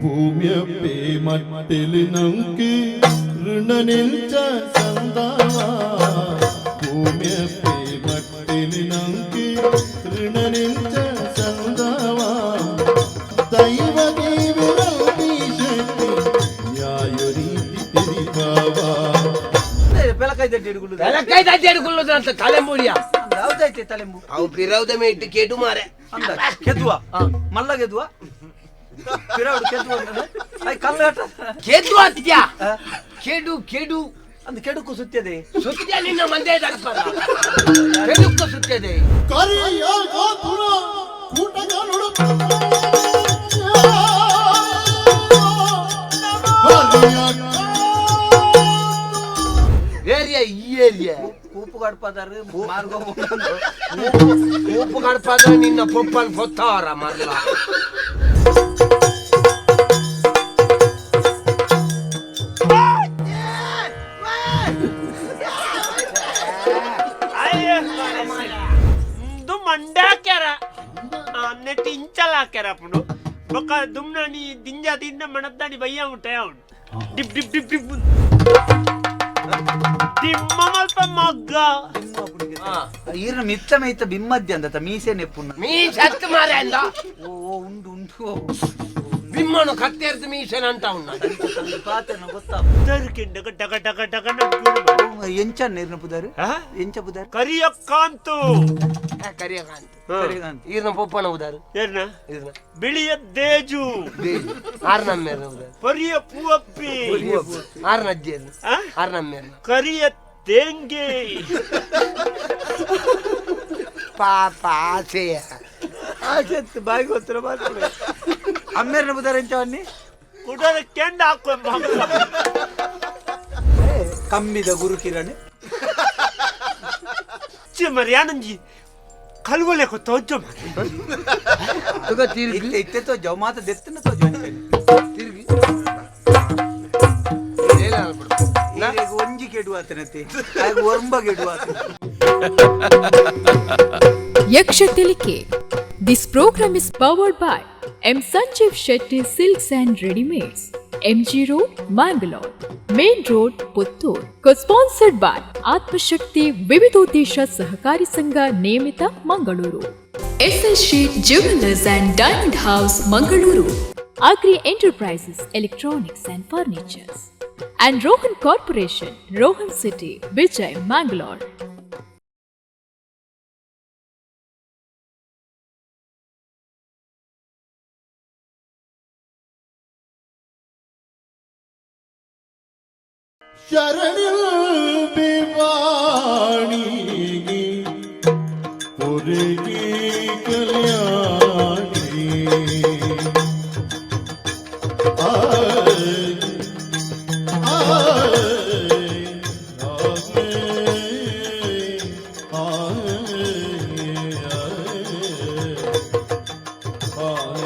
ಭೂಮ್ಯಪ್ಪೆ ಮಟ್ಟೆಲ್ ನಂಕ್ ಋಣನೆಂಚ ಸಂದಾವ. ಭೂಮ್ಯಪ್ಪೆ ಮಟ್ಟೆಲ್ ನಂಕ್ ಋಣನೆಂಚ ಸಂದಾವ. ದೈವ ದೇವರ ಶಕ್ತಿ ನ್ಯಾಯ ರೀತಿ ತೆರಿಪಾವ. ಪೆಲಕಾಯಿ ದಡ್ಡಿ ಹಿಡ್ಕೊಳ್ಳುದು. ಬೆಲಕಾಯಿ ತಟ್ಟಿ ಹಿಡ್ಕೊಳ್ಳೋದು ಅಂತ ತಲೆಂಬುಡಿಯ. ಯಾವ್ದಾಯ್ತೆ ತಲೆಂಬು? ಅವು ಪಿರೌದ ಮೇಟ್ ಕೇಟು ಮಾರೆ. ಅಂದ ಕೆದ್ವ ಮಲ್ಲ ಗೆದ್ವ ಪಿರವಡು ಕೆದ್ವ ಅಂದ್ರೆ I ಕಲ್ಲಾಟ. ಕೇಟು ಅತ್ಯ ಕೇಡು ಕೇಡು. ಅಂದ್ ಕೆಡುಕು ಸುತ್ತದೆ. ಸುತ್ಯ ನಿನ್ನ ಮಂದೆ ದರ್ಪದ ಕೆಡುಕು ಸುತ್ತದೆ. ಕರಿಯ ಗಾತುರ ಕೂಟಗನುಡು ಕರಿಯ. ಏರಿಯಾ ಈ ಏರಿಯಾ. ಕೂಪು ಗಡ್ಪದಾರು ಮಾರ್ಗ. ಉಪ್ಪು ಕಡ್ಪಾದ ನಿನ್ನ ಪೊಪ್ಪನ್ ಪೊತ್ತಾರ ಮರ್ಲ. ದು ಮಂಡಾಕ್ಯಾರ ನೆಟ್ ಇಂಚಲ ಹಾಕ್ಯಾರ ಅಪ್ಪುಡು ಬೊಕ್ಕ ದುಮ್ನಾನಿ ದಿಂಜ ದಿಂಡ ಮಣದ್ದಾನಿ ಬಯ್ಯ ಉಂಟೆ ಅವನು ಡಿಪ್ ಡಿಪ್ ಡಿಪ್ ಡಿಪ್ ದಿಮ್ಮ ಮಲ್ಪ ಮಗ್ಗ. ಈರ್ನ ಮಿತ್ತ ಮೇಯ್ತ ಬಿಮ್ಮದ್ಯ ಅಂದತ ಮೀಸೆ ನೆಪ್ಪುನ. ಮೀ ಸತ್ತು ಮಾರೆ ಅಂದ. ಓ ಓ, ಉಂಡು ಉಂಡು. ಬಿಮ್ಮನು ಕತ್ತೆರ್ದು ಮೀಸೆನ ಅಂತ ಉಣ್ಣ. ಪಾತೆರ್ನ ಗೊತ್ತಾ? ದರ್ಕಿಂಡಗ ಡಗ ಡಗ ಡಗ ನಡ್ಕೊಂಡು. ಎಂಚ ನೀರ್ನ ಪುದಾರು? ಎಂಚ ಪುದಾರು? ಕರಿಯ ಕಾಂತು. ಕರಿಯಕಾಂತ. ಕರಿಯಕಾಂತ. ಈರ್ನ ಪೊಪ್ಪನ ಉದಾರು. ಏರ್ನ? ಈರ್ನ. ಬಿಳಿಯ ದೇಜು. ಆರ್ ನಮ್ಮೇರ್ನ ಉದಾರು. ಪರಿಯ ಪೂವಪ್ಪಿ. ಆರ್ ನಜ್ಜೇರ್ನ. ಆ? ಆರ್ ನಮ್ಮೇರ್ನ. ಕರಿಯ ತೇಂಗೆ. ಪಾಪ ಆಸೆಯ. ಆಸೆತ್ತು ಬಾಯಿಗೆ ಗೊತ್ತಿರ ಮಾತ್ರ. ಅಮ್ಮೇರ್ನ ಪುದಾರ್ ಎಂಚ ಅನ್ನಿ? ಕುಡರ ಕೆಂಡ ಹಾಕುವ ಮಗ್ಗ. ಕಮ್ಮಿದ ಗುರುಕಿರಣ್. ಚಿ ಮರ್ಯಾನಂಜಿ ಕಲ್ವಲೆ ತೋಜ ಮರೆ. ತುಗ ತಿರುಗಿ. ಇತ್ತೆ ಇತ್ತೆ ತೋಜ ಮಾತ ದೆತ್ತನ ತೋಜ ಅಂಚನೆ. ತಿರುಗಿ. ಈರೆಗ್ ಒಂಜಿ ಕೆಡುವ ಆತನತೆ ಆಗ ಒರ್ಂಬ ಕೆಡುವ ಆತನ. Yaksha Tilike. This program is powered by M. Sanjeev Shetty Silks and Readymades, MG Road, Mangalore, Main Road, Puttur. Co-sponsored by Atmashakti Vividodesha Sahakari Sangha Niyamita, Mangaluru. SL Sheet Jewelers and Diamond House, Mangaluru. Agri Enterprises, Electronics and Furnitures. And Rohan Corporation, Rohan City, Vijay, Mangalore. ಶರಣಿಲ್ ಬಿವಾಣಿಗೆ ಕೊರಗಿ ಕಲ್ಯಾಣಿ ಆಯ್ ಆಯ್ ಆಯ್ ಆಯ್.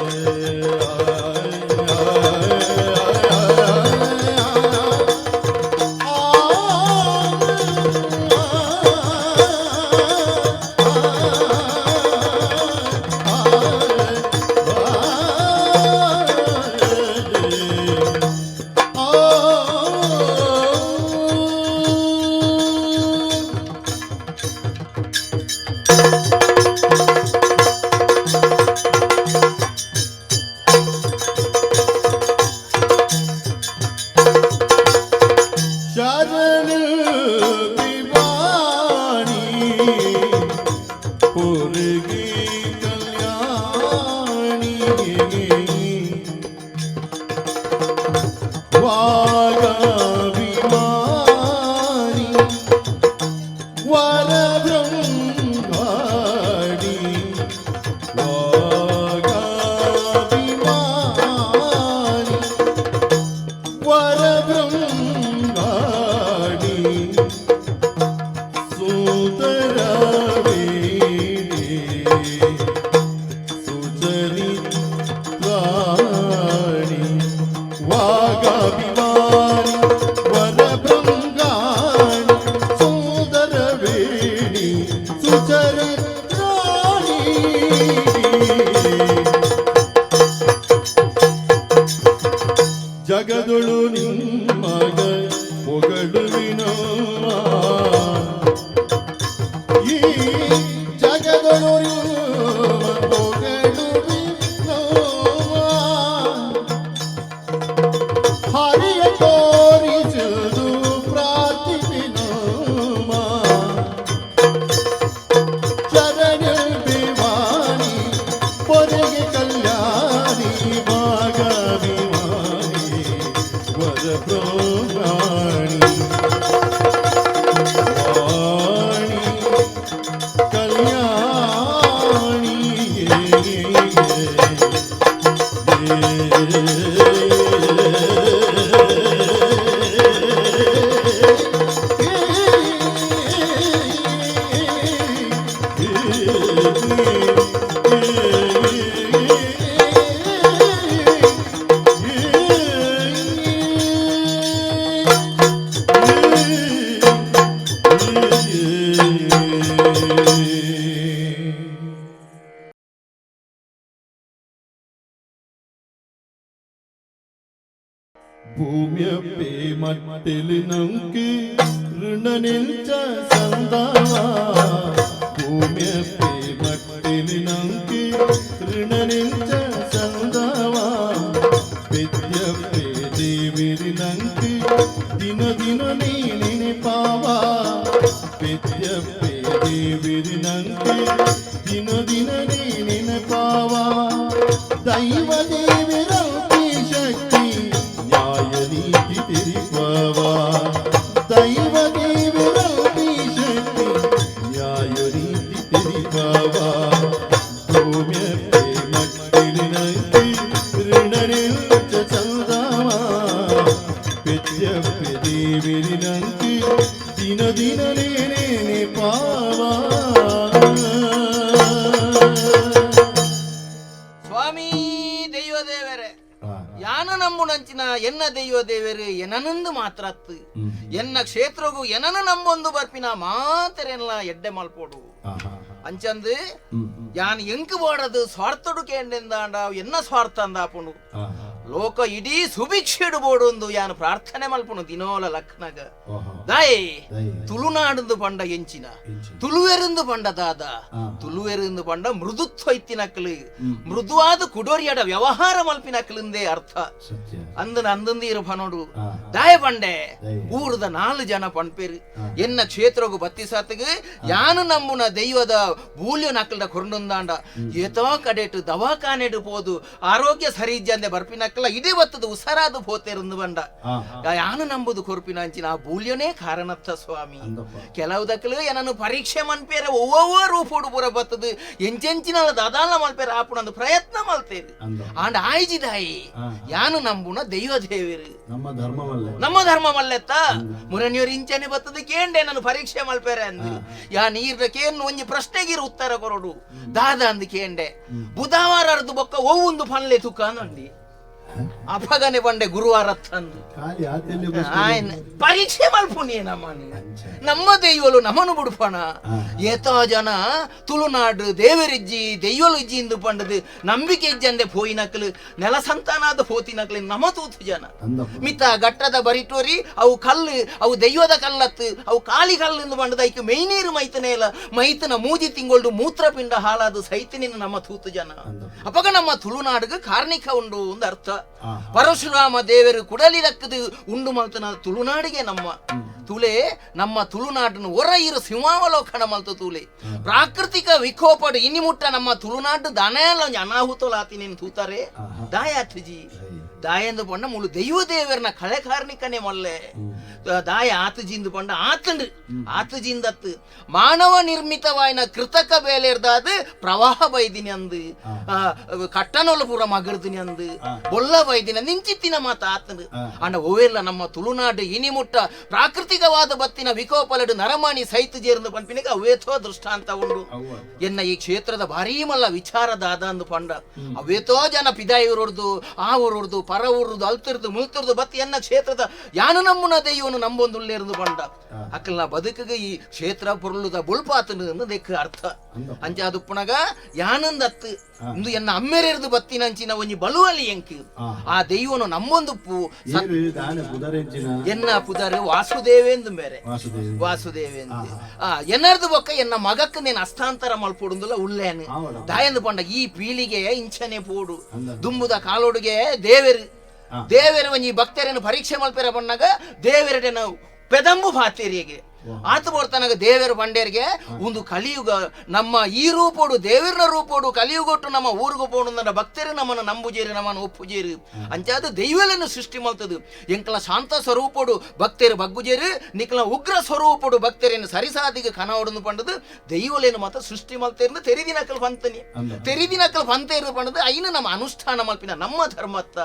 ಜಗದೊಳು ನಿಮ್ಮಗ ಪೊಗಳುವಿನಮ್ಮ ಈ ಜಗದೊಳು ನಿಮ್ಮ ಪೊಗಳುವಿನಮ್ಮ ಹರಿಯ ತೋರಿಸುವುದು ಪ್ರಾರ್ಥಿಪಿನಮ್ಮ ಚರಣ ಬಿವಾಣಿ ಪೊರೆಗೆ ಕಲ್ಯಾಣಿ ಭಾಗವಿವಾಣಿ ವರ ಪ್ರೋಗಾಣಿ ವಾಣಿ ಕಲ್ಯಾಣಿ. ಭೂಮ್ಯಪ್ಪೆ ಮಟ್ಟೆಲಿ ನಂಗೆ ಋಣ ನಿಲ್ಚ ಸಂದಾವ ಭೂಮ್ಯಪ್ಪೆ ಮಟ್ಟೆಲಿ ನಂಗೆ ಋಣ ನಿಲ್ಚ ಸಂದಾವ ಪೆದ್ಯಪ್ಪೆ ದೇವಿರಿ ನಂಗೆ ದಿನ ದಿನ ನೀನಿನೆ ಪಾವ ಪೆದ್ಯಪ್ಪೆ ದೇವಿರಿ ನಂಗೆ ದಿನ ದಿನ ನೀನಿನೆ ಪಾವ ದೈವ ದೇವಿರಂತಿ ಶಕ್ತಿ ನ್ಯಾಯ ನೀತಿ ತಿರಿಪವ ದೈವ ದೇವಿರಂತಿ ಶಕ್ತಿ ನ್ಯಾಯ ನೀತಿ ತಿರಿಪವ ಭೂಮ್ಯಪ್ಪೆ ಮಟ್ಟಿಲಿನಂತಿ ಋಣ ನಿಲ್ಚ ಚಂದವ ಪೆದ್ಯಪ್ಪೆ ದೇವಿರಿನಂತಿ ದಿನ ದಿನ ನೇನೇನೆ ಪಾವ. ಸ್ವಾಮಿ ದೈವ ದೇವರೇ, ಯಾನ ನಂಬುನಂಚಿನ ಎನ್ನ ದೈವ ದೇವರು ಎನನಂದು ಮಾತ್ರತ್ತು ಎನ್ನ ಕ್ಷೇತ್ರಗೂ ಎನನು ನಂಬೊಂದು ಬರ್ಪಿನ ಮಾತರೆಲ್ಲ ಎಡ್ಡೆ ಮಲ್ಪೋಡು ಅಂಚಂದು ಯಾನ್ ಎಂಕು ಬೋಡದು ಸ್ವಾರ್ಥಡು ಕೇಂಡೆಂದಾಂಡ ಎನ್ನ ಸ್ವಾರ್ಥ ಅಂದಾಪುಂಡು ಲೋಕ ಇಡೀ ಸುಭಿಕ್ಷೆಡು ಬೋಡೊಂದು ಯಾನ್ ಪ್ರಾರ್ಥನೆ ಮಲ್ಪುನು ದಿನೋಲ ಲಕ್ನಗ ದಾಯೆ ತುಳುನಾಡಂದು ಪಂಡ ಎಂಚಿನ ತುಳುವೆರಂದು ಪಂಡ ದಾದ ತುಳುವೆರಂದು ಪಂಡ ಮೃದುತ್ವ ಇತ್ತಿನಕ್ಲು ಮೃದುವಾದ ಕುಡೋರಿಯಡ ವ್ಯವಹಾರ ಮಲ್ಪಿನಕ್ಲುಂದೇ ಅರ್ಥ ಅಂದನ ಅಂದಂದೀರು ಪನೋಡು ದಾಯ ಪಂಡೆ ಊರದ 4 ಜನ ಪಣ್ಪೇರು ಎನ್ನ ಕ್ಷೇತ್ರಗು ಬತ್ತಿಸಾತಗ ಯಾನು ನಂಬುನ ದೈವದ ಬೂಲ್ಯ ನಕ್ಕಲ್ದ ಕೊರಂಡೊಂದಾಂಡ ಏತೋ ಕಡೆಟು ದವಾಖಾನೆಡು ಪೋದು ಆರೋಗ್ಯ ಸರಿ ಇಜ್ಜಂದೆ ಬರ್ಪಿನಕ್ಕಲ ಇಡೀ ಬತ್ತದ ಉಸರಾದು ಪೋತೇರಂದು ಬಂಡ ಯಾನು ನಂಬುದು ಕೊರ್ಪಿನ ಅಂಚಿನ ಆ ಬೂಲ್ಯನೇ ಕಾರಣತ್ತ ಸ್ವಾಮಿ. ಕೆಲವು ದಕ್ಕಲು ಏನನ್ನು ಪರೀಕ್ಷೆ ಮನ್ಪೇರೆ ಒವ್ವೊವ್ವ ರೂಪೋಡು ಪೂರ ಬತ್ತದು ಎಂಚೆಂಚಿನ ದಾದಾಲ ಮಲ್ಪೇರೆ ಆಪುಣಂದು ಪ್ರಯತ್ನ ಮಲ್ತೇರು ಆಂಡ ಆಯ್ಜಿದಾಯಿ ಯಾನು ನಂಬುನ ದೈವ ದೇವರು ನಮ್ಮ ಧರ್ಮವಲ್ಲ ನಮ್ಮ ಧರ್ಮ ಮಲ್ಲೆತ್ತ ಮುರಣಿಯವರು ಇಂಚನೆ ಬತ್ತದ ಕೇಂಡೆ ನಾನು ಪರೀಕ್ಷೆ ಮಲ್ಪೇರೆ ಅಂದು ಯಾ ನೀರ್ದ ಕೇನ್ ಒಂಜಿ ಪ್ರಶ್ನೆಗಿರು ಉತ್ತರ ಕೊರಡು ದಾದ ಅಂದು ಕೇಂಡೆ ಬುಧವಾರ ಅರ್ದು ಬೊಕ್ಕ ಒವ್ವೊಂದು ಪನ್ಲೆ ತುಕ್ಕ ಅಂದಿ ಅಪಗನೆ ಬಂಡೆ ಗುರುವಾರ ತಂದು ಪರೀಕ್ಷೆ ಮಲ್ಪುನಿ ನಮ್ಮನೆ ನಮ್ಮ ದೈವಲು ನಮನು ಬುಡ್ಪಣ ಏತೋ ಜನ ತುಳುನಾಡು ದೇವರಿಜ್ಜಿ ದೈವಲು ಇಜ್ಜಿ ಇಂದು ಪಂಡದು ನಂಬಿಕೆ ಇಜ್ಜಂದೆ ಪೋಯಿನಕ್ಲು ನೆಲ ಸಂತಾನಾದ ಪೋತಿನಕ್ಲು ನಮ ತೂತು ಜನ ಮಿತ ಘಟ್ಟದ ಬರಿಟೋರಿ ಅವು ಕಲ್ಲು ಅವು ದೈವದ ಕಲ್ಲತ್ತು ಅವು ಕಾಲಿ ಕಲ್ಲು ಎಂದು ಪಂಡದ ಐಕ್ ಮೈನೀರು ಮೈತನೇಲ ಮೈತನ ಮೂಜಿ ತಿಂಗೊಳ್ಡು ಮೂತ್ರಪಿಂಡ ಹಾಳಾದ ಸೈತನಿನ ನಮ್ಮ ತೂತು ಜನ. ಅಪಗ ನಮ್ಮ ತುಳುನಾಡಿಗೆ ಕಾರ್ಣಿಕ ಉಂಡು ಒಂದು ಅರ್ಥ. ಪರಶುರಾಮ ದೇವರು ಕುಡಲಿರಕ್ಕದು ಉಂಡು ಮಲ್ತನ ತುಳುನಾಡಿಗೆ ನಮ್ಮ ತುಲೆ ನಮ್ಮ ತುಳುನಾಡನ್ನು ಹೊರ ಇರು ಸಿಂಹಾವಲೋಕನ ಮಲ್ತು ತುಲೆ ಪ್ರಾಕೃತಿಕ ವಿಕೋಪಡು ಇನಿಮುಟ್ಟ ನಮ್ಮ ತುಳುನಾಡು ದನೆಲ್ಲ ಅನಾಹುತಲಾತಿ ನೀನು ತೂತಾರೆ ದಾಯಾತ್ಜಿ ದಾಯಂದು ಪಂಡ ಮುಳು ದೈವ ದೇವರನ ಕಳೆ ಕಾರ್ಣಿಕನೇ ಮೊಲ್ಲೆ ದಾಯ ಆತಜಿಂದು ಪಂಡ ಆತಂಡು ಆತಜಿಂದತ್ತು ಮಾನವ ನಿರ್ಮಿತವಾಯಿನ ಕೃತಕ ಬೇಲೆರ್ದಾದು ಪ್ರವಾಹ ಬೈದಿನಿ ಅಂದು ಕಟ್ಟನೊಲ ಪೂರ ಮಗರ್ದಿನಿ ಅಂದು ಬೊಲ್ಲ ಬೈದಿನ ನಿಂಚಿತ್ತಿನ ಮಾತ ಆತಂಡು ಅಂಡ ಒವೆಲ್ಲ ನಮ್ಮ ತುಳುನಾಡು ಇನಿಮುಟ್ಟ ಪ್ರಾಕೃತಿಕ ನೈಸರ್ಗಿಕವಾದ ಬತ್ತಿನ ವಿಕೋಪಲಡು ನರಮಾಣಿ ಸೈತು ಜೇರ್ದು ಪನ್ಪಿನಿಗೆ ಅವೇತೋ ದೃಷ್ಟಾಂತ ಉಂಡು. ಎನ್ನ ಈ ಕ್ಷೇತ್ರದ ಭಾರೀ ಮಲ್ಲ ವಿಚಾರ ದಾದ ಅಂದು ಪಂಡ ಅವೇತೋ ಜನ ಪಿದಾಯಿರೊಡ್ದು ಆ ಊರುಡ್ದು ಪರ ಊರುದು ಅಲ್ತಿರ್ದು ಮುಲ್ತಿರ್ದು ಬತ್ತಿ ಎನ್ನ ಕ್ಷೇತ್ರದ ಯಾನು ನಮ್ಮುನ ದೈವನು ನಂಬೊಂದುಲ್ಲೇರ್ದು ಪಂಡ ಅಕ್ಕಲ್ನ ಬದುಕಿಗೆ ಈ ಕ್ಷೇತ್ರ ಪೊರುಳುದ ಬೊಳ್ಪಾತನು ದೆಕ್ ಅರ್ಥ. ಅಂಚಾದುಪ್ಪುನಗ ಯಾನಂದತ್ತು ಇಂದು ಎನ್ನ ಅಮ್ಮೆರೆರ್ದು ಬತ್ತಿನಂಚಿನ ಒಂಜಿ ಬಲುವಲಿ ಎಂಕ್ ಆ ದೈವನು ನಮ್ಮೊಂದುಪ್ಪು. ಎನ್ನ ಪುದರ್ ವಾಸುದೇವೇಂದು ಬೇರೆ ವಾಸುದೇವೇಂದು ಎನ್ನರ್ದು ಬೊಕ್ಕ ಎನ್ನ ಮಗಕ್ಕೆ ನೇನು ಹಸ್ತಾಂತರ ಮಲ್ಪೊಡುಂದುಲ ಉಲ್ಲೇನು ದಾಯಂದು ಪಂಡ ಈ ಪೀಳಿಗೆ ಇಂಚನೆ ಪೋಡು ದುಂಬುದ ಕಾಲೊಡುಗೆ ದೇವೆರು ದೇವೆರು ಒಂಜಿ ಭಕ್ತರನ್ನು ಪರೀಕ್ಷೆ ಮಲ್ಪೆರ ಬಣ್ಣಗ ದೇವೆರಡೆನ ಪೆದಂಬು ಪಾತೇರಿಗೆ ಆತ ಬೋರ್ತನಗ ದೇವೆರು ಬಂಡೇರಿಗೆ ಒಂದು ಕಲಿಯುಗ ನಮ್ಮ ಈ ರೂಪೋಡು ದೇವರ ರೂಪೋಡು ಕಲಿಯುಗೊಟ್ಟು ನಮ್ಮ ಊರುಗು ಪೋಡು ನನ್ನ ಭಕ್ತರು ನಮ್ಮನ್ನು ನಂಬುಜೇರು ನಮ್ಮನ್ನು ಒಪ್ಪುಜೇರು ಅಂಚಾದ ದೈವಲನ್ನು ಸೃಷ್ಟಿ ಮಲ್ತದು. ಎಂಕಲ ಶಾಂತ ಸ್ವರೂಪೋಡು ಭಕ್ತರು ಬಗ್ಗುಜೇರು ನಿಕಲ ಉಗ್ರ ಸ್ವರೂಪೋಡು ಭಕ್ತರನ್ನು ಸರಿಸಾದಿಗೆ ಕನವಡನ್ನು ಪಂಡದು ದೈವಲೇನು ಮಾತ್ರ ಸೃಷ್ಟಿ ಮಲ್ತೇರ್ದು ತೆರಿದಿನಕಲ್ ಪಂತನಿ ತೆರಿದಿನಕಲ್ ಪಂತೇರು ಪಂಡದು ಐನು ನಮ್ಮ ಅನುಷ್ಠಾನ ಮಲ್ಪಿನ ನಮ್ಮ ಧರ್ಮತ್ತ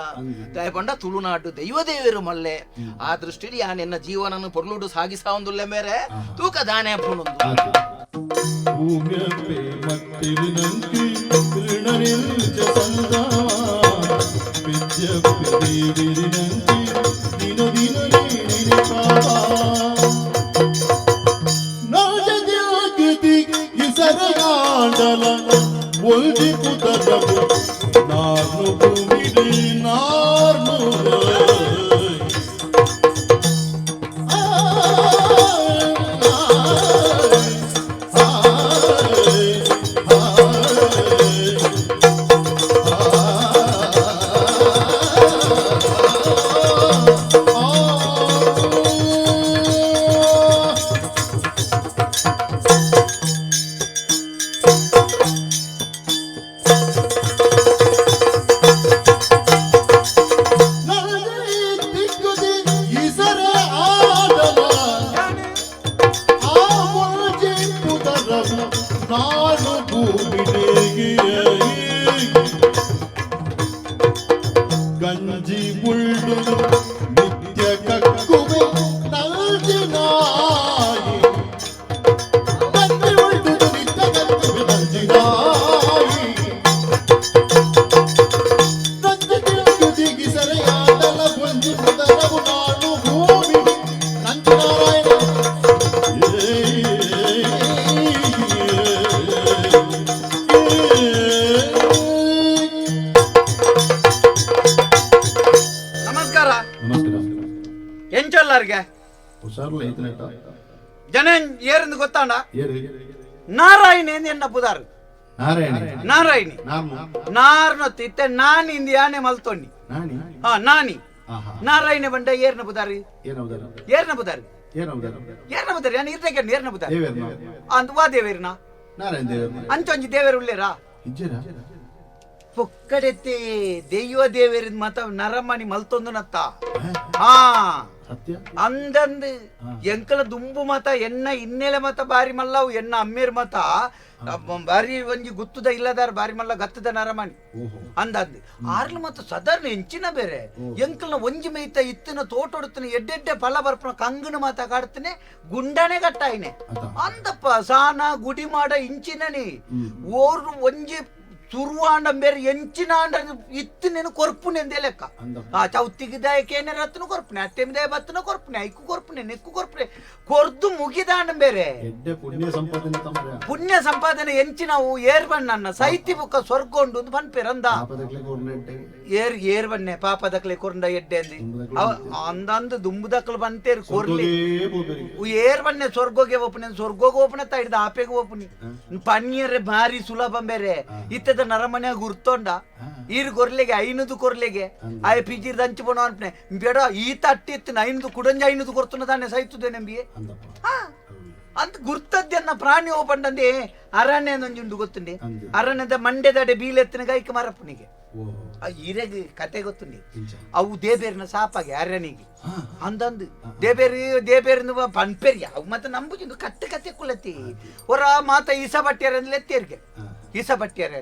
ದಯಪಂಡ ತುಳುನಾಡು ದೈವದೇವರು ಮಲ್ಲೆ. ಆ ದೃಷ್ಟಿಲಿ ಯಾನೆನ್ನ ಜೀವನನ್ನು ಪೊರ್ಲುಡು ಸಾಗಿಸಾವಂದುಲ್ಲೆ ಮೇರೆ ತೂಕ ದಾನೆ ಜನ ಏರಂದು ಗೊತ್ತಾಂಡ ನಾರಾಯಣಿ ಎನ್ನ ಪುದಾರ್ ನಾರಾಯಣಿ ನಾರ್ನೊತ್ತು ಇತ್ತೆ ನಾನಿ ಇಂದು ಯಾನೆ ಮಲ್ತೊಣ್ಣಿ ಹಾ ನಾನಿ ನಾರಾಯಣಿ ಬಂಡ ಏರ್ನ ಪುದಾರಿ ಏರ್ನ ಪುದಾರಿ ಏರ್ನ ಪುದಾರಿ ಯಾನ್ ಇರ್ತಕ್ಕೆ ಏರ್ನ ಪುದಾರಿ ಅಂದ್ ವಾ ದೇವೇರ್ನ ಅಂಚೊಂಜಿ ದೇವೇರು ಉಳ್ಳೇರಾ ಪೊಕ್ಕಡೆತ್ತೆ ದೈವ ದೇವೇರಿನ ಮತ ನರಮಣಿ ಮಲ್ತೊಂದು ನತ್ತ ಹಾ ಅಂದಂದು ಎಂಕಲ ದುಂಬು ಮತ ಎನ್ನ ಇನ್ನೆಲೆ ಮತ ಬಾರಿ ಮಲ್ಲವು ಎನ್ನ ಅಮ್ಮೇರ್ ಮತ ಬಾರಿ ಒಂಜಿ ಗುತ್ತದ ಇಲ್ಲದಾರ ಬಾರಿ ಮಲ್ಲ ಗತ್ತದ ನರಮಣಿ ಅಂದಂದು ಆರ್ಲು ಮತ ಸದಾರ್ನ ಎಂಚಿನ ಬೇರೆ ಎಂಕಲ್ನ ಒಂಜಿ ಮೈತ ಇತ್ತಿನ ತೋಟೊಡುತ್ತನ ಎಡ್ಡೆಡ್ಡೆ ಫಲ ಬರ್ಪನ ಕಂಗನ ಮಾತ ಕಾಡ್ತಾನೆ ಗುಂಡನೆ ಕಟ್ಟಾಯಿನೆ ಅಂದಪ್ಪ ಸಾನ ಗುಡಿ ಮಾಡ ಇಂಚಿನನಿ ಓರು ಒಂಜಿ ತುರುವಾಂಡ ಬೇರೆ ಎಂಚಿನಾಂಡ ಇತ್ತಿನೇನು ಕೊರ್ಪುನೆ ಲೆಕ್ಕ ಆ ಚೌತಿಗಿದಾಯ ಕೇನೆ ರತ್ನ ಕೊರ್ಪುನೆ ಅಟ್ಟೆಮಿದಾಯ ಬತ್ತನ ಕೊರ್ಪುನೆ ಐಕ್ಕು ಕೊರ್ಪುನೆ ನೆಕ್ಕು ಕೊರ್ಪುನೆ ಕೊರ್ದು ಮುಗಿದಾಂಡ ಬೇರೆ ಪುಣ್ಯ ಸಂಪಾದನೆ ಎಂಚಿನವು ಏರ್ ಬಣ್ಣ ಸೈತಿ ಬುಕ್ಕ ಸ್ವರ್ಗ ಉಂಡು ಪನ್ಪೇರಂದ ಏರ್ ಏರ್ ಬನ್ನೆ ಪಾಪದಕ್ಲೆ ಕೊರ್ಂಡ ಎಡ್ಡೆ ಅಂದಿ ಅಂದಂದು ದುಂಬುದಕ್ಲು ಬಂತೇರು ಕೊರ್ಲಿ ಏರ್ ಬನ್ನೆ ಸ್ವರ್ಗೋಗೆ ಓಪನೆ ಸ್ವರ್ಗೋಗೆ ಓಪನೆ ಹಿಡ್ದು ಆಪೆಗೆ ಓಪನಿ ಪನ್ನಿಯರೆ ಭಾರಿ ಸುಲಭ ಬೇರೆ ಇತ್ತದ ನರಮನೆ ಗುರ್ತೊಂಡ ಈರ್ ಕೊರ್ಲೆಗೆ ಐನದು ಕೊರ್ಲೆಗೆ ಆಯ ಪಿಜಿರ್ ದಂಚು ಪೋಣ ಅನ್ಪನೆ ಬೇಡ ಈ ತಟ್ಟಿ ಇತ್ತಿನ ಐನದು ಕುಡಂಜ ಐನದು ಕೊರ್ತುನ ತಾನೆ ಸೈತುದೆ ನಂಬಿಯೆ ಅಂತ ಗುರ್ತದ್ದನ್ನ ಪ್ರಾಣಿ ಓಪಂಡಂದೆ ಅರಣ್ಯ ಒಂಜುಂಡು ಗೊತ್ತುಂಡೆ ಅರಣ್ಯದ ಮಂಡ್ಯದಡೆ ಬೀಲೆತ್ತಿನ ಗೈಕ ಮರಪ್ಪನಿಗೆ ಈರೆಗ್ ಕತೆ ಗೊತ್ತುಂಡೆ ಅವು ದೇಬೇರಿನ ಸಾಪಾಗೆ ಅರಣ್ಯಗೆ ಅಂದಂದು ದೇಬೇರಿ ದೇಬೇರಿನ ಪನ್ಪೆರಿ ಅವು ಮತ್ತೆ ನಂಬುಜಿಂದು ಕತ್ತೆ ಕತೆ ಕುಲತಿ ಹೊರ ಮಾತ ಈಸ ಬಟ್ಟಿಯರಂದ್ರೆ ಎತ್ತೇರಿಗೆ ಈಸ ಪಟ್ಟಿಯಾರ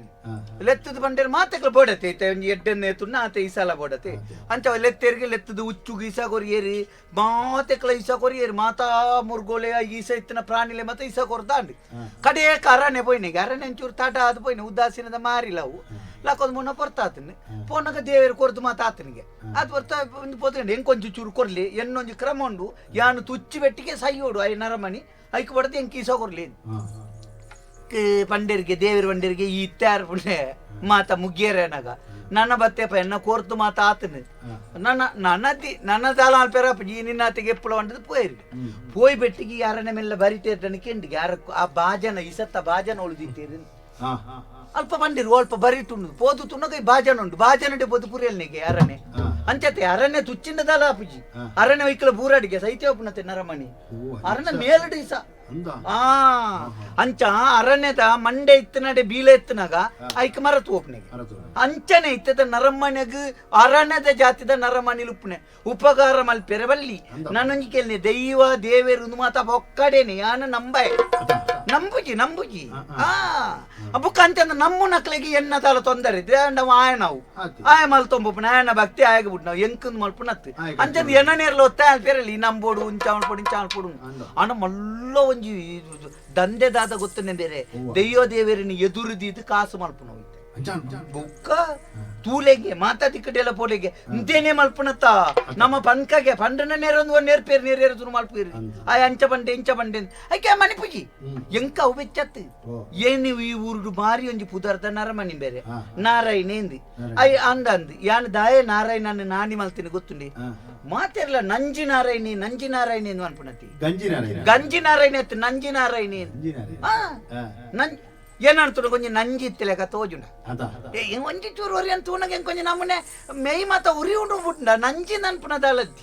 ಲೆತ್ತದ ಬಂಡೇರು ಮಾತೆಕ್ಲ ಬೋಡತೆ ಇತ್ತೆ ಒಂಜಿ ಎಡ್ಡೆನ್ನೆ ತುನ್ನ ಆತೆ ಈಸಾಲ ಬೋಡತೆ ಅಂಚ ಲೆತ್ತೇರಿಗೆ ಲೆತ್ತದ ಉಚ್ಚು ಈಸ ಕೊರಿಯೇರಿ ಮಾತೆಕ್ಲ ಈಸ ಕೊರಿಯೇರಿ ಮಾತಾ ಮುರ್ಗೋಲೆ ಈಸ ಇತ್ತಿನ ಪ್ರಾಣಿಲೆ ಮತ್ತೆ ಈಸ ಕೊರ್ದಾಂಡ್ ಕಡೇಕ ಅರಣ್ಯ ಪೋಯಿನಿಗೆ ಅರಣ್ಯ ಒಂಚೂರು ತಾಟ ಅದು ಪೋಯಿನ ಉದಾಸೀನದ ಮಾರಿಲ್ಲ ಅವು ಲಾಕೊಂದು ಮುನ್ನ ಪೊರ್ತಾತನೆ ಪೋನಗ ದೇವರು ಕೊರ್ದು ಮಾತಾತನಿಗೆ ಅದು ಬರ್ತಾ ಒಂದು ಪೋತ್ರೆ ಎಂಕೊಂಚು ಚೂರು ಕೊರ್ಲಿ ಎನ್ನೊಂಜಿ ಕ್ರಮ ಉಂಡು ಯಾನು ತುಚ್ಚಿ ಬೆಟ್ಟಿಗೆ ಸೈಯೋಡು I ನರಮಣಿ ಐಕ್ ಬಡದು ಎಂಕ್ ಈಸ ಕೊರ್ಲಿ ಪಂಡೇರಿಗೆ ದೇವರ ಪಂಡೇರಿಗೆ ಈ ಇತ್ತಾರು ಪುಣ್ಯ ಮಾತ ಮುಗಿಯರೇನಾಗ ನನ್ನ ಬತ್ತೆಪ್ಪ ಎನ್ನ ಕೋರ್ತು ಮಾತ ಆತನು ನನ್ನ ನನ್ನದಿ ನನ್ನ ದಾಲ ಪೆರಪ್ಪ ಈ ನಿನ್ನಾತಿಗೆ ಎಪ್ಪಳ ಹೊಂಟದು ಪೋಯಿರಿ ಪೋಯ್ ಬೆಟ್ಟಿಗೆ ಯಾರನ್ನ ಮೆಲ್ಲ ಬರಿತೇರ್ದನ ಕೆಂಡಿಗೆ ಯಾರ ಆ ಬಾಜನ ಇಸತ್ತ ಬಾಜನ ಉಳಿದಿತ್ತೇರಿ ಅಲ್ಪ ಬಂದಿರು ಅಲ್ಪ ಬರಿಟುಂಡು ಪೋದು ತುಣಗ ಬಾಜನ ಉಂಡು ಬಾಜನಡೆ ಪೋದು ಪುರಿಯಲ್ನಿಗೆ ಅರಣ್ಯ ಅಂಚತೆ ಅರಣ್ಯ ತುಚ್ಚಿಂದದಲ್ಲ ಅಪ್ಪುಜಿ ಅರಣ್ಯ ವೈಕಲ ಬೂರಾಡಿಗೆ ಸೈತ್ಯ ಒಪ್ಪುನತೆ ನರಮಣಿ ಅರಣ್ಯ ಮೇಲಡಿ ಇಸ ಆ ಅಂಚ ಅರಣ್ಯದ ಮಂಡೆ ಇತ್ತನಡೆ ಬೀಲ ಎತ್ತನಾಗ ಐಕ್ ಮರತು ಒಪ್ಪನಿಗೆ ಅಂಚನೆ ಇತ್ತದ ನರಮನೆಗ್ ಅರಣ್ಯದ ಜಾತಿದ ನರಮಣಿ ಉಪ್ಪುನೆ ಉಪಕಾರ ಮಲ್ಪೆರೆ ಬಲ್ಲಿ ನಾನೊಂಜಿ ಕೇಳಿ ದೈವ ದೇವೇರು ಮಾತ ಒಕ್ಕಡೇನೆ ಯಾನ ನಂಬಾಯ ನಂಬುಜಿ ನಂಬುಜಿ ಆ ಬುಕ್ಕ ಅಂತ ನಮ್ಮ ನಕ್ಲಿಗೆ ಎನ್ನ ತಾಲ ತೊಂದರೆ ನಾವು ಆಯ ನಾವು ಆಯ ಮಲ್ತೊಂಬಪ್ಪನ ಆಯನ ಭಕ್ತಿ ಆಯಗ ಬಿಟ್ಟು ನಾವು ಎಂಕಂದು ಮಲ್ಪುನತ್ತು ಅಂಚಂದು ಎನ್ನ ನೇರ್ಲ ಒತ್ತ ಪೇರಲಿ ನಂಬೋಡು ಇಂಚ ಮಲ್ಪೊಡು ಇಂಚ ಮಲ್ಪೊಡು ಅಣ್ಣ ಮಲ್ಲ ಒಂಜಿ ದಂಧೆದಾದ ಗೊತ್ತನೆ ಬೇರೆ ದೈವ ದೇವರನ್ನ ಎದುರುದಿದ್ದು ಕಾಸು ಮಲ್ಪುನ ಬುಕ್ಕ ತೂಲೆಗೆ ಮಾತಾ ತಿಕ್ಕಡೆಲ್ಲ ಪೋಲೆಗೆ ಇಂತೇನೆ ಮಲ್ಪುನತ್ತ ನಮ್ಮ ಪನ್ಕಗೆ ಪಂಡನ ನೇರೊಂದು ನೇರ್ಪೇರು ನೇರೇರು ಮಲ್ಪೇರು ಆ ಅಂಚ ಬಂಡೆ ಇಂಚ ಬಂಡೆ ಐಕೆ ಮಣಿಪುಜಿ ಎಂಕ ಅವು ಬೆಚ್ಚತ್ತು ಏನು ಈ ಊರುಡು ಮಾರಿ ಒಂಜಿ ಪುದರ್ದ ನರಮಣಿ ಬೇರೆ ನಾರಾಯಣೇಂದಿ I ಅಂದ ಅಂದ್ ಯಾನ್ ದಾಯೆ ನಾರಾಯಣ ನಾನಿ ಮಲ್ತೀನಿ ಗೊತ್ತುಂಡಿ ಮಾತೆರ್ಲ ನಂಜಿ ನಾರಾಯಣಿ ನಂಜಿ ನಾರಾಯಣಿ ಎಂದು ಅನ್ಪುಣತಿ ಗಂಜಿ ನಾರಾಯಣಿ ಅತ್ತು ನಂಜಿ ನಾರಾಯಣಿ ನಂಜ್ ಏನಂತ ಕೊಂಚ ನಂಜಿ ಇತ್ತಿಲೆಕ ತೋಜುಂಡ ಒಂಜಿ ಚೂರು ಒರಿ ಅಂತ ಉಣಗೆ ಕೊಂಚ ನಮ್ಮನೆ ಮೇಯ್ ಮಾತ ಉರಿ ಉಂಡು ಬಿಟ್ಟುಂಡ ನಂಜಿ ನನ್ಪುನದಾಲದ್ದಿ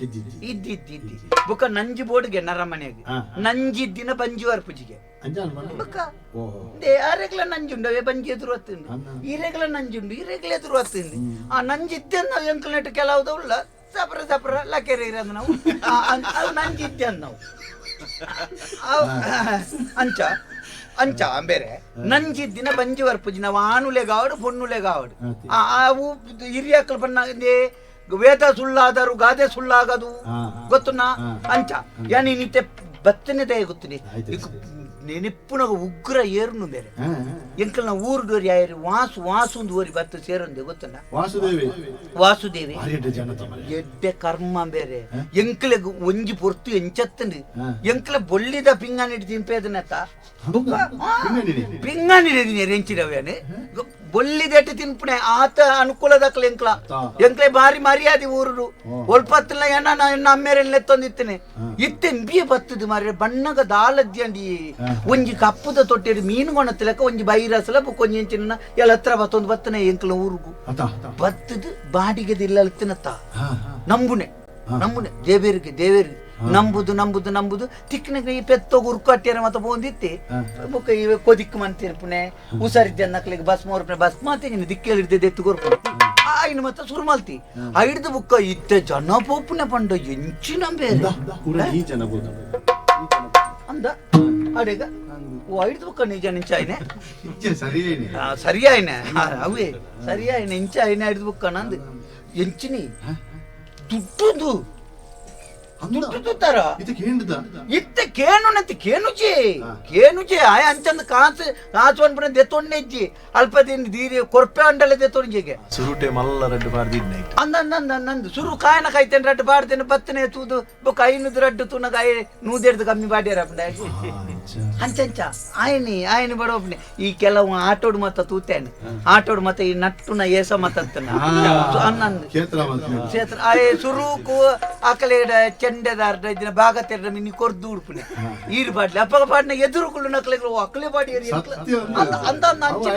ಇದ್ದಿ ಇದ್ದಿ ಇದ್ದಿ ಬುಕ್ಕ ನಂಜಿ ಬೋರ್ಡ್ಗೆ ನರಮನೆಗೆ ನಂಜಿದ್ದಿನ ಬಂಜಿ ವರ್ಪುಜಿಗೆ ಬುಕ್ಕ ಆರೆಗ್ಲ ನಂಜುಂಡು ಬಂಜಿ ಎದುರು ಹತ್ತುಂಡು ಈರೆಗ್ಲ ನಂಜುಂಡು ಈರೆಗ್ಲ ಎದುರು ಹತ್ತುಂಡು ಆ ನಂಜಿದ್ದೆ ನಾವು ಎಂಕಲ್ ನೆಟ್ಟು ಕೆಲವುದ ಉಳ್ಳ ಸಪರ ಸಪರ ಲಕೆರೆ ಇರೋದು ನಾವು ಅವು ನಂಜಿದ್ದೆ ನಾವು ಅಂಚ ಅಂಚ ಬೇರೆ ನಂಜಿದ್ದಿನ ಬಂಜಿ ವರ್ಪುಜಿ ನಾವು ಆನುಲೆಗಾವಡು ಪೊನ್ನುಲೆಗಾವಡು ಅವು ಹಿರಿಯಕ್ಲು ಬಣ್ಣ ವೇದ ಸುಳ್ಳಾದರು ಗಾದೆ ಸುಳ್ಳಾಗದು ಗೊತ್ತುನಾ ಅಂಚ ಯಾನಿ ಬತ್ತನೆ ದಯ ಗೊತ್ತುನಿ ನೆನಪುನಗ ಉಗ್ರ ಏರುನು ಬೇರೆ ಎಂಕಲ್ನ ಊರುಡೋರಿ ಆಯರಿ ವಾಸು ವಾಸುಂದು ಓರಿ ಬತ್ತ ಸೇರಂದೆ ಗೊತ್ತುನ ವಾಸುದೇವಿ ವಾಸುದೇವಿ ಎಡ್ಡೆ ಕರ್ಮ ಬೇರೆ ಎಂಕ್ಲೆಗ್ ಒಂಜಿ ಪೊರ್ತು ಎಂಚತ್ತಂದು ಎಂಕ್ಲೆ ಬೊಳ್ಳಿದ ಪಿಂಗಾಣಿ ತಿನ್ಪೇದನತ್ತ ಪಿಂಗಾಣಿ ಎಂಚಿನವೇನೆ ಬೊಳ್ಳಿದೆಟ್ಟು ತಿನ್ಪುಣೆ ಆತ ಅನುಕೂಲದಕ್ಲೆ ಎಂಕ್ಲ ಎಂಕ್ಲೆ ಬಾರಿ ಮರ್ಯಾದೆ ಊರು ಒಲ್ಪತ್ತಲ್ಲ ಎಣ್ಣ ಎಣ್ಣ ಅಮ್ಮೇರೆಲ್ಲ ಎತ್ತೊಂದಿತ್ತನೆ ಇತ್ತೆ ಬಿಯ ಬತ್ತದು ಮಾರಿ ಬಣ್ಣಗ ದಾಲದ್ಯಂಡಿ ಒಂಜಿ ಕಪ್ಪುದ ತೊಟ್ಟೆಡು ಮೀನು ಕೊಣತ್ತಲಕ್ಕ ಒಂಜಿ ಬೈರಸಲ ಬುಕ್ಕೊಂಜಿ ಎಂಚಿನ ಎಲ್ಲ ಹತ್ರ ಬತ್ತೊಂದು ಬತ್ತನೆ ಎಂಕ್ಲ ಊರುಗು ಬತ್ತದು ಬಾಡಿಗೆ ಇಲ್ಲ ತಿನ್ನತ್ತ ನಂಬುನೆ ನಂಬುನೆ ದೇವೇರಿಗೆ ದೇವೇರಿಗೆ ನಂಬುದು ನಂಬುದು ನಂಬುದು ತಿಕ್ಕನ ಈ ಪೆತ್ತೋ ಉರ್ಕಟ್ಟಿಯರ ಮತ್ತ ಪೋಂದಿತ್ತಿ ಬೊಕ್ಕ ಇವೆ ಕೊದಿಕ್ಕು ಮಂತಿರ್ಪುನೆ ಹುಷಾರಿದ್ದೆ ನಕ್ಲಿಗೆ ಬಸ್ ಮೋರ್ಪುನೆ ಬಸ್ ಮಾತೆ ದಿಕ್ಕೇಳಿರ್ದೆ ಎತ್ತು ಕೊರ್ಪುನೆ ಆಯ್ನ ಮತ್ತ ಸುರು ಮಲ್ತಿ ಐಡ್ದು ಬುಕ್ಕ ಇತ್ತೆ ಜನ ಪೋಪುನೆ ಪಂಡ ಎಂಚಿನ ಬೇರೆ ಅಂದ ಅಡೇಗ ಓ ಐಡ್ದು ಬುಕ್ಕ ನಿಜ ನಿಂಚಾಯ್ನೆ ಸರಿಯಾಯ್ನೆ ಅವೇ ಸರಿಯಾಯ್ನೆ ಇಂಚಾಯ್ನೆ ಐಡ್ದು ಬುಕ್ಕ ನಂದು ಎಂಚಿನಿ ದುಡ್ಡುದು ದುಡ್ಡು ತರ ಇತ್ತೆ ಕೇಣುನಂತೆ ಕೇಣುಜಿ ಕೇಣುಜಿ ಆಯ ಅಂಚಂದ ಕಾಸು ಕಾಸು ಅನ್ಪುನ ದೆತ್ತೊಂಡೆ ಇಜ್ಜಿ ಅಲ್ಪ ದಿನ ದೀರಿ ಕೊರ್ಪೆ ಅಂಡಲೆ ದೆತ್ತೊಂಜಿಗೆ ಸುರುಟೆ ಮಲ್ಲ ರಡ್ಡು ಬಾರ್ದಿದ್ನ ಅಂದ ಅಂದ ನಂದು ಸುರು ಕಾಯನ ಕಾಯ್ತೇನೆ ರಡ್ಡು ಬಾರ್ದೇನೆ ಬತ್ತನೆ ತೂದು ಬೊಕ್ಕ ಐನೂದು ರಡ್ಡು ತೂನಗ I ನೂದೆಡ್ದು ಕಮ್ಮಿ ಬಾಡ್ಯಾರ ಅಂಚಂಚ ಆಯ್ನಿ ಆಯ್ನಿ ಬಡವಪ್ಪನೆ ಈ ಕೆಲವು ಆಟೋಡು ಮತ್ತ ತೂತೇನೆ ಆಟೋಡು ಮತ್ತೆ ಈ ನಟ್ಟುನ ಏಸ ಮತ್ತನ ಅನ್ನಂದು ಕ್ಷೇತ್ರ ಆಯ್ ಸುರುಕು ಆಕಲೇಡ ಚೆಂಡೆದಾರ್ಡ ಇದಿನ ಭಾಗತೆರ್ಡ ಮಿನಿ ಕೊರ್ದು ಉಡ್ಪುನೆ ಈರು ಬಾಡ್ಲಿ ಅಪ್ಪಗ ಪಾಡ್ನ ಎದುರುಕುಳ್ಳು ನಕ್ಲೆಗಳು ಅಕ್ಲೆ ಬಾಡಿ ಅಂದ ಅಂಚಿನ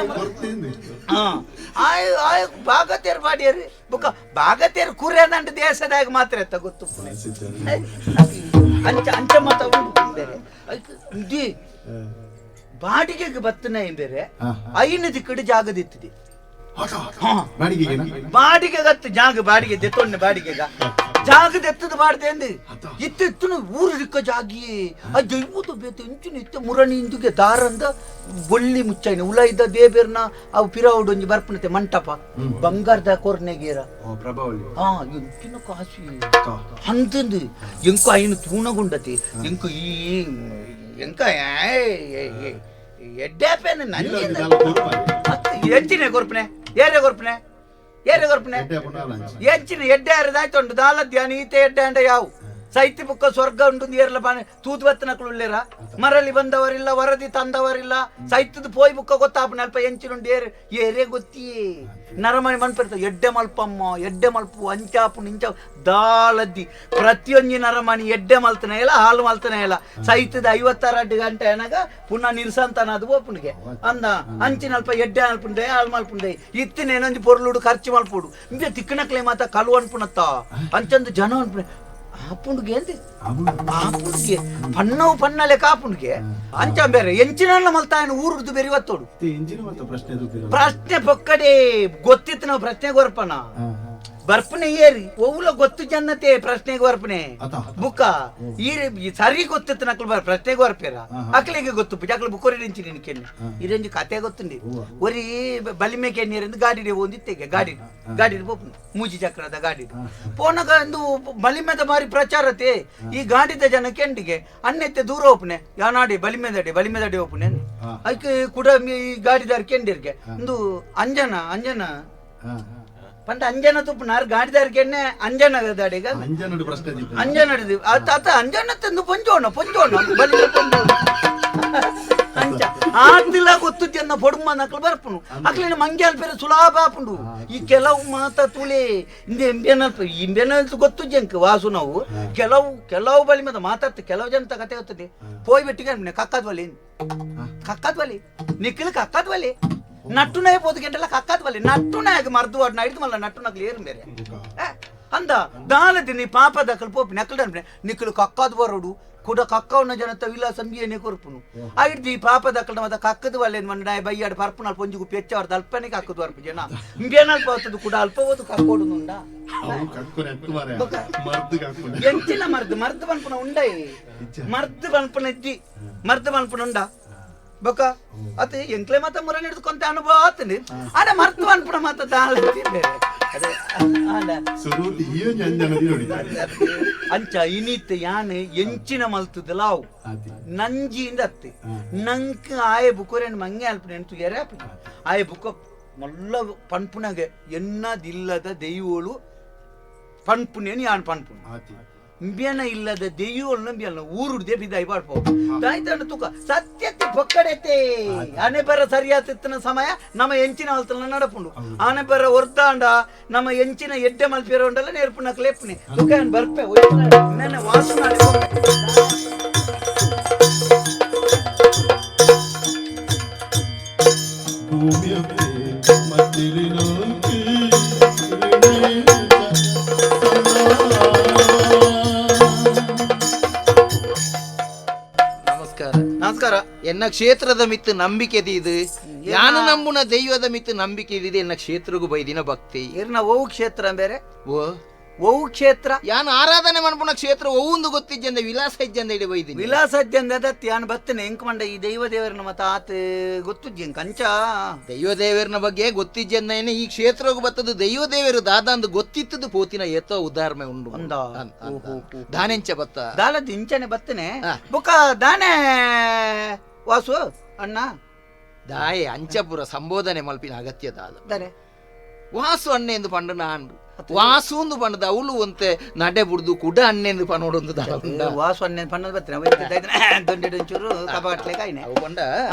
ಆಯ್ ಆಯ್ ಭಾಗತೇರ್ ಬಾಡಿಯರು ಬುಕ್ಕ ಭಾಗತೇರ್ ಕುರ್ಯದಂಡ ದೇಶದಾಗ ಮಾತ್ರ ಎತ್ತ ಗೊತ್ತು ಅಂಚ ಅಂಚ ಮತ ಉಂಡು ಬೇರೆ ಇಡೀ ಬಾಡಿಗೆಗೆ ಬತ್ತನ ಬೇರೆ ಐನ ದಿಕ್ಕಡು ಜಾಗದಿತ್ತದೆ ಬಾಡಿಗೆ ಗತ್ತು ಜಾಗ ಬಾಡಿಗೆ ದೆತ್ತೊಣ್ಣೆ ಬಾಡಿಗೆಗ ಜಾಗ ದೆತ್ತದ ಬಾಡ್ದೆ ಅಂದು ಇತ್ತು ಇತ್ತುನು ಊರು ದಿಕ್ಕ ಜಾಗಿ ಆ ಜೈವೂತು ಬೇತು ಇಂಚಿನ ಇತ್ತ ಮುರಣಿ ಇಂದುಗೆ ದಾರಂದ ಬೊಳ್ಳಿ ಮುಚ್ಚಾಯಿನ ಉಲೈದ ದೇಬೇರ್ನ ಅವು ಪಿರಾವುಡು ಒಂಜಿ ಬರ್ಪುನತೆ ಮಂಟಪ ಬಂಗಾರದ ಕೊರ್ನೆಗೇರ ಹಾ ಎಂಚಿನ ಕಾಸಿ ಅಂತಂದು ಎಂಕು ಐನು ತೂಣಗುಂಡತಿ ಎಂಕು ಈ ಎಂಕ ಎಡ್ಡಾಪೇನ ನಂಜಿಂದ ಎಂಚಿನ ಕೊರ್ಪನೆ ಏರೆ ಕೊರ್ಪನೆ ಏರೆ ಕೊರ್ಪನೆ ಎಂಚಿನ ಎಡ್ಡೆ ಯಾರದಾಯ್ತುಂಡು ದಾಲದ್ಯಾನ ಈತೆ ಎಡ್ಡೆ ಅಂಡ ಯಾವು ಸೈತಿ ಬುಕ್ಕ ಸ್ವರ್ಗ ಉಂಡು ಏರ್ಲ ಬಾನೆ ತೂದು ಬತ್ತನಕ್ಳುಳ್ಳೇರ ಮರಳಿ ಬಂದವರಿಲ್ಲ ವರದಿ ತಂದವರಿಲ್ಲ ಸೈತದ ಪೋಯ್ ಬುಕ್ಕ ಗೊತ್ತಾಪನ ಅಲ್ಪ ಎಂಚಿನುಂಡು ಏರ್ ಏರೇ ಗೊತ್ತಿಯೇ ನರಮಣಿ ಮನ್ಪೆರ್ತ ಎಡ್ಡೆ ಮಲ್ಪಮ್ಮ ಎಡ್ಡೆ ಮಲ್ಪು ಅಂಚಾಪು ನಿಂಚ ದಾಳದ್ದಿ ಪ್ರತಿಯೊಂಜಿ ನರಮಣಿ ಎಡ್ಡೆ ಮಲ್ತನ ಇಲ್ಲ ಹಾಲು ಮಲ್ತನ ಇಲ್ಲ ಸೈತದ 56 ಗಂಟೆ ಏನಾಗ ಪುನಃ ನಿರ್ಸಂತಾನ ಅದು ಓಪುನಿಗೆ ಅಂದ ಅಂಚಿನ ಅಲ್ಪ ಎಡ್ಡೆ ಅಲ್ಪುಂಡೆ ಹಾಲು ಮಲ್ಪುಂಡೆ ಇತ್ತಿನೇನೊಂಜಿ ಪೊರ್ಲುಡು ಖರ್ಚು ಮಲ್ಪುಡು ಇಂಬೆ ತಿಕ್ಕನಕ್ಲೆ ಮಾತ ಕಲು ಅನ್ಪುನತ್ತ ಅಂಚಂದು ಜನ ಅನ್ಪುನೆ ಆಪುಂಡುಗೆ ಅಂತೆ ಆಪುಂಡುಗೆ ಪಣ್ಣವು ಪಣ್ಣಲೆ ಕಾಪುಂಡುಗೆ ಅಂಚ ಬೇರೆ ಎಂಚಿನ ಮಲ್ತಾಯನ ಊರುಡ್ದು ಬೇರೆ ಒತ್ತೋಡು ಪ್ರಶ್ನೆ ಪೊಕ್ಕಡೆ ಗೊತ್ತಿತ್ತು ನಾವು ಪ್ರಶ್ನೆ ಗೊರ್ಪನ ಬರ್ಪನೆ ಏರಿ ಒವ್ಲ ಗೊತ್ತು ಜನ್ನತೆ ಪ್ರಶ್ನೆಗೆ ಬರ್ಪನೆ ಬುಕ್ಕ ಈ ಸರಿ ಗೊತ್ತಿತ್ತು ನಕ್ಲು ಬರ್ ಪ್ರಶ್ನೆಗೆ ಬರ್ಪೇರ ಅಕ್ಲಿಗೆ ಗೊತ್ತು ಅಕ್ಲು ಬುಕ್ಕೊರಿ ನಿಂಚಿ ನಿನ್ಕೆನ್ನಿ ಇರಂಜಿ ಕತೆ ಗೊತ್ತುಂಡಿ ಒರಿ ಬಲಿಮೆ ಕೆಣ್ಣೀರಂದು ಗಾಡಿ ಒಂದಿತ್ತೆಗೆ ಗಾಡಿ ಗಾಡಿ ಪೋಪುನು ಮೂಜಿ ಚಕ್ರದ ಗಾಡಿ ಪೋನಗ ಒಂದು ಬಲಿಮೆದ ಮಾರಿ ಪ್ರಚಾರತೆ ಈ ಗಾಡಿದ ಜನ ಕೆಂಡಿಗೆ ಅನ್ನೆತ್ತೆ ದೂರ ಓಪನೆ ಯಾನಾಡಿ ಬಲಿಮೆದಡಿ ಬಲಿಮೆದಡಿ ಓಪನೆ ಐಕೆ ಕುಡ ಈ ಗಾಡಿದಾರ್ ಕೆಂಡಿರ್ಗೆ ಒಂದು ಅಂಜನ ಅಂಜನ ಪಂಡ ಅಂಜನ ತುಪ್ಪ ನಾರು ಗಾಡಿದಾರ್ಕೆನ್ನೆ ಅಂಜನ ದಾಡಿಗ ಅಂಜನ ಆತ ಅಂಜನ ತಂದು ಪೊಂಜೋಣ ಪೊಂಜೋಣ ಬಲಿ ಪೊಂಜೋಣ ಅಂಚ ಆತಿಲ್ಲ ಗೊತ್ತು ಜನ ಪೊಡುಮ ನಕ್ಲು ಬರ್ಪುನು ಅಕ್ಲಿನ ಮಂಗ್ಯಾಲ್ ಪೇರೆ ಸುಲಾಭ ಆಪುಂಡು ಈ ಕೆಲವು ಮಾತ ತುಳಿ ಇಂದ ಎಂಬೆನ ಇಂಬೆನ ಗೊತ್ತು ಜಂಕ್ ವಾಸು ನಾವು ಕೆಲವು ಕೆಲವು ಬಲಿ ಮತ್ತೆ ಮಾತಾಡ್ತ ಕೆಲವು ಜನ ಕತೆ ಗೊತ್ತದೆ ಪೋಯ್ ಬೆಟ್ಟಿಗೆ ಕಕ್ಕದ್ ಬಲಿ ಕಕ್ಕದ್ ಬಲಿ ನಿಕ್ಕಲು ಕಕ್ಕದ್ ಬಲಿ ನಟ್ಟುನಾಯ ಪೋದು ಗಂಟೆಲ್ಲ ಕಕ್ಕದ್ ಬಲಿ ನಟ್ಟುನಾಯಗ ಮರ್ದು ವಾಡ್ ನೈದು ಮಲ್ಲ ನಟ್ಟುನಾಗ್ಲಿ ಏರು ಬೇರೆ ಅಂದ ದಾಲದಿ ಪಾಪದ ಪೋಪು ನಕ್ಕಲು ನಿಕ್ಕಲು ಕಕ್ಕದ್ ಬರೋಡು ಕೂಡ ಕಕ್ಕವನ ಜನತ ವಿಲಾಸ ಏನೇ ಕೊರ್ಪುನು ಐಡ್ದಿ ಪಾಪದ ಅಕ್ಕಳ ಮತ್ತ ಕಕ್ಕದ ವಲ್ಲೇನು ಮಂಡ ಬೈಯಾಡು ಪರ್ಪುನ ಅಲ್ಪ ಒಂಜಿ ಗುಪ್ಪಿ ಹೆಚ್ಚವರ್ದು ಅಲ್ಪನೇ ಕಕ್ಕದ ವರ್ಪು ಜನ ಇಂಬೇನಲ್ಪ ಅವತ್ತದು ಕೂಡ ಅಲ್ಪ ಓದು ಕಕ್ಕೋಡುನುಂಡ ಎಂಚಿನ ಮರ್ದು ಮರ್ದು ಪನ್ಪುನ ಉಂಡೈ ಮರ್ದು ಪನ್ಪುನ ಇದ್ದಿ ಮರ್ದು ಪನ್ಪುನ ಉಂಡ ಬೊಕ ಅತ್ತೆ ಎಂಕ್ಲೆ ಮಾತ ಮುರನ್ ಹಿಡಿದುಕೊಂತ ಅನುಭವ ಆತನಿ ಆಡ ಮರ್ತು ಅನ್ಪುನ ಮಾತ ದಾಳ ಅದೇ ಅಂಚ ಇನಿತ್ ಯಾನ್ ಎಂಚಿನ ಮಲ್ತದಲ ಅವು ನಂಜಿಯಿಂದ ಅತ್ತೆ ನಂಕ್ ಆಯೆ ಬುಕೊರೆನ್ ಮಂಗೆ ಅಲ್ಪನೆ ತುಯರೆ ಆಪುಜಿ ಆಯೆ ಬುಕ್ಕ ಮಲ್ಲ ಪನ್ಪುನಗೆ ಎನ್ನದಿಲ್ಲದ ದೈವೋಳು ಪನ್ಪುನೇನು ಯಾನ್ ಪನ್ಪುನ ಇಂಬಿಯನ ಇಲ್ಲದ ದೆಯ್ಯೋಳು ನಂಬಿಯಲ್ಲ ಊರುಡ್ದೆ ಬಿದ್ದಾಯಿ ಪಾಡ್ಪೋ ತಾಯ್ತಾಂಡ ತೂಕ ಸತ್ಯಕ್ಕೆ ಪೊಕ್ಕಡೆತೆ ಆನೆ ಬರ ಸರಿಯಾತಿತ್ತನ ಸಮಯ ನಮ್ಮ ಎಂಚಿನ ಅಲ್ತನ ನಡಪುಂಡು ಆನೆ ಬರ ಒರ್ದಾಂಡ ನಮ್ಮ ಎಂಚಿನ ಎಡ್ಡೆ ಮಲ್ಪಿರೋ ಉಂಡಲ್ಲ ನೇರ್ಪುನ ಕ್ಲೇಪುನಿ ತುಕ ಬರ್ಪೆ ನನ್ನ ವಾಸು ನಮಸ್ಕಾರ. ಎನ್ನ ಕ್ಷೇತ್ರದ ಮಿತ್ತು ನಂಬಿಕೆ ಇದು, ಯಾನು ನಂಬುನ ದೈವದ ಮಿತ್ತು ನಂಬಿಕೆ ಇದೆ. ಎನ್ನ ಕ್ಷೇತ್ರಗೂ ಬೈದಿನ ಭಕ್ತಿ. ಇರ್ನ ಓವು ಕ್ಷೇತ್ರ ಬೇರೆ ಓ ಓವು ಕ್ಷೇತ್ರ ಯಾನು ಆರಾಧನೆ ಮನ್ಪುನ ಕ್ಷೇತ್ರ ಒವ್ವೊಂದು ಗೊತ್ತಿಜ್ಜಂದ ವಿಲಾಸ ಇಜ್ಜಂದ ಇಡಿ ಬೈದಿನಿ. ವಿಲಾಸ ಇಜ್ಜಂದ ದತ್ತಿ ಯಾನು ಬತ್ತನೆ ಎಂಕ್ ಮಂಡ ಈ ದೈವ ದೇವರನ್ನ ಮತ್ತ ಆತ ಗೊತ್ತಿಜ್ಜಿ ಕಂಚ ದೈವ ದೇವರನ ಬಗ್ಗೆ ಗೊತ್ತಿಜ್ಜಂದ ಈ ಕ್ಷೇತ್ರಗೂ ಬತ್ತದು ದೈವ ದೇವರು ದಾದ ಅಂದು ಗೊತ್ತಿತ್ತದು ಪೋತಿನ ಏತೋ ಉದಾಹರಣೆ ಉಂಡು ಒಂದ ದಾನೆಂಚ ಬತ್ತ ದಾಲದ ಇಂಚನೆ ಬತ್ತನೆ ಬುಕ್ಕ ದಾನೆ ವಾಸು ಅಣ್ಣ ದಾಯೆ ಅಂಚಪುರ ಸಂಬೋಧನೆ ಮಲ್ಪಿನ ಅಗತ್ಯ ದಾದ ದಾನೆ ವಾಸು ಅಣ್ಣೆ ಎಂದು ಪಂಡು ನಾನು ವಾಸು ಪಂಡದ ಅವಳು ಒಂತೆ ನಡೆ ಬುಡ್ದು ಕುಡ ಅಣ್ಣೆಂದು ಪನೋಡೊಂದು ವಾಸು ಅಣ್ಣೆ ಪಣ್ಣದ ಬತ್ತನೆ ದೊಂಡೆಡೊಂಚೂರು ಕಬಾಟ್ಲೆ ಕಾಯಿನೆ ಅವು ಪಂಡ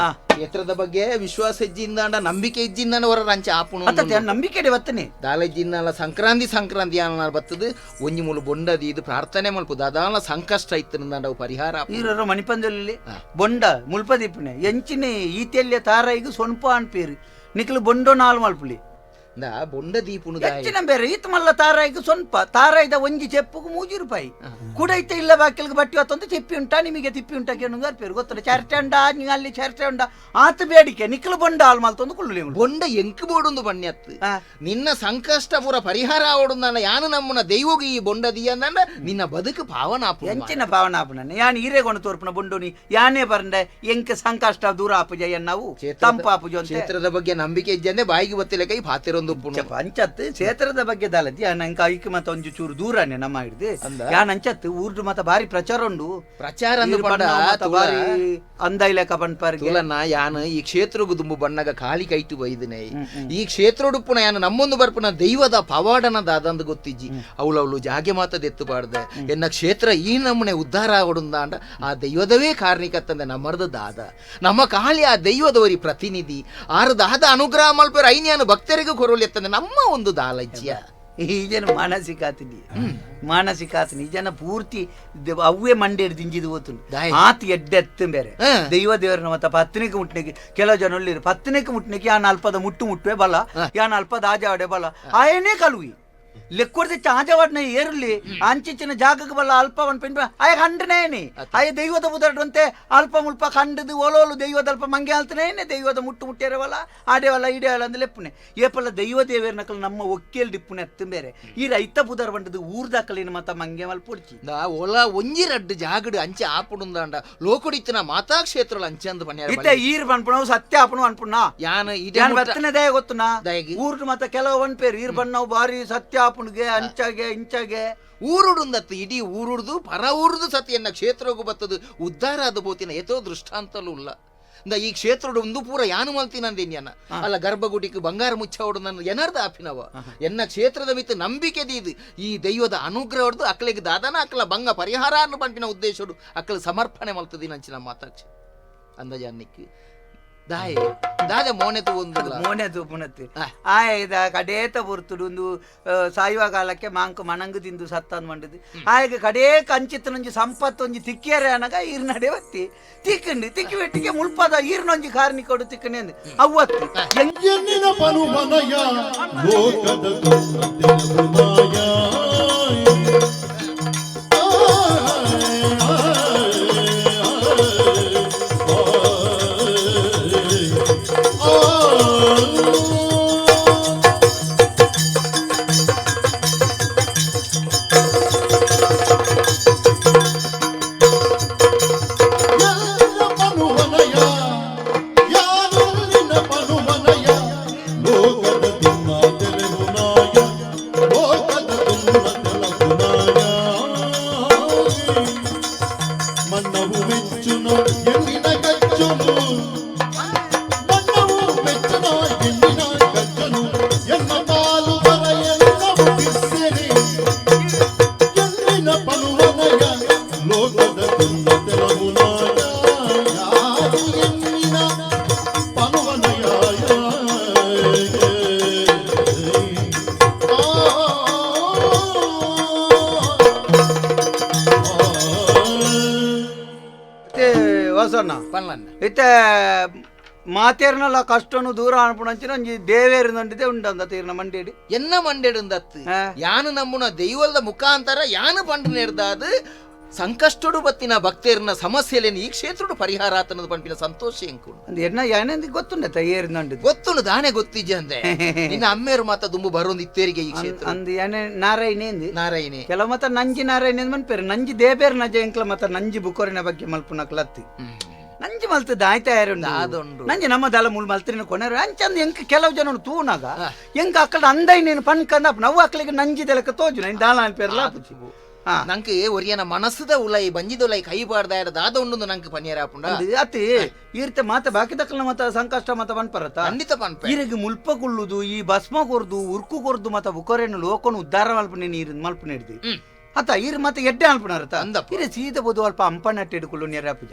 ಕ್ಷೇತ್ರದ ಬಗ್ಗೆ ವಿಶ್ವಾಸ ಇಜ್ಜಿಂದಾಂಡ ನಂಬಿಕೆ ಇಜ್ಜಿಂದಾಂಡ ಹೊರ ರಂಚ ಆಪುಣು ನಂಬಿಕೆ ಬತ್ತನೆ ದಾಲಜ್ಜಿಂದಾಲ ಸಂಕ್ರಾಂತಿ ಸಂಕ್ರಾಂತಿ ಅನ್ನ ಬತ್ತದು ಒಂಜಿ ಮೂಲು ಬೊಂಡದಿ ಇದು ಪ್ರಾರ್ಥನೆ ಮಲ್ಪು ದಾದಾಲ ಸಂಕಷ್ಟ ಇತ್ತಂದಾಂಡ ಅವು ಪರಿಹಾರ ಈರರು ಮಣಿಪಂದಲ್ಲಿ ಬೊಂಡ ಮುಲ್ಪದೀಪನೆ ಎಂಚಿನೆ ಈತೆಲ್ಯ ತಾರೈಗು ಸೊನ್ಪ ಅನ್ಪೇರು ನಿಕ್ಲು ಬೊಂಡೋ ನಾಲ್ ಮಲ್ಪುಲಿ ಬೊಂಡ ದೀಪುನು ಹೆಚ್ಚಿನ ಬೇರೆ ಈತ ಮಲ್ಲ ತಾರಾಯಿಗೆ ಸ್ವಲ್ಪ ತಾರಾಯ್ದ ಒಂಜಿ ಚೆಪ್ಪುಗು 3 ರೂಪಾಯಿ ಕುಡೈತೆ ಇಲ್ಲ ಬಾಕಿಲ್ಗೆ ಬಟ್ಟಿ ಹೊತ್ತೊಂದು ಚಿಪ್ಪಿ ಉಂಟಾ ನಿಮಗೆ ತಿಪ್ಪಿ ಉಂಟಾ ಕೇಳು ಅರ್ಪೇರು ಗೊತ್ತಲ್ಲ ಚರ್ಚೆ ಉಂಡಾ ನೀವು ಅಲ್ಲಿ ಚರ್ಚೆ ಉಂಡಾ ಆತ ಬೇಡಿಕೆ ನಿಕ್ಕಲು ಬೊಂಡ ಹಾಲು ಮಲ್ತೊಂದು ಕುಳ್ಳು ಬೊಂಡ ಎಂಕ್ ಬೋಡೊಂದು ಬಣ್ಣ ನಿನ್ನ ಸಂಕಷ್ಟ ಪೂರ ಪರಿಹಾರ ಆವಡು ಯಾನು ನಮ್ಮನ ದೈವಗೆ ಈ ಬೊಂಡ ದಿಯಂದ ನಿನ್ನ ಬದುಕು ಭಾವನಾಪು ಎಂಚಿನ ಭಾವನಾಪು ಯಾನ್ ಈರೆಗೊಂಡು ತೋರ್ಪುನ ಬೊಂಡುನಿ ಯಾನೇ ಬರಂಡೆ ಎಂಕ್ ಸಂಕಷ್ಟ ದೂರ ಆಪುಜ ಎನ್ನವು ತಂಪಾಪುಜ ಕ್ಷೇತ್ರದ ಬಗ್ಗೆ ನಂಬಿಕೆ ಇದ್ದಂದೆ ಬಾಯಿಗೆ ಬತ್ತಿಲ್ಲ ಕೈ ಪಾತಿರೊಂದು ಪಂಚತ್ ಕ್ಷೇತ್ರದ ಬಗ್ಗೆ ದಾಲತಿ ನಂಗೆ ಐಕ್ ಮತ್ತ ಒಂಜು ಚೂರು ದೂರನೆ ನಮ್ಮ ಹಿಡ್ದು ಯಾನ್ ಅಂಚತ್ ಊರ್ದು ಮತ್ತ ಬಾರಿ ಪ್ರಚಾರ ಉಂಡು ಪ್ರಚಾರ ಬಾರಿ ಅಂದಾಯ್ಲೆಕ್ಕ ಪನ್ಪಾರ್ಗೆ ತುಲನ ಯಾನ್ ಈ ಕ್ಷೇತ್ರಗು ದುಂಬು ಬಣ್ಣಗ ಖಾಲಿ ಕೈಟು ಬೈದನೆ ಈ ಕ್ಷೇತ್ರೋಡುಪ್ಪುನ ಯಾನ್ ನಮ್ಮೊಂದು ಬರ್ಪುನ ದೈವದ ಪವಾಡನ ದಾದಂದು ಗೊತ್ತಿಜ್ಜಿ ಅವಳವಳು ಜಾಗೆ ಮಾತ ದೆತ್ತು ಪಾಡ್ದೆ ಎನ್ನ ಕ್ಷೇತ್ರ ಈ ನಮ್ಮನೆ ಉದ್ಧಾರ ಆವಡುಂದಾಂಡ ಆ ದೈವದವೇ ಕಾರಣಿಕತ್ತಂದೆ ನಮ್ಮರ್ದ ದಾದ ನಮ್ಮ ಖಾಲಿ ಆ ದೈವದವರಿ ಪ್ರತಿನಿಧಿ ಆರು ದಾದ ಅನುಗ್ರಹ ಮಲ್ಪೇರು ಐನ್ಯಾನು ಭಕ್ತರಿಗೂ ಕೊರೋಲಿ ಎತ್ತಂದೆ ನಮ್ಮ ಒಂದು ದಾಲಜ್ಯ ಈ ಜನ ಮಾನಸಿಕ ಆತನಿ ಮಾನಸಿಕ ಆತನಿ ಈ ಜನ ಪೂರ್ತಿ ಅವೇ ಮಂಡೆ ದಿಂಜಿದು ಓತುಂಡು ಆತ ಎಡ್ಡೆ ಬೇರೆ ದೈವ ದೇವರನ್ನ ಮತ್ತ ಪತ್ತನಿಗೆ ಮುಟ್ನಿಗೆ ಕೆಲವು ಜನ ಒಳ್ಳಿರು ಪತ್ತನಿಗೆ ಮುಟ್ನಿಗೆ ಯಾನ್ ಅಲ್ಪದ ಮುಟ್ಟು ಮುಟ್ಟುವೆ ಬಲ ಯಾನ್ ಅಲ್ಪದ ಆಜಾವಡೆ ಬಲ ಆಯನೇ ಕಲುವಿ ಲೆಕ್ಕೊಡ್ದೆ ಆಜವಾಡ್ನ ಏರ್ಲಿ ಅಂಚಿಚ್ಚಿನ ಜಾಗಕ್ಕೆ ಬಲ್ಲ ಅಲ್ಪ ಒಂದು ಪಿಂಡ ಆಯ ಖಂಡನೇನಿ ಆಯ ದೈವದ ಬುದರಂತೆ ಅಲ್ಪ ಮುಲ್ಪ ಖಂಡದು ಓಲೋಲು ದೈವದ ಅಲ್ಪ ಮಂಗೆ ಅಲ್ತನೇನೆ ದೈವದ ಮುಟ್ಟು ಮುಟ್ಟೇರವಲ್ಲ ಆಡೇವಲ್ಲ ಈಡೇವಲ್ಲ ಅಂದ್ರೆ ಲೆಪ್ಪುನೆ ಏಪಲ್ಲ ದೈವ ದೇವೇರ್ನಕಲ್ ನಮ್ಮ ಒಕ್ಕೇಲ್ ಡಿಪ್ಪುನೆ ಅತ್ತ ಬೇರೆ ಈ ರೈತ ಬುದರ್ ಬಂಡದು ಊರ್ದಾಕಲಿನ ಮತ ಮಂಗೆ ಮಲ್ಪೊಡ್ಚಿ ಒಲ ಒಂಜಿ ರಡ್ಡು ಜಾಗಡು ಅಂಚೆ ಆಪುಡುಂದಾಂಡ ಲೋಕುಡಿತ್ತಿನ ಮಾತಾ ಕ್ಷೇತ್ರ ಅಂಚೆ ಅಂದ್ ಬಣ್ಣ ಇತ್ತೆ ಈರ್ ಪನ್ಪುಣವು ಸತ್ಯ ಆಪುಣು ಅನ್ಪುಣ ಯಾನ ಯಾನ್ ಬತ್ತನೆ ದಯ ಗೊತ್ತುನಾ ಊರ್ದು ಮತ್ತ ಕೆಲವು ಒನ್ಪೇರು ಈರ್ ಬಣ್ಣವು ಬಾರಿ ಸತ್ಯ ಆಪುಣಿಗೆ ಅಂಚಾಗೆ ಇಂಚಾಗೆ ಊರುಡುಂದತ್ತು ಇಡೀ ಊರುಡ್ದು ಪರ ಊರುದು ಸತಿಯನ್ನ ಕ್ಷೇತ್ರಗೂ ಬತ್ತದು ಉದ್ಧಾರ ಆದ ಬೋತಿನ ಏತೋ ದೃಷ್ಟಾಂತಲೂ ಇಲ್ಲ ಈ ಕ್ಷೇತ್ರಡು ಒಂದು ಪೂರ ಯಾನು ಮಲ್ತಿನಂದೇನ್ಯನ ಅಲ್ಲ ಗರ್ಭಗುಡಿಗೆ ಬಂಗಾರ ಮುಚ್ಚವಡು ನನ್ನ ಎನರ್ದ ಆಪಿನವ ಎನ್ನ ಕ್ಷೇತ್ರದ ಮಿತ್ ನಂಬಿಕೆ ದೀದು ಈ ದೈವದ ಅನುಗ್ರಹ ಹೊಡೆದು ಅಕ್ಕಲಿಗೆ ದಾದನ ಅಕ್ಕಲ ಬಂಗ ಪರಿಹಾರ ಅನ್ನು ಪಂಪಿನ ಉದ್ದೇಶಡು ಅಕ್ಕಲ ಸಮರ್ಪಣೆ ಮಲ್ತದಿ ನಂಚಿನ ಮಾತಾಕ್ಷಿ ಅಂದಾಜಾನ್ನಿಕ್ ದಾಯೆ ದಾದ ಮೋನೆ ತೂಂದು ಮೋನೆ ತೂಪುನತ್ತು ಆಯ ಕಡೇತ ಪೊರ್ತುಡು ಒಂದು ಸಾಯುವ ಕಾಲಕ್ಕೆ ಮಾಂಕ ಮಣಂಗು ತಿಂದು ಸತ್ತಂದು ಮಂಡದು ಆಯಗ ಕಡೇ ಕಂಚಿತ್ತನೊಂಜಿ ಸಂಪತ್ತೊಂಜಿ ತಿಕ್ಕಿಯರೆ ಅನಗ ಈರ್ನಡೆ ಬತ್ತಿ ತಿಕ್ಕಂಡು ತಿಕ್ಕಿ ಬೆಟ್ಟಿಗೆ ಮುಲ್ಪದ ಈರ್ನೊಂಜಿ ಕಾರಣಿಕೊಡು ತಿಕ್ಕನೆ ಅಂದು ಅವ್ವತ್ತು ಎನ್ನಿನ ಪನುಮನಯ ಲೋಕದ ತುನ್ನತೆಲುನಾಯ ಇತ್ತೆ ಮಾತೇರ್ನಲ್ಲ ಕಷ್ಟನು ದೂರ ಅನ್ಪುಣಂಚಿನ ಒಂಜಿ ದೇವೇರ್ನೊಂಡಿದೆ ಉಂಡಂದ ತೀರ್ನ ಮಂಡೇಡಿ ಎನ್ನ ಮಂಡೇಡುಂದತ್ತು ಯಾನು ನಮ್ಮುನ ದೈವದ ಮುಖಾಂತರ ಯಾನು ಪಂಡು ನೇರ್ದಾದು ಸಂಕಷ್ಟಡು ಬತ್ತಿನ ಭಕ್ತೇರ್ನ ಸಮಸ್ಯೆಲೇನು ಈ ಕ್ಷೇತ್ರಡು ಪರಿಹಾರ ಆತನದು ಪಂಪಿನ ಸಂತೋಷ ಎಂಕು ಎನ್ನ ಯಾನಂದು ಗೊತ್ತುಂಡತ್ತ ಏರ್ನೊಂಡಿದ್ದು ಗೊತ್ತುಂಡು ದಾನೆ ಗೊತ್ತಿಜ್ಜೆ ಅಂದೆ ನಿನ್ನ ಅಮ್ಮೇರು ಮಾತ ದುಂಬು ಬರೋಂದು ಇತ್ತೇರಿಗೆ ಈ ಕ್ಷೇತ್ರ ಅಂದು ಯಾನೆ ನಾರಾಯಣೆ ಅಂದು ನಾರಾಯಣೆ ಕೆಲವು ಮತ ನಂಜಿ ನಾರಾಯಣೆ ಅಂದ್ ಮನ್ಪೇರು ನಂಜಿ ದೇಬೇರ್ ನಜ ಎಂಕ್ಲ ಮತ ನಂಜಿ ಬುಕೋರಿನ ಬಗ್ಗೆ ಮಲ್ಪುನಕ್ಲತ್ತಿ ನಂಜಿ ಮಲ್ತದ ಆಯ್ತಾ ಯಾರು ನಂಜಿ ನಮ್ಮ ದಲ ಮುಳ್ ಮಲ್ತಿನ ಕೊನೆರು ಅಂಚಂದ ಎಂಕ್ ಕೆಲವು ಜನ ತೂನಾಗ ಎಂಕ್ ಅಕ್ಕಡ ಅಂದೈ ನೀನು ಪನ್ಕಂದ ನಾವು ಅಕ್ಕಳಿಗೆ ನಂಜಿ ದಲಕ ತೋಜು ನೈನ್ ದಾಲ ಅನ್ಪೇರ್ಲ ನಂಗೆ ಒರಿಯನ ಮನಸ್ಸುದ ಉಲೈ ಬಂಜಿದ ಉಲೈ ಕೈ ಬಾರ್ದ ದಾದ ಉಂಡು ನಂಗೆ ಪನಿಯರ ಆಪುಂಡ ಅತಿ ಈರ್ತ ಮಾತ ಬಾಕಿ ದಕ್ಕಲ ಮತ ಸಂಕಷ್ಟ ಮತ ಪನ್ಪರತ ಖಂಡಿತ ಪನ್ಪ ಈರಿಗೆ ಮುಲ್ಪ ಕುಳ್ಳುದು ಈ ಭಸ್ಮ ಕೊರ್ದು ಉರ್ಕು ಕೊರ್ದು ಮತ ಬುಕೊರೆನು ಲೋಕನು ಉದ್ಧಾರ ಮಲ್ಪನೆ ನೀರು ಮಲ್ಪನೆ ಹಿಡ್ದು ಅತ್ತ ಇರ್ ಮತ್ತೆ ಎಡ್ಡೆ ಅನ್ಪುನಾರತ ಅಂದಪ್ಪ. ಇರೆ ಸೀದ ಬೋದು ಅಲ್ಪ ಅಂಪನಟ್ಟೆ ಹಿಡ್ಕೊಳ್ಳು ನೆರಾಪುಜ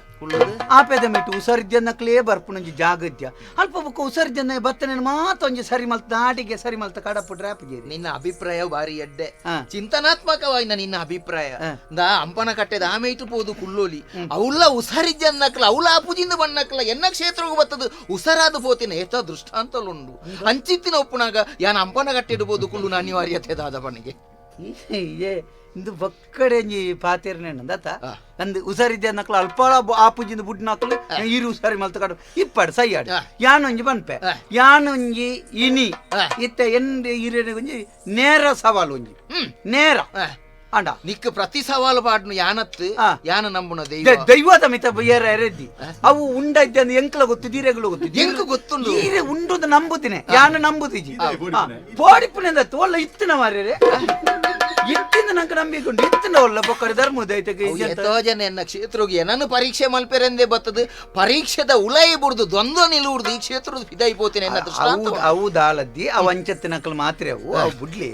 ಆಪೆದ ಮೆಟ್ಟು ಉಸರ್ಜನಕ್ಲೇ ಬರ್ಪುನೊಂಜಿ ಜಾಗದ್ಯ ಅಲ್ಪ ಬೊಕ್ಕ ಉಸರ್ಜನ ಬತ್ತನೆ ಮಾತೊಂಜಿ ಸರಿ ಮಲ್ತ ನಾಟಿಗೆ ಸರಿ ಮಲ್ತ ಕಡಪುಡ್ರೆ ಆಪುಜೇರಿ. ನಿನ್ನ ಅಭಿಪ್ರಾಯ ಬಾರಿ ಎಡ್ಡೆ, ಹಾ. ಚಿಂತನಾತ್ಮಕವಾಯಿನ ನಿನ್ನ ಅಭಿಪ್ರಾಯ. ಹಾ. ದಾ ಅಂಪನ ಕಟ್ಟೆದ ಆಮೇಟು ಪೋದು ಕುಳ್ಳೋಲಿ ಅವಳ ಉಸರಿಜನ್ನಕ್ಲ ಅವಳ ಆಪುಜಿಂದ ಬಣ್ಣಕ್ಲ ಎನ್ನ ಕ್ಷೇತ್ರಗೂ ಬತ್ತದು ಉಸರಾದ ಪೋತಿನ ಏತ ದೃಷ್ಟಾಂತಲುಂಡು ಅಂಚಿತ್ತಿನ ಒಪ್ಪುನಾಗ ಯಾನ ಅಂಪನ ಕಟ್ಟೆಡ್ಬೋದು ಕುಳ್ಳು ಅನಿವಾರ್ಯತೆ ದಾದ ಬಣ್ಣಿಗೆ. ಏ ಇಂದು ಬಕ್ಕಡೆ ಒಂಜಿ ಪಾತೆರ್ನೆ ದತ್ತ ಆ. ಅಂದ್ ಉಸರಿದ್ದೆ ನಕ್ಲ ಅಲ್ಪ ಆಪುಜಿಂದ ಬುಡ್ ನಕ್ಲು ಈರು ಉಸಾರಿ ಮಲ್ತ ಕಡು ಇಪ್ಪಡು ಸೈಯಾಡು ಆ. ಯಾನೊಂಜಿ ಪನ್ಪೆ ಆ. ಯಾನೊಂಜಿ ಇನಿ ಆ. ಇತ್ತೆ ಎಂದ ಈರೇನೆ ಒಂಜಿ ನೇರ ಸವಾಲು ಒಂಜಿ ಹ್ಮ್. ನೇರ ಆ. ಅಂಡ ನಿಕ್ ಪ್ರತಿ ಸವಾಲು ಪಾಡ್ನು ಯಾನತ್ತು ಆ. ಯಾನ ನಂಬುನ ದೈವ ದೈವದ ಮಿತ ಏರ ಎರೆದ್ದಿ ಅವು ಉಂಡ ಇದ್ದೆ ಅಂದ್ರೆ ಎಂಕ್ಲ ಗೊತ್ತು ದೀರೆಗಳು ಗೊತ್ತು ಎಂಕ್ ಗೊತ್ತುಂಡು. ಈರೆ ಉಂಡು ಅಂತ ನಂಬುದಿನಿ ಯಾನು ನಂಬುದಿಜಿ ಪೋಡಿಪುನೆ ತೋಲ್ಲ ಇತ್ತಿನ ಮಾರ್ರೆ ಇತ್ತಿಂದ ನಂಗೆ ನಂಬಿಕೊಂಡು ಇತ್ತಿನ ಒಲ್ಲ ಬೊಕ್ಕರೆ ಧರ್ಮದ ಐತೆಗೆ ಅವು ಎತೋ ಜನ ಎನ್ನ ಕ್ಷೇತ್ರಗೆ ಏನನ್ನು ಪರೀಕ್ಷೆ ಮಲ್ಪೆರೆಂದೇ ಬತ್ತದು ಪರೀಕ್ಷೆದ ಉಲೈ ಬುಡ್ದು ದ್ವಂದ್ವ ನಿಲುವುಡ್ದು ಈ ಕ್ಷೇತ್ರದ ಫಿದೈ ಪೋತಿನ ಎನ್ನ ದೃಷ್ಟಾಂತ. ಅವು ದಾಲದ್ದಿ ಅವು ಅಂಚತ್ತಿನಕಲ್ ಮಾತ್ರೆ ಅವು ಅವು ಬುಡ್ಲಿ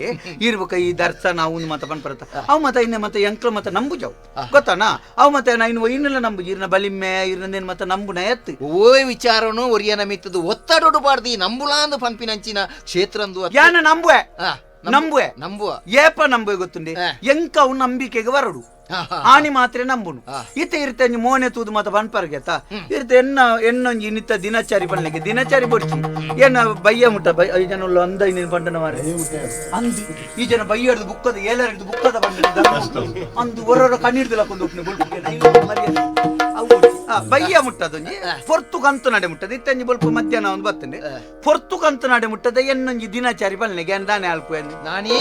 ಇರ್ಬೇಕ ಈ ದರ್ಶನ ಅವು ಮತ ಪನ್ಪರತ ಅವು ಮತ ಇನ್ನೆ ಮತ್ತೆ ಎಂಕ್ಲ ಮತ ನಂಬುಜವು ಗೊತ್ತಾನ ಅವು ಮತ್ತೆ ನಾ ಇನ್ನು ಇನ್ನೆಲ್ಲ ನಂಬುಜಿ ಇರ್ನ ಬಲಿಮ್ಮೆ ಇರ್ನದೇನು ಮತ್ತೆ ನಂಬುನ ಎತ್ತು ಓಯ್ ವಿಚಾರನು ಒರಿಯನ ಮಿತ್ತದು ಒತ್ತಡೊಡು ಬಾರ್ದು ಈ ನಂಬುಲಾಂದು ಪನ್ಪಿನಂಚಿನ ಕ್ಷೇತ್ರಂದು ಅತ್ತು. ಯಾನ ನಂಬುವೆ ಆ, ನಂಬುವೆ ನಂಬುವ ಏಪ ನಂಬುವೆ ಗೊತ್ತುಂಡೆ ಆ. ಎಂಕ ಅವು ನಂಬಿಕೆಗೆ ಬರಡು ಹಾ, ಹಾ. ಆನಿ ಮಾತ್ರ ನಂಬುನು ಆ. ಇತ್ತೆ ಇರ್ತೆ ಒಂಜಿ ಮೋನೆ ತೂದು ಮಾತ ಪನ್ಪರ್ಗೆತ್ತ ಇರ್ತೆ ಎನ್ನ ಎನ್ನೊಂಜಿ ಇನ್ನಿತ್ತ ದಿನಚಾರಿ ಪನ್ಲಿಕ್ಕೆ ದಿನಚಾರಿ ಬೊಡ್ಚಿ ಏನ ಬಯ್ಯ ಮುಟ್ಟ ಬೈ ಈ ಜನ ಉಳ್ಳ ಅಂದ ಇನ್ನೇನು ಪಂಡನ ಮಾರೆ ಅಂದು ಈ ಜನ ಬಯ್ಯಡ್ದು ಬುಕ್ಕದ ಏಲರಿಡ್ದು ಬುಕ್ಕದ ಬಂಡ ಅಂದು ಹೊರೊರ ಕಣ್ಣೀರ್ದು ಲಕ್ಕೊಂದು ಉಪ್ಪಿನ ಬೊಲ್ಪುಗೆ ಮರ್ಯಾದೆ ಅವು ಬೊಡ್ಚಿ. ಆ, ಬಯ್ಯ ಮುಟ್ಟದೊಂಜಿ ಪೊರ್ತು ಕಂತು ನಡೆ ಮುಟ್ಟದ ಇತ್ತಂಜಿ ಬೊಲ್ಪು ಮಧ್ಯಾಹ್ನ ಒಂದು ಬತ್ತಂಡೆ ಪೊರ್ತು ಕಂತು ನಡೆ ಮುಟ್ಟದ ಎನ್ನೊಂಜಿ ದಿನಚಾರಿ ಪನ್ಲಿಕ್ಕೆ ಏನ್ ದಾನೆ ಅಲ್ಪು ಎಂದು ನಾನೇ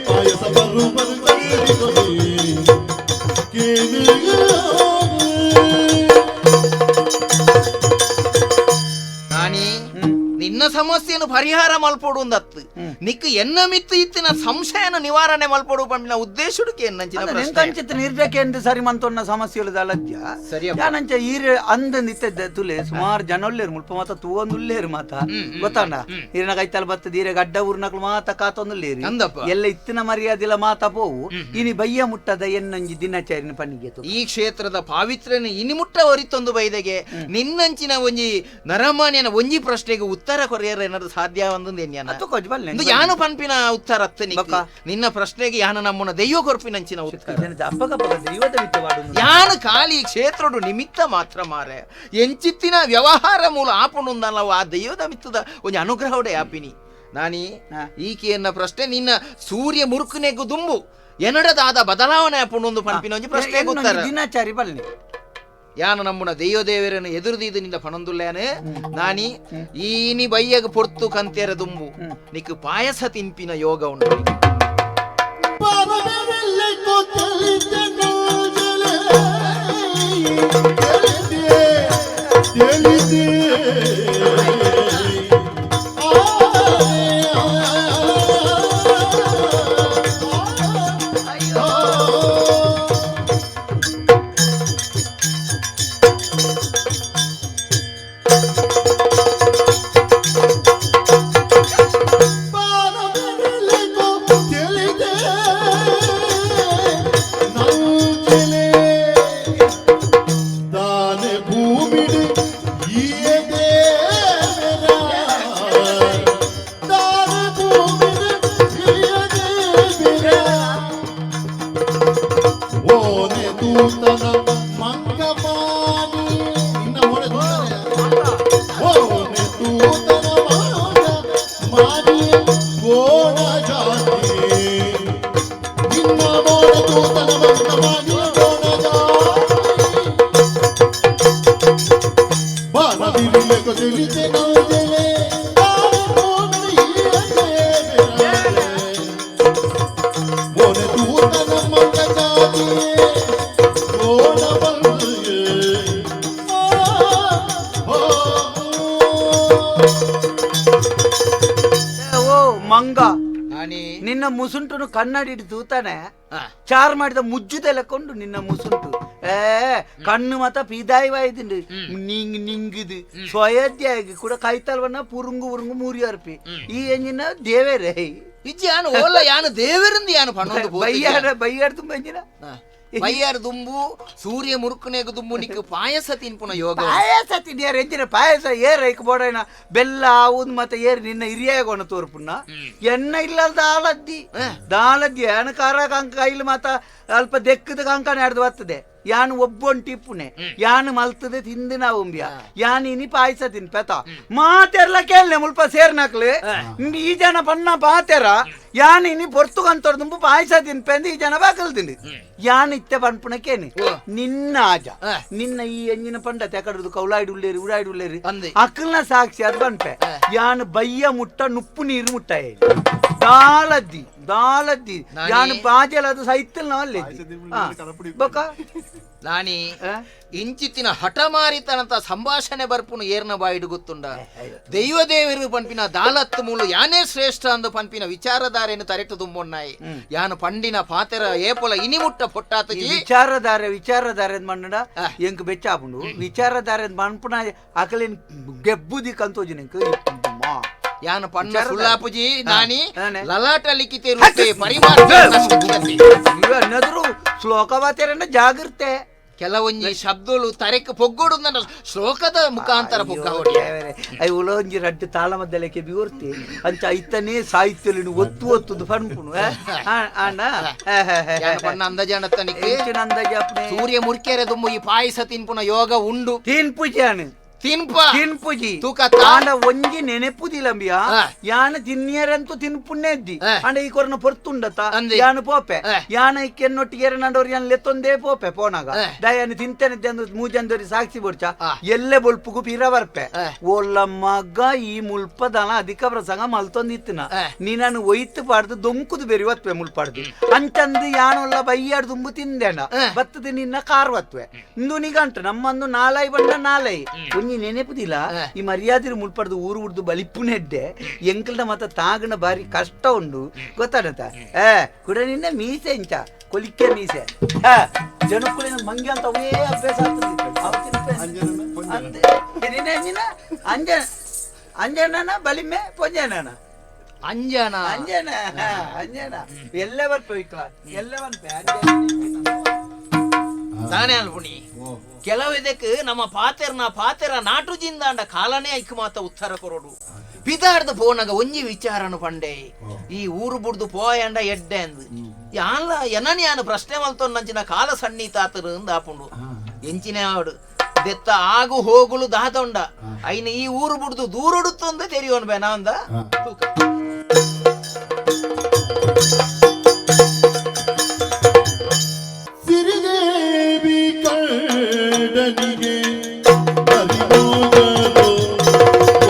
ಪಾಯಸ ಬರುವರು ಕಂಡಿದೊನೆ ಕೇಳು. ನಾನಿ ನಿನ್ನ ಸಮಸ್ಯೆಯನ್ನು ಪರಿಹಾರ ಮಲ್ಪೊಡು ಒಂದತ್ತು ನಿಕ್ ಎನ್ನ ಮಿತ್ತು ಇತ್ತಿನ ಸಂಶಯನ ನಿವಾರಣೆ ಮಲ್ಪೊಡು ಪಂಪಿನ ಉದ್ದೇಶಕ್ಕೆ ಎನ್ನಂಚಿನ ಪ್ರಶ್ನೆ. ಎಂಕಂಚಿತ ನಿರ್ಬೇಕೆಂದು ಸರಿ ಮಂತೊನ್ನ ಸಮಸ್ಯೆಗಳು ಅಲದ್ಯ ಸರಿಯಪ್ಪ. ಯಾನಂಚ ಈರೆ ಅಂದ ನಿತ್ಯ ತುಲೆ ಸುಮಾರು ಜನ ಉಲ್ಲೇರು ಮುಲ್ಪ ಮಾತ ತೂವೊಂದುಲ್ಲೇರು ಮಾತ ಗೊತ್ತಾಂಡ ಈರಿನ ಕೈತಲ್ ಬತ್ತದ ಈರೆ ಗಡ್ಡ ಊರ್ನಕ್ಲು ಮಾತ ಕಾತೊಂದುಲ್ಲೇರಿ ಅಂದಪ್ಪ. ಎಲ್ಲ ಇತ್ತಿನ ಮರ್ಯಾದಿಲ್ಲ ಮಾತ ಪೋವು ಇನಿ ಬಯ್ಯ ಮುಟ್ಟದ ಎನ್ನಂಜಿ ದಿನಚಾರಿನ ಪನ್ನಿಗೆ ಈ ಕ್ಷೇತ್ರದ ಪಾವಿತ್ರ್ಯನ ಇನಿ ಮುಟ್ಟ ಒರಿತೊಂದು ಬೈದೆಗೆ ನಿನ್ನಂಚಿನ ಒಂಜಿ ನರಮಾನ್ಯನ ಒಂಜಿ ಪ್ರಶ್ನೆಗೆ ಉತ್ತರ ಕೊರಿಯರ್ ಏನಾದ್ರು ಸಾಧ್ಯ ಒಂದು ಬಲ್ಲೆ ಯಾನು ಪನ್ಪಿನ ಉತ್ತರ ಅತ್ತ ನಿಕ್ಕು. ಬೊಕ್ಕ. ನಿನ್ನ ಪ್ರಶ್ನೆಗೆ ಯಾನು ನಮ್ಮನ್ನ ದೈವ ಕೊರ್ಪಿನಂಚಿನ ಉತ್ತರ. ಅಪ್ಪಗಪ್ಪಗ ದೈವದ ಮಿತ್ತವಾಡುನು. ಯಾನು ಖಾಲಿ ಕ್ಷೇತ್ರಡು ನಿಮಿತ್ತ ಮಾತ್ರ ಮಾರೆ ಎಂಚಿತ್ತಿನ ವ್ಯವಹಾರ ಮೂಲ ಆಪುಣುಂದಲ್ಲ ಆ ದೈವದ ಮಿತ್ತದ ಒಂಜಿ ಅನುಗ್ರಹೋಡೆ ಆಪಿನಿ ನಾನಿ. ಹಾ. ಈಕೆಯನ್ನ ಪ್ರಶ್ನೆ ನಿನ್ನ ಸೂರ್ಯ ಮುರುಕುನೆಗು ದುಂಬು ಎನ್ನಡದಾದ ಬದಲಾವಣೆ ಆಪುಣೊಂದು ಪನ್ಪಿನ ಒಂಜಿ ಪ್ರಶ್ನೆಗೆ ಉತ್ತರ. ದಿನಚಾರಿ ಬಲ್ಲೆ ಯಾನು ನಮ್ಮುನ ದೈವ ದೇವರನ್ನು ಎದುರುದೀದು ನಿಂದ ಪಣಂದುಲ್ಲೇನೆ ನಾನಿ ಈನಿ ಬಯ್ಯಗ ಪೊರ್ತು ಕಂತೇರ ದುಂಬು ನಿಕ್ ಪಾಯಸ ತಿನ್ಪಿನ ಯೋಗ ಉಂಟು ನಿಕ್ಕು. ದಾನೆ ಭೂಮಿಡು ಈಯದೇವರ ದಾನೆ ಭೂಮಿಡು ಈಯದೇವರ ಓನೆ ದೂತನ ಮಂಗಮಾನಿ ನಿನ್ನ ಮೊಳೆ ದೂತನೇ. ಓನೆ ದೂತನ ಮಂಗ ಮಾನಿ ಗೋಣ ಜಾತಿ ನಿನ್ನ ಮೋಡ ದೂತನ ಮಂಗಮಾನಿ ಗೋಣ ಜಾತಿ ಬಾರದಿರಬೇಕು ತಿಳಿತೆ ನೌಜಲೆ ಮೋನೆ ದೂತನ ಮಂಗ ಜಾತಿ. ಮುಸುಂಟುನು ಕನ್ನಡಿ ತೂತಾನೆ ಚಾರ್ ಮಾಡಿದ ಮುಜ್ಜುದೆಲಕೊಂಡು ನಿನ್ನ ಮುಸುಂಟು ಏ ಕಣ್ಣು ಮಾತ ಪೀದಾಯವಾಯ್ದಿಂಡು ನಿಂಗ್ ನಿಂಗಿದು ಸ್ವಯದ್ಯಾಗಿ ಕೂಡ ಕೈತಲ್ವನ್ನ ಪುರುಂಗು ಉರುಂಗು ಮೂರಿ ಅರ್ಪಿ ಈ ಎಂಜಿನ ದೇವೇರೇ ಇಜ್ಜಿ ಯಾನು ಓಲ ಯಾನು ದೇವರಿಂದ ಯಾನು ಪಣ್ಣೊಂದು ಬೈಯಾರ ಬೈಯಾರ ತುಂಬ ಎಂಜಿನ ಬೈಯಾರ ದುಂಬು ಸೂರ್ಯ ಮುರುಕನೆಗ ದುಂಬು ನಿಕ್ಕು ಪಾಯಸ ತಿನ್ಪುನ ಯೋಗ ಪಾಯಸ ತಿನ್ನಿಯಾರ ಎಂಜಿನ ಪಾಯಸ ಏರ್ ಐಕ್ ಬೋಡೈನ ಬೆಲ್ಲ ಆವುದ್ ಮತ್ತೆ ಏರ್ ನಿನ್ನ ಹಿರಿಯಾಗೋಣ ತೋರ್ಪುನ್ನ ಎಣ್ಣ ಇಲ್ಲ ದಾಲದ್ದಿ ದಾಲದ್ದಿ ಏನ ಕಾರ ಕಂಕ ಕೈಲಿ ಮಾತ ಅಲ್ಪ ದೆಕ್ಕದ ಕಂಕನ ಹಿಡ್ದು ಬರ್ತದೆ ಯಾನು ಒಬ್ಬೊಂಟಿ ಇಪ್ಪುನೆ ಯಾನು ಮಲ್ತದೆ ತಿಂದು ನಾವು ಉಂಬಿಯ ಯಾನು ಇನಿ ಪಾಯಸ ತಿನ್ಪೆತ ಮಾತೆರ್ಲ ಕೇಳ್ನೆ ಮುಲ್ಪ ಸೇರ್ನಾಕ್ಲೆ ಈ ಜನ ಪಣ್ಣ ಪಾತೆರ ಯಾನು ಇನಿ ಪೊರ್ತುಗಂತೊರ್ ದುಂಬು ಪಾಯಸ ತಿನ್ಪೆಂದು ಈ ಜನ ಬಾಕಲ್ ತಿಂದು ಯಾನು ಇತ್ತೆ ಪನ್ಪುನಕೇನೆ ನಿನ್ನ ಆಜ ನಿನ್ನ ಈ ಎಂಜಿನ ಪಂಡ ತೆಕಡುದು ಕೌಲಾಯ್ಡು ಉಳ್ಳೇರಿ ಉಡಾಯ್ಡು ಉಳ್ಳೇರಿ ಅಕ್ಕಲ್ನ ಸಾಕ್ಷಿ ಅದು ಪನ್ಪೆ ಯಾನು ಬಯ್ಯ ಮುಟ್ಟ ನುಪ್ಪು ನೀರು ಮುಟ್ಟ ದಾಲದ್ದಿ ದಾಲದ್ದಿ ಯಾನು ಬಾಜಲ ಅದು ಸೈತಲ್ ನಾವಲ್ಲಿ ಬೊಕ್ಕ ನಾನಿ ಇಂಚಿತ್ತಿನ ಹಠಮಾರಿತನಂತ ಸಂಭಾಷಣೆ ಬರ್ಪುನು ಏರ್ನ ಬಾಯಿಡು ಗೊತ್ತುಂಡ ದೈವದೇವರು ಪನ್ಪಿನ ದಾಲತ್ ಮೂಲು ಯಾನೇ ಶ್ರೇಷ್ಠ ಅಂದು ಪನ್ಪಿನ ವಿಚಾರಧಾರೆಯನ್ನು ತರೆಟು ತುಂಬೊನ್ನಾಯಿ ಯಾನು ಪಂಡಿನ ಪಾತೆರ ಏಪೊಲ ಇನಿಮುಟ್ಟ ಪೊಟ್ಟಾತಜಿ ವಿಚಾರಧಾರೆ ವಿಚಾರಧಾರೆ ಮಣ್ಣಡ ಎಂಕ್ ಬೆಚ್ಚ ಆಪುಂಡು ವಿಚಾರಧಾರೆ ಮನ್ಪುನ ಅಕಲಿನ್ ಗೆಬ್ಬುದಿ ಕಂತೋಜಿ ಎಂಕ್ ಯಾನು ಪಣ್ಣ ಸುಳ್ಳಾಪುಜಿ ನಾನಿ ಲಲಾಟ ಲಿಖಿತೆ ರೂಪೆ ಪರಿಮಾರ್ಥ ನೆದರು ಶ್ಲೋಕವಾತೆರನ್ನ ಜಾಗೃತೆ ಕೆಲವೊಂಜಿ ಶಬ್ದಲು ತರೆಕ್ ಪೊಗ್ಗೋಡು ನನ್ನ ಶ್ಲೋಕದ ಮುಖಾಂತರ ಪೊಗ್ಗ ಅಯ್ಯ ಉಲೊಂಜಿ ರಡ್ಡು ತಾಳ ಮದ್ದಲೆಕ್ಕೆ ಬಿವರ್ತಿ ಅಂಚ ಐತನೇ ಸಾಹಿತ್ಯಲು ಒತ್ತು ಒತ್ತುದು ಪನ್ಪುನು ಅಣ್ಣ ಪಣ್ಣ ಅಂದಾಜಾಣತ್ತನಿಗೆ ಅಂದಾಜಾಪುಣೆ ಸೂರ್ಯ ಮುರ್ಕೆರೆ ದುಂಬು ಈ ಪಾಯಸ ತಿನ್ಪುನ ಯೋಗ ಉಂಡು ತಿನ್ಪುಜಾನು ತಿನ್ಪ ತಿನ್ಪುಜಿ ತೂಕ ಆಂಡ ಒಂಜಿ ನೆನೆಪುದಿಲಂಬಿಯ ಯಾನ ತಿನ್ನಿಯರಂತೂ ತಿನ್ಪುಣ್ಣೆ ಇದ್ದಿ ಆಂಡ ಈ ಕೊರನ ಪೊರ್ತುಂಡತ ಯಾನು ಪೋಪೆ ಯಾನ ಇಕ್ಕೆನ್ನೊಟ್ಟಿಗೆ ಎರಡಂಡವ್ರು ಯಾನ್ ಲೆತ್ತೊಂದೇ ಪೋಪೆ ಪೋನಾಗ ದಯಾನು ತಿಂತೇನೆ ಮೂಜಂದೋರಿ ಸಾಕ್ಷಿ ಬೋಡ್ಚ ಎಲ್ಲೆ ಬೊಲ್ಪುಗು ಪಿರ ಬರ್ಪೆ ಓಲ್ಲ ಮಗ ಈ ಮುಲ್ಪದನ ಅಧಿಕ ಪ್ರಸಂಗ ಮಲ್ತೊಂದಿತ್ತಿನ ನೀನನ್ನು ಒಯ್ತು ಪಾಡ್ದು ದೊಂಕುದು ಬೆರಿ ಒತ್ವೆ ಮುಲ್ಪಾಡ್ದು ಅಂಚಂದು ಯಾನೊಲ್ಲ ಬೈಯಾಡ್ ದುಂಬು ತಿಂದೇನ ಬತ್ತದ ನಿನ್ನ ಕಾರ್ ಒತ್ವೆ ಇಂದು ನಿಗಂಟು ನಮ್ಮಂದು ನಾಲೈ ಬಣ್ಣ ನಾಲೈ ಒಂಜಿ ನೆನೆಪುದಿಲ್ಲ ಈ ಮರ್ಯಾದೆ ಮುಲ್ಪಡ್ದು ಊರು ಉಡ್ದು ಬಲಿಪುನೆಡ್ಡೆ ಎಂಕಲ್ನ ಮತ್ತ ತಾಗಣ ಬಾರಿ ಕಷ್ಟ ಉಂಡು ಗೊತ್ತಾಡತ ಏ ಕೂಡ ನಿನ್ನ ಮೀಸೆ ಇಂಚ ಕೊಲಿಕ್ಕೆ ಮೀಸೆ ಜನಕ್ಕುಳಿನ ಮಂಗೆ ಅಂತ ಅವೇ ಅಭ್ಯಾಸ ಆಗ್ತದೆ ಅಂಜನ ಅಂಜನ ಬಲಿಮೆ ಪೊಂಜನ ಅಂಜನ ಅಂಜನ ಅಂಜನ ಎಲ್ಲ ಬರ್ಪೆ ಎಲ್ಲ ಬರ್ಪೆ ತಾನೇ ಅಲ್ಪುಣಿ ಕೆಲವು ಇದಕ್ಕೆ ನಮ್ಮ ಪಾತೆರ್ನ ಪಾತೆರ ನಾಟು ಜಿಂದಾಂಡ ಕಾಲನೇ ಐಕ್ ಮಾತ ಉತ್ತರ ಕೊರಡು ಪಿದಾರ್ದ ಪೋನಗ ಒಂಜಿ ವಿಚಾರನು ಪಂಡೆ ಈ ಊರು ಬುಡ್ದು ಪೋಯಂಡ ಎಡ್ಡೆ ಅಂದ್ ಯಾನ್ಲ ಎನನ್ ಯಾನು ಪ್ರಶ್ನೆ ಮಲ್ತೊನ್ನಂಚಿನ ಕಾಲ ಸನ್ನಿತಾತರು ಅಂದ್ ಆಪುಂಡು ಎಂಚಿನ ಆಡು ದೆತ್ತ ಆಗು ಹೋಗುಲು ದಾತೊಂಡ ಐನ ಈ ಊರು ಬುಡ್ದು ದೂರೊಡುತ್ತೊಂದ ತೆರಿಯೋನ್ ಬೇನ ಅಂದ ತೂಕ ಸಿರಿದೇವಿ ಕಳ್ಳನಿಗೆ ಬಲಿಮೋಗಲು ಆ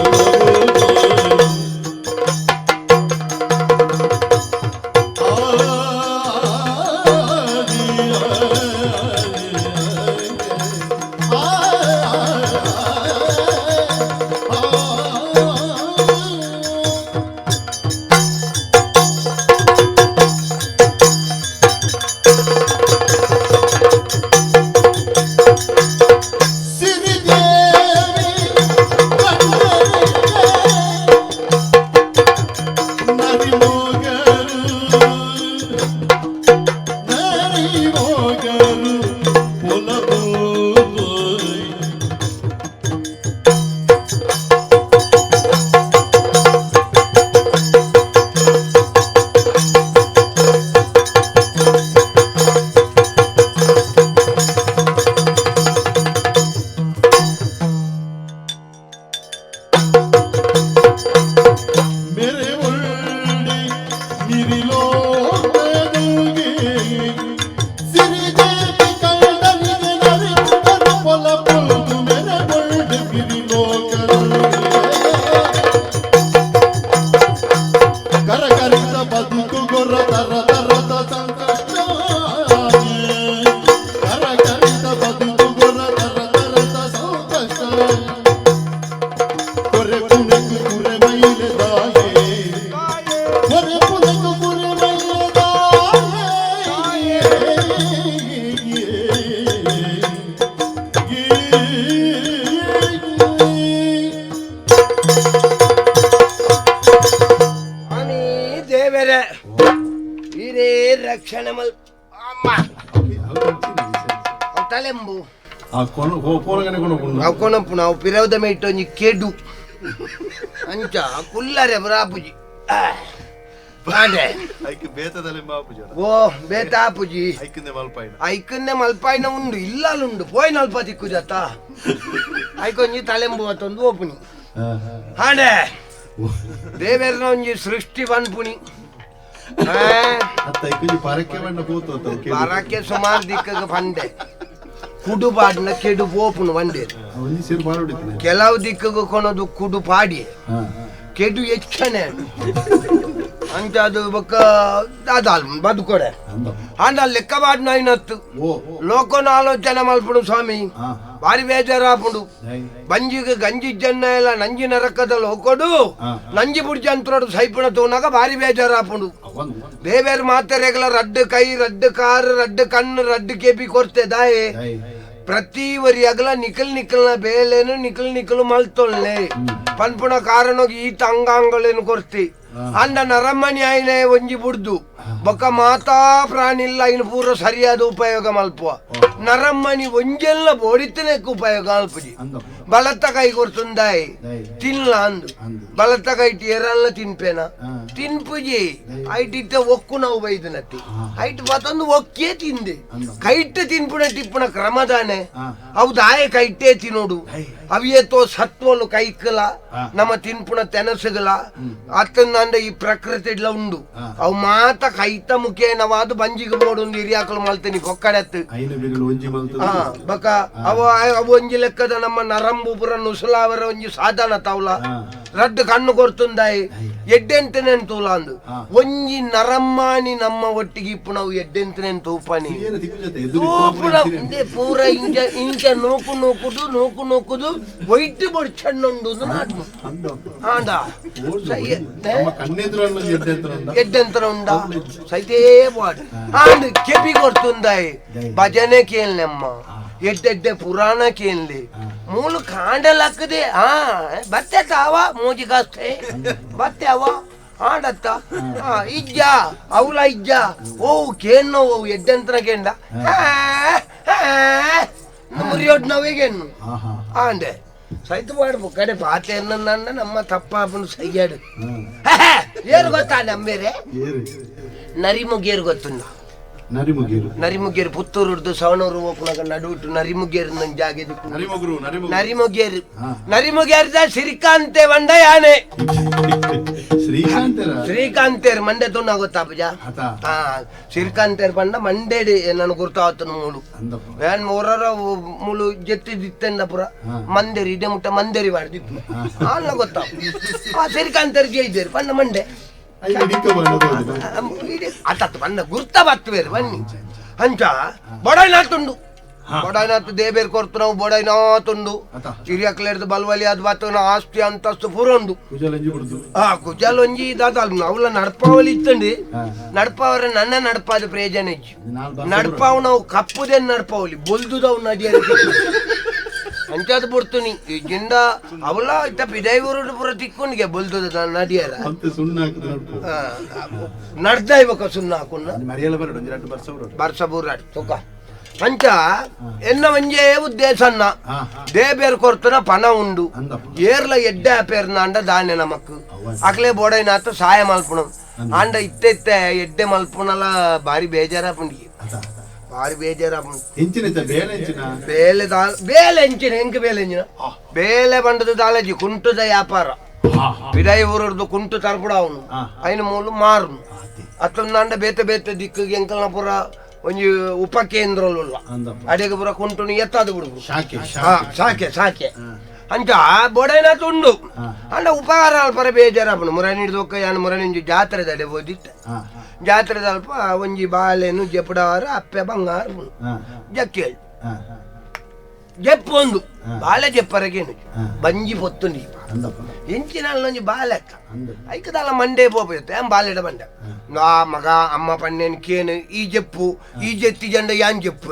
ತಲೆಂಬು ಆ ಕೊನ ಪೋನಗನೆ ಕೊನಪುಂಡು ಅವು ಕೊನಪುಣ ಅವು ಪಿರವದ ಮೇಟ್ ಒಂಜಿ ಕೆಡು ಅಂಚ ಕುಲ್ಲರೆ ಬರಾಪುಜಿ ಐಕ್ ಬೇತದಲ್ಲಿ ಮಾಪುಜಿ ಓ ಬೇತ ಆಪುಜಿ ಐಕಂದೆ ಮಲ್ಪಾಯಿನ ಐಕಂದೆ ಮಲ್ಪಾಯಿನ ಉಂಡು ಇಲ್ಲಲುಂಡು ಪೋಯಿನ ಅಲ್ಪ ತಿಕ್ಕುಜತ್ತ ಐಕೊಂಜಿ ತಲೆಂಬು ಅತ್ತೊಂದು ಓಪುನಿ ಹಾಡೆ ದೇವೇರ್ನ ಒಂಜಿ ಸೃಷ್ಟಿ ಪನ್ಪುನಿ ಅತ್ತ ಐಕೊಂಜಿ ಪರಕ್ಕೆ ಬಣ್ಣ ಪೋತು ಅತ್ತ ಪರಕ್ಕೆ ಸುಮಾರು ದಿಕ್ಕಗ ಪಂಡೆ ಕುಡು ಪಾಡಿನ ಕೆಡು ಪೋಪುನು ಬಂಡೆ ಒಂಜಿ ಸೇರು ಪಾಡೋಡಿತ್ತು ಕೆಲವು ದಿಕ್ಕಗ ಕೊನದು ಕುಡು ಪಾಡಿ ಕೆಡು ಹೆಚ್ಚನೆ ಅಂಚ ಅದು ಬೊಕ್ಕ ದಾದಾಲ್ ಬದುಕೊಡೆ ಆಂಡ ಲೆಕ್ಕ ಪಾಡ್ನ ಐನತ್ತು ಲೋಕನ ಆಲೋಚನೆ ಮಲ್ಪುಡು ಸ್ವಾಮಿ ಬಾರಿ ಬೇಜಾರಾಪುಂಡು ಬಂಜಿಗೆ ಗಂಜಿ ಜನ್ನ ಎಲ್ಲ ನಂಜಿ ನರಕದ ಲೋಕೊಡು ನಂಜಿ ಬುಡ್ಜಂತ್ರೋಡು ಸೈಪುಣ ತೂನಾಗ ಬಾರಿ ಬೇಜಾರಾಪುಂಡು ಬೇಬೇರು ಮಾತೆರೆಗಳ ರಡ್ಡು ಕೈ ರಡ್ಡು ಕಾರು ರಡ್ಡು ಕಣ್ಣು ರಡ್ಡು ಕೆಪಿ ಕೊರ್ತೆ ದಾಯೆ ಪ್ರತಿ ವರಿ ಅಗಲ ನಿಕಲ್ ನಿಕಲ್ನ ಬೇಲೇನು ನಿಕಲ್ ನಿಕಲು ಮಲ್ತೊಲ್ಲೆ ಪನ್ಪುಣ ಕಾರಣೋಗಿ ಈತ ಅಂಗಾಂಗಳೇನು ಕೊರ್ತಿ ಅಂಡ ನರಮಣಿ ಆಯ್ನೆ ಒಂಜಿ ಬುಡ್ದು ಬೊಕ್ಕ ಮಾತಾ ಪ್ರಾಣಿಲ್ಲ ಇನ್ನು ಪೂರ ಸರಿಯಾದ ಉಪಯೋಗ ಮಲ್ಪುವ ನರಮ್ಮನಿ ಒಂಜೆಲ್ಲ ಬೋಡಿತನೆಕ್ ಉಪಯೋಗ ಮಲ್ಪುಜಿ ಬಲತ್ತ ಕೈ ಕೊರ್ತುಂದಾಯಿ ತಿನ್ಲ ಅಂದು ಬಲತ್ತ ಕೈಟ್ ಏರಲ್ಲ ತಿನ್ಪೇನ ತಿನ್ಪುಜಿ ಐಟ್ ಇತ್ತ ಒಕ್ಕು ನಾವು ಬೈದನತ್ತಿ ಐಟ್ ಬತ್ತೊಂದು ಒಕ್ಕೇ ತಿಂದೆ ಕೈಟ್ ತಿನ್ಪುಣ ಟಿಪ್ಪುಣ ಕ್ರಮದಾನೆ ಅವು ದಾಯ ಕೈಟೇ ತಿನ್ನೋಡು ಅವಿಯೇತೋ ಸತ್ವಲು ಕೈಕಲ ನಮ್ಮ ತಿನ್ಪುಣ ತೆನಸುಗಲ ಅತ್ತಂದ ಈ ಪ್ರಕೃತಿ ಇಡ್ಲ ಉಂಡು ಅವು ಮಾತ ಕೈತ ಮುಖೇನವಾದ ಬಂಜಿಗೆ ಬೋಡೊಂದು ಹಿರಿಯಾಕಲು ಮಲ್ತನಿ ಬೊಕ್ಕಡೆತ್ತು ಬಕ ಅವ ಅವು ಒಂಜಿ ಲೆಕ್ಕದ ನಮ್ಮ ನರಂಬು ಪುರ ನುಸಲಾವರ ಒಂಜಿ ಸಾಧನ ತಾವ್ಲ ರಡ್ಡು ಕಣ್ಣು ಕೊರ್ತುಂದಾಯಿ ಎಡ್ಡೆಂತನೇನು ತೂಲ ಅಂದು ಒಂಜಿ ನರಮ್ಮಾನಿ ನಮ್ಮ ಒಟ್ಟಿಗೆ ಇಪ್ಪು ನಾವು ಎಡ್ಡೆಂತನೇನು ತೂಪನಿ ತೂಪುನ ಪೂರ ಇಂಚ ಇಂಚ ನೂಕು ನೂಕುದು ನೂಕು ನೂಕುದು ವೈಟ್ ಬೊಡ್ ಚಣ್ಣುಂಡು ನಾಟು ಆಂಡ ಎಡ್ಡೆಂತರ ಉಂಡ ಸೈತೇ ಬಾಡು ಆಂಡ್ ಕೆಪಿ ಕೊರ್ತುಂದಾಯಿ ಭಜನೆ ಕೇಳ್ನಮ್ಮ ಎಡ್ಡೆಡ್ಡೆ ಪುರಾಣ ಕೇಳ್ಲಿ ಮೂಲು ಕಾಂಡಲಾಕದೆ ಹಾ ಬತ್ತೆ ತಾವ ಮೋಜಿ ಕಾಸ್ತೆ ಬತ್ತೆ ಅವ ಆಡತ್ತ ಇಜ್ಜ ಅವಲ ಇಜ್ಜ ಓ ಕೇನ್ನೋ ಓ ಎಡ್ಡೆಂತರ ಕೇಂಡ ಮುರಿಯೋಡ್ ನಾವೇಗೇನು ಆಂಡೆ ಸೈತ ಮಾಡ್ಬು ಕಡೆ ಪಾತೆ ನನ್ನ ನಮ್ಮ ತಪ್ಪಾಪನು ಸೈಯಾಡು ಏರು ಗೊತ್ತಾ ನಂಬೇರೆ ನರಿಮುಗೇರು ಗೊತ್ತುಂಡ ನರಿಮುಗೇರು ನರಿಮುಗೇರು ಪುತ್ತೂರು ಸವಣೂರು ಹೋಗ್ನಾಗ ನಡುವಿಟ್ಟು ನರಿಮುಗೇರು ನನ್ನ ಜಾಗ ನರಿಮುಗೇರು ನರಿಮುಗೇರ್ದ ಶ್ರೀಕಾಂತೆ ಬಂಡ ಯಾನೆ ಶ್ರೀಕಾಂತೇರ್ ಮಂಡೆ ತುಣ್ಣ ಗೊತ್ತಾ ಪೂಜಾ ಹಾ ಶ್ರೀಕಾಂತೇರ್ ಬಂಡ ಮಂಡೇಡಿ ನನ್ನ ಗುರ್ತಾವತ್ತನು ಮೂಲು ಏನ್ ಮೂರರ ಮೂಲು ಜೆತ್ತಿದಿತ್ತೆಂದ ಪುರ ಮಂದೇರಿ ಇದೇ ಮುಟ್ಟ ಮಂದೇರಿ ಮಾಡಿದಿತ್ತು ಅಲ್ಲ ಗೊತ್ತಾ ಆ ಶ್ರೀಕಾಂತೇರ್ ಜೈದೇರು ಪಂಡ ಮಂಡೆ ಅತ್ತ ಬಣ್ಣ ಗುರ್ತ ಬತ್ತುವೇರು ಬನ್ನಿ ಅಂಚ ಬೊಡೈನಾತುಂಡು ಬೊಡೈನಾತು ದೇಬೇರ್ ಕೊರ್ತು ನಾವು ಬೊಡೈನಾತುಂಡು ಹಿರಿಯಕ್ಲೇರ್ದು ಬಲ್ವಲಿ ಅದು ಬತ್ತನ ಆಸ್ತಿ ಅಂತಸ್ತು ಪೂರ ಉಂಡು ಹಾ ಕುಜಲೊಂಜಿ ದಾದಾಲ್ ಅವಳ ನಡ್ಪಾವಲಿ ಇತ್ತಂಡಿ ನಡ್ಪಾವರ ನನ್ನ ನಡ್ಪಾದ ಪ್ರಯೋಜನ ಇಜ್ಜಿ ನಡ್ಪಾವ್ ನಾವು ಕಪ್ಪುದೇನು ನಡ್ಪಾವಲಿ ಬೊಲ್ದುದವು ನಡಿಯ ಅಂಚಾದ ಬಿಡ್ತೀನಿ ಈ ಜಿಂಡ ಅವಳ ಇತ್ತ ಪಿದೈವೂರು ಪೂರ ತಿಕ್ಕೊಂಡಿಗೆ ಬೊಲ್ತದ ನಡಿಯರ ನಡ್ದ ಇವಾಗ ಸುಣ್ಣ ಹಾಕೊಂಡ ಬರ್ಸ ಬೂರಾಡ್ ತುಕ ಅಂಚ ಎನ್ನ ಒಂಜೇ ಉದ್ದೇಶ ಅನ್ನ ದೇಬೇರ್ ಕೊರ್ತನ ಪಣ ಉಂಡು ಏರ್ಲ ಎಡ್ಡೆ ಪೇರ್ನ ಅಂಡ ದಾನ್ಯ ನಮಕ್ ಅಕ್ಲೆ ಬೋಡೈನಾತ ಸಹಾಯ ಮಲ್ಪುಣ ಅಂಡ ಇತ್ತೆ ಇತ್ತೆ ಎಡ್ಡೆ ಮಲ್ಪುಣಲ ಬಾರಿ ಬೇಜಾರಾಪುಂಡಿ ಬಾರಿ ಬೇಜಾರಾಪುಂಡು ಬೇಲೆ ಬೇಲೆ ಎಂಚಿನ ಎಂಕ್ ಬೇಲೆ ಎಂಚಿನ ಬೇಲೆ ಬಂಡದ ದಾಲಜಿ ಕುಂಟುದ ವ್ಯಾಪಾರ ಪಿದಾಯಿ ಊರದ್ದು ಕುಂಟು ತರ್ಪುಡ ಅವನು ಐನ ಮೂಲು ಮಾರುನು ಅತ್ತೊಂದಾಂಡ ಬೇತೆ ಬೇತೆ ದಿಕ್ಕಿಗೆ ಎಂಕಲ್ನ ಪೂರ ಒಂಜಿ ಉಪಕೇಂದ್ರಲುಲ್ಲ ಅಡೆಗೆ ಪೂರ ಕುಂಟುನು ಎತ್ತಾದು ಬಿಡುದು ಸಾಕೆ ಸಾಕೆ ಅಂಚ ಬೋಡೈನಾತು ಉಂಡು ಅಂಡ ಉಪಕಾರ ಅಲ್ಪರ ಬೇಜಾರಾಪುಂಡು ಮುರನಿ ಹಿಡ್ದೊಕ್ಕ ಯಾನ್ ಮುರನಿಂಜಿ ಜಾತ್ರೆ ದಡೆ ಬೋದಿತ್ತ ಜಾತ್ರೆ ಅಲ್ಪ ಒಂಜಿ ಬಾಳೆನು ಜೆಪುಡಾರ ಅಪ್ಪೆ ಬಂಗಾರ ಜಕ್ಕೇಳು ಜಪ್ಪು ಒಂದು ಬಾಳೆ ಜಪ್ಪರಗೇನು ಬಂಜಿ ಪೊತ್ತುಂಡಿ ಎಂಚಿನ ಒಂಜಿ ಬಾಳೆ ಅಕ್ಕ ಐಕದಲ್ಲ ಮಂಡೆ ಪೋಪುತ್ತೆ ಬಾಲೆಡ ಬಂಡೆ ನಾ ಮಗ ಅಮ್ಮ ಪಣ್ಣೇನು ಕೇನು ಈ ಜಪ್ಪು ಈ ಜೆತ್ತಿ ಜಂಡ ಯಾನ್ ಜಪ್ಪು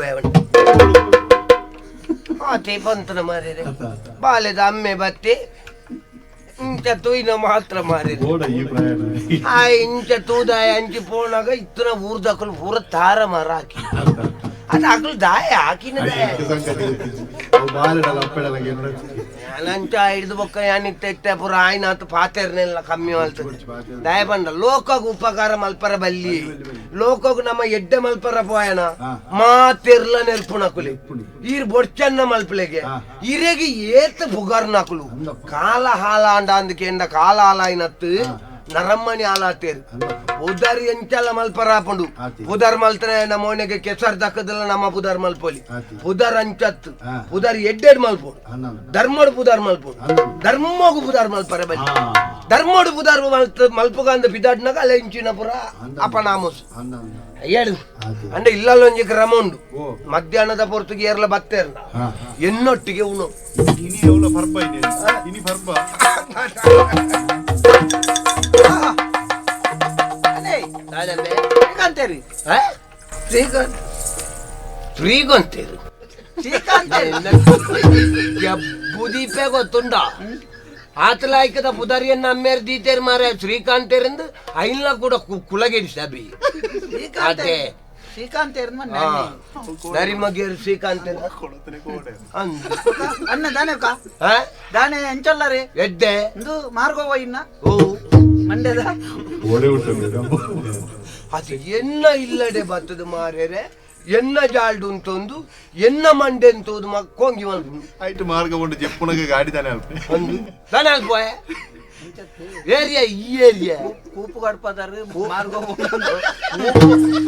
ಆತೆ ಬಂತನ ಮಾರಿರೆ ಬಾಲೆದ ಅಮ್ಮೆ ಬತ್ತೆ ಇಂಚ ತೂಯಿನ ಮಾತ್ರ ಮಾರಿದೆ ಆ ಇಂಚ ತೂದಾಯ ಅಂಚಿ ಪೋನಾಗ ಇತ್ತನ ಊರ್ದಕ್ಕಲು ಪೂರ ತಾರ ಮಾರ ಹಾಕಿ ಅದು ಅಗಲು ದಾಯ ಹಾಕಿನ ದಾಯ ನಂಚ ಹಿಡಿದು ಬೊಕ್ಕ ಯಾನಿತ್ತ ಇತ್ತೆ ಪೂರ ಆಯ್ನಾತು ಪಾತೆರ್ನೆಲ್ಲ ಕಮ್ಮಿ ಮಲ್ತದೆ ದಾಯ ಬಂದ ಲೋಕಗ್ ಉಪಕಾರ ಮಲ್ಪರ ಬಲ್ಲಿ ಲೋಕಗ್ ನಮ್ಮ ಎಡ್ಡೆ ಮಲ್ಪರ ಪೋಯನ ಮಾತೆರ್ಲ ನೆಲ್ಪುಣಕುಲಿ ಈರ್ ಬೊಡ್ಚನ್ನ ಮಲ್ಪಲೆಗೆ ಇರೆಗೆ ಏತ್ ಪುಗಾರ್ನಾಕುಲು ಕಾಲ ಹಾಲ ಅಂಡ ಅಂದಕೆಂಡ ಕಾಲ ಹಾಲಾಯ್ನತ್ತು ನರಮ್ಮಣಿ ಹಾಲಾತೇರು ಪುದರ್ ಎಂಚಲ ಮಲ್ಪರ ಹಾಪುಂಡು ಪುದರ್ ಮಲ್ತನೆ ನಮ್ಮ ಮೋನೆಗೆ ಕೆಸರ್ ದಕ್ಕದಲ್ಲ ನಮ್ಮ ಪುದರ್ ಮಲ್ಪೊಲಿ ಪುದರ್ ಅಂಚತ್ತು ಪುದರ್ ಎಡ್ಡೆಡ್ ಮಲ್ಪೋಡು ಧರ್ಮಡು ಪುದರ್ ಮಲ್ಪೋಡು ಧರ್ಮಗು ಪುದರ್ ಮಲ್ಪರ ಬಲ್ಲಿ ಧರ್ಮಡು ಪುದರ್ ಮಲ್ತ ಮಲ್ಪುಗಂದ ಪಿದಾಡ್ನಾಗ ಅಲ್ಲ ಇಂಚಿನ ಪುರ ಅಪನಾಮಸ್ ಹೇಳು ಅಂದ್ರೆ ಇಲ್ಲಲ್ಲೊಂಜಿ ಕ್ರಮ ಉಂಡು ಮಧ್ಯಾಹ್ನದ ಪೊರ್ತುಗೆ ಏರ್ಲ ಬತ್ತೇರ್ನ ಎನ್ನೊಟ್ಟಿಗೆ ಉಣು ಇನಿ ಎವ್ಲ ಫರ್ಪ ಇನಿ ಇನಿ ಫರ್ಪ ಶ್ರೀಕಾಂತೇರಿ ಶ್ರೀಕಾಂತ್ ಶ್ರೀಗಂತೇರು ಶ್ರೀಕಾಂತೇರಿ ಬುದೀಪೆ ಗೊತ್ತುಂಡ ಆತಲಾಯ್ಕದ ಪುದರಿಯನ್ನ ಅಮ್ಮೇರ್ ದೀತೇರ್ ಮಾರ ಶ್ರೀಕಾಂತೇರಿಂದ ಐನ್ಲ ಕೂಡ ಕುಲಗೆಡಿಸ ಬಿ ಅದೇ ಶ್ರೀಕಾಂತೇರ್ ನರಿ ಮಗೇರು ಶ್ರೀಕಾಂತ ಅಣ್ಣ ದಾನೆ ದಾನೆ ಎಂಚಲ್ಲರೇ ಎಡ್ಡೆ ಇಂದು ಮಾರ್ಗೋವ ಇನ್ನ ಓ ಮಂಡ್ಯದ ಅದು ಎನ್ನ ಇಲ್ಲಡೆ ಬತ್ತದ ಮಾರೇರೆ ಎನ್ನ ಜಾಲ್ಡು ಅಂತೊಂದು ಎನ್ನ ಮಂಡೆ ಅಂತೋದು ಮಕ್ಕೊಂಗಿ ಮಲ್ಪು ಆಯ್ತು ಮಾರ್ಗ ಉಂಡು ಜಪ್ಪುನಗ ಗಾಡಿ ತಾನೆ ಅಲ್ಪ ಒಂದು ತಾನೆ ಅಲ್ಪ ಏರಿಯಾ ಈ ಏರಿಯಾ ಕೂಪು ಗಡ್ಪದಾರು ಮಾರ್ಗ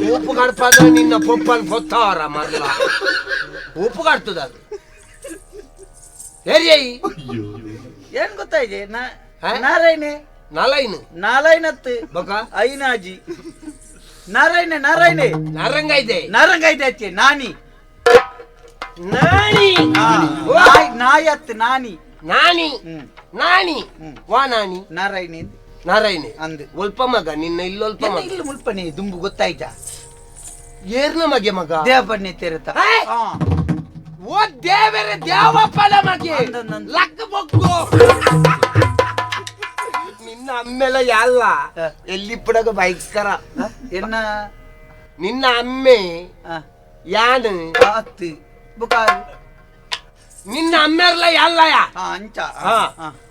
ಕೂಪು ಗಡ್ಪಾದ್ರೆ ನಿನ್ನ ಪೊಪ್ಪನ್ ಪೊತ್ತಾರ ಮರ್ಲ ಕೂಪು ಗಡ್ತದ ಅದು ಏರಿಯಾ ಏನ್ ಗೊತ್ತಾಯ್ತು ನಾರಾಯಣೆ ನಾಲೈನ್ ನಾಲೈನತ್ತು ಬಕ ಐನಾಜಿ ನಾರಾಯಣ ನಾರಾಯಣೆ ನಾರಂಗ ಇದೆ ನಾರಂಗ ಇದೆ ಅಚ್ಚೆ ನಾನಿ ನಾನಿ ನಾಯತ್ ನಾನಿ ನಾನಿ ನಾನಿ ವಾ ನಾನಿ ನಾರಾಯಣಿ ನಾರಾಯಣಿ ಅಂದ್ ಒಲ್ಪ ಮಗ ನಿನ್ನ ಇಲ್ಲೊಲ್ಪ ಮಗ ಇಲ್ಲಿ ಮುಲ್ಪನೆ ದುಂಬು ಗೊತ್ತಾಯ್ತಾ ಏರ್ನ ಮಗೆ ಮಗ ದೇವಪ್ಪನೆ ತೆರತ ಓ ದೇವರೇ ದೇವಪ್ಪನ ಮಗೆ ಲಕ್ಕ ಬೊಗ್ಗು ನಿನ್ನ ಅಮ್ಮೆಲ್ಲ ಯಾಲ್ಲ ಎಲ್ಲಿ ಪುಡಗ ಭಯಂಕರ ಎನ್ನ ನಿನ್ನ ಅಮ್ಮೆ ಯಾನು ಅತ್ತಿ ಬುಕ ನಿನ್ನ ಅಮ್ಮೆರ್ಲ ಯಾಲ್ಲಯ ಅಂಚ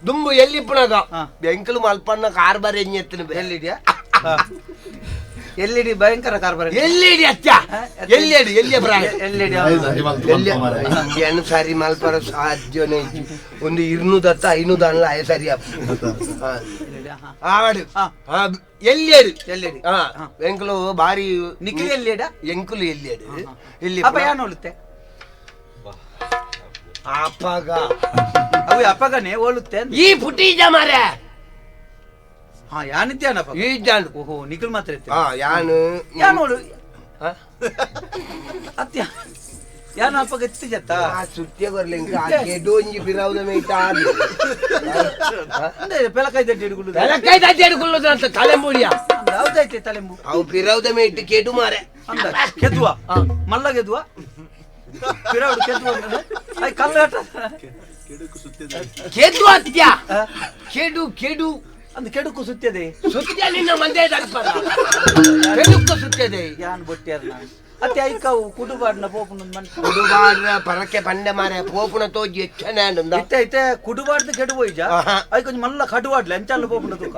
ದುಂಬು ಎಲ್ಲಿ ಪುಣಗ ಬೆಂಕಲು ಮಲ್ಪಣ್ಣ ಕಾರ್ಬಾರ್ ಎತ್ತಿನ ಎಲ್ಲಿದ್ಯಾ ಎಲ್ಲಿಡಿ ಭಯಂಕರ ಕಾರ್ಬಾರ್ ಎಲ್ಲಿಡಿ ಅಚ್ಚ ಎಲ್ಲಿಡಿ ಎಲ್ಲಿ ಪ್ರಾಯ ಎಲ್ಲಿಡಿ ಏನು ಸರಿ ಮಲ್ಪರ ಸಾಧ್ಯನೇ ಒಂದು ಇರ್ನೂದತ್ತ ಐನೂದ ಅಲ್ಲ ಆಯ ಸರಿ ಆವಡು ಎಲ್ಲಿಯಡು ಎಲ್ಲಿಡಿ ಎಂಕಲು ಬಾರಿ ನಿಖಿಲ್ ಎಲ್ಲಿಡ ಎಂಕುಲು ಎಲ್ಲಿಯಡು ಇಲ್ಲಿ ಅಪ್ಪ ಯಾನು ಹೋಲುತ್ತೆ ಅಪ್ಪಗ ಅವು ಅಪ್ಪಗನೇ ಹೋಲುತ್ತೆ ಈ ಪುಟೀಜ ಮಾರ್ರೆ ಹಾ ಯಾನಿದ್ಯಾನಪ್ಪ ಈ ಜಾನು ಓಹೋ ನಿಖಿಲ್ ಮಾತ್ರ ಇತ್ತು ಹಾ ಯಾನು ಯಾನು ಹೋಲು ಅತ್ಯ ಯಾನು ಅಪ್ಪಗ ಎತ್ತಿ ಜತ್ತ ಆ ಸುತ್ತಿಯ ಬರ್ಲಿಂಕ ಆ ಕೆಡೊಂಜಿ ಬಿರಾವುದ ಮೇಟ ಅಂದ್ರೆ ಪೆಲಕಾಯಿ ದಡ್ಡಿ ಹಿಡ್ಕೊಳ್ಳೋದು ಪೆಲಕಾಯಿ ದಡ್ಡಿ ಹಿಡ್ಕೊಳ್ಳೋದು ಅಂತ ತಲೆಂಬುಡಿಯ ಹೌದೈತೆ ತಲೆಂಬು ಅವು ಪಿರೌದ ಮೇಟ್ ಕೆಡು ಮಾರೆ ಅಂದ ಕೆದ್ವ ಮಲ್ಲ ಗೆದ್ವ ಪಿರೌಡು ಕೆದ್ವ I ಕಲ್ಲಾಟ ಕೆದ್ದು ಅತ್ಯ ಕೆಡು ಕೆಡು ಅಂದ್ ಕೆಡುಕು ಸುತ್ತದೆ ಸುತ್ತಿಯ ನಿನ್ನ ಮಂದೆ ದರ್ಪದ ಕೆಡುಕು ಸುತ್ತದೆ ಯಾನ್ ಬೊಟ್ಟಿಯರ್ ನಾನು ಅತ್ತೆ ಐಕಾವು ಕುಡುಬಾಡ್ನ ಪೋಪುನ ಮನ್ ಕುಡುಬಾಡ್ನ ಪರಕೆ ಪಂಡೆ ಮಾರೆ ಪೋಪುನ ತೋಜಿ ಹೆಚ್ಚನೆ ಅಂದ ಇತ್ತೆ ಐತೆ ಕುಡುಬಾಡ್ದು ಕೆಡು ಹೋಯ್ಜ I ಕೊಂಚ ಮಲ್ಲ ಕಡುವಾಡ್ಲೆ ಅಂಚಲ್ಲ ಪೋಪುನ ತೂಕ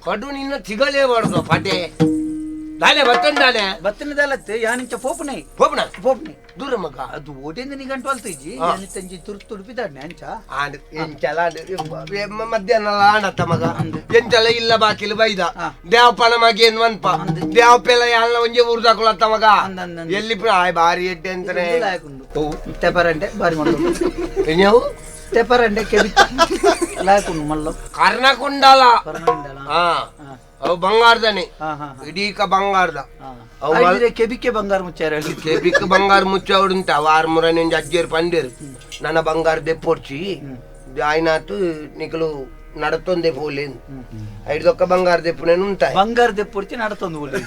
ಕಡು ನಿನ್ನ ತಿಗಲೇ ಬಾಡ್ದು ಪಟೆ ದಾನೆ ಬತ್ತಂದಾನೆ ಬತ್ತನದಲ್ಲತ್ತೆ ಯಾನಿಂಚ ಪೋಪುನೆ ಪೋಪುನ ಪೋಪುನೆ ದೂರ ಮಗ ಅದು ಓಟೆಂದ ನಿಗಂಟು ಅಲ್ತಿಜ್ಜಿ ಯಾನಿತ್ತಂಜಿ ತುರ್ತು ತುಡುಪಿದಾಡ್ನೆ ಅಂಚ ಆಂಡ್ ಎಂಚಲ ಮಧ್ಯಾಹ್ನ ಆಂಡತ್ತ ಮಗ ಎಂಚಲ ಇಲ್ಲ ಬಾಕಿಲು ಬೈದ ದೇವಪ್ಪನ ಮಗ ಏನ್ ಮನ್ಪ ದೇವಪ್ಪೆಲ್ಲ ಯಾಲ ಒಂಜೆ ಊರ್ದಾಕುಲತ್ತ ಮಗ ಎಲ್ಲಿ ಆಯ್ ಬಾರಿ ಎಡ್ಡೆ ಅಂತಾನೆ ತೆಪರಂಡೆ ಬಾರಿ ಮಂದು ಎನ್ಯಾವು ತೆಪರಂಡೆ ಕೆಬಿ ಲಾಯಕುಂಡು ಮಲ್ಲ ಕರ್ಣಕುಂಡಲ ಹಾ ಅವು ಬಂಗಾರದನೆ ಇಡೀಕ ಬಂಗಾರದ ಕೆಬಿಕೆ ಬಂಗಾರ ಮುಚ್ಚಾರ ಕೆಬಿಕ್ ಬಂಗಾರ ಮುಚ್ಚಾವಡುಂಟ ಅವ ಆರ್ಮುರನೆ ಅಜ್ಜೇರು ಪಂಡೇರು ನನ್ನ ಬಂಗಾರ ದೆಪ್ಪೊಡ್ಚಿ ಆಯ್ನಾತು ನಿಕಲು ನಡತೊಂದೆ ಪೋಲೇನು ಐದೊಕ್ಕ ಬಂಗಾರ ದೆಪ್ಪುನೇನು ಉಂಟ ಬಂಗಾರ ದೆಪ್ಪೊಡ್ಚಿ ನಡತೊಂದು ಬೋಲೆ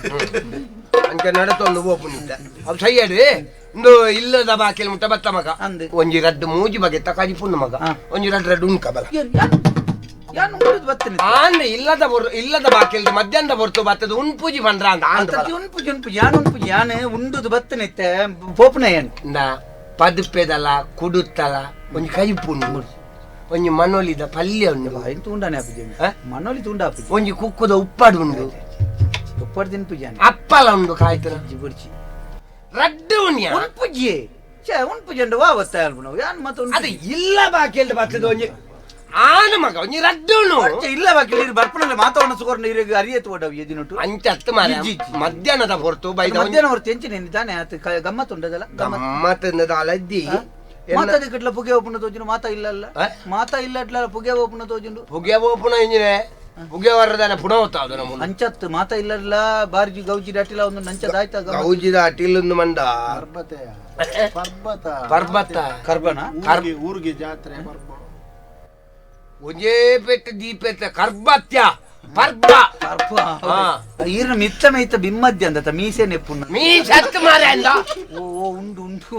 ಅಂಚ ನಡತೊಂದು ಬೋಪುನಿತ್ತ ಅವು ಸೈಯಡು ಇಂದು ಇಲ್ಲದ ಬಾಕಿಲ್ ಮುಟ್ಟ ಬತ್ತ ಮಗ ಒಂಜಿ ರಡ್ಡು ಮೂಜಿ ಬಗೆತ್ತ ಕಜಿಪುಂಡು ಮಗ ಒಂಜಿ ರಡ್ಡು ರಡ್ಡು ಉಂಕ ಬಲ ಯಾನ್ ಉಂಡುದು ಬತ್ತನೆ ಆನ್ ಇಲ್ಲದ ಇಲ್ಲದ ಬಾಕಿಲ್ದ ಮಧ್ಯಾಹ್ನದ ಹೊರ್ತು ಬತ್ತದ ಉಣ್ಪೂಜಿ ಪಂಡ್ರ ಅಂತ ಆಂದ್ ಉಣ್ಪೂಜಿ ಉಣ್ಪೂಜಿ ಯಾನ್ ಉಣ್ಪೂಜಿ ಯಾನ್ ಉಂಡುದು ಬತ್ತನೆ ಇತ್ತೆ ಪೋಪುನ ಏನ್ ನಾ ಪದುಪೆದಲ ಕುಡುತ್ತಲ ಒಂಜಿ ಕೈಪುಂಡು ಒಂಜಿ ಮನೋಲಿದ ಪಲ್ಯ ಉಂಡು ಬಾಯಿನ್ ತೂಂಡಾನೆ ಆಪುಜಿ ಮನೋಲಿ ತೂಂಡ ಆಪುಜಿ ಒಂಜಿ ಕುಕ್ಕುದ ಉಪ್ಪಾಡು ಉಂಡು ಉಪ್ಪಾಡು ತಿನ್ಪುಜಿ ಅಪ್ಪಲ ಉಂಡು ಕಾಯ್ತನ ಬುರ್ಚಿ ರಡ್ಡು ಉಣ್ಯ ಉಣ್ಪುಜಿ ಛೇ ಉಣ್ಪುಜಿ ಉಂಡು ವಾ ಬತ್ತ ಅಲ್ಪುನವು ಯಾನ್ ಮತ್ತ ಅದು ಇಲ್ಲ ಬಾಕಿಲ್ದ ಬತ್ತದ ಒಂಜಿ ಆನ ಮಗ ಒಂಜಿ ರಡ್ಡು ಇಲ್ಲ ಬಾಕಿ ನೀರು ಬರ್ಪಣಲ್ಲ ಮಾತಾವಣ ಸುಗರ್ನ ಇರಿಗೆ ಅರಿಯತ್ತು ಓಡವು ಎದಿನುಟು ಅಂಚ ಅತ್ತು ಮಾರ ಮಧ್ಯಾಹ್ನದ ಹೊರತು ಬೈದ ಮಧ್ಯಾಹ್ನ ಹೊರತು ಎಂಚಿನ ತಾನೆ ಆತ ಗಮ್ಮತ್ ಉಂಡದಲ್ಲ ಗಮ್ಮತ್ ಅಲದ್ದಿ ಮಾತಾದ ಕಟ್ಲ ಪುಗೆ ಓಪನ ತೋಜುನು ಮಾತಾ ಇಲ್ಲ ಅಲ್ಲ ಮಾತಾ ಇಲ್ಲ ಅಟ್ಲ ಪುಗೆ ಓಪನ ತೋಜುಂಡು ಪುಗೆ ಓಪನ ಇಂಜಿನೆ ಪುಗೆ ವರ್ರದಾನೆ ಪುಣ ಹೋತಾವುದು ನಮ್ಮ ಅಂಚತ್ತು ಮಾತಾ ಇಲ್ಲಲ್ಲ ಬಾರ್ಜಿ ಗೌಜಿ ದಾಟಿಲ ಒಂದು ನಂಚದ ಆಯ್ತಾ ಗೌಜಿ ದಾಟಿಲ್ಲೊಂದು ಮಂಡ ಪರ್ಬತ ಪರ್ಬತ ಪರ್ಬತ ಕರ್ಬನ ಊರಿಗೆ ಜಾತ್ರೆ ಪರ್ಬ ಒಂಜೇ ಪೆಟ್ಟ ದೀಪೆತ್ತ ಕರ್ಬತ್ಯ ಪರ್ಬ ಪರ್ಬ ಈರ್ನ ಮಿತ್ತ ಮೈತ ಬಿಮ್ಮದ್ಯ ಅಂದತ ಮೀಸೆ ನೆಪ್ಪುನ ಮೀಸತ್ತು ಮಾರೆ ಅಂದ ಓ ಉಂಡು ಉಂಡು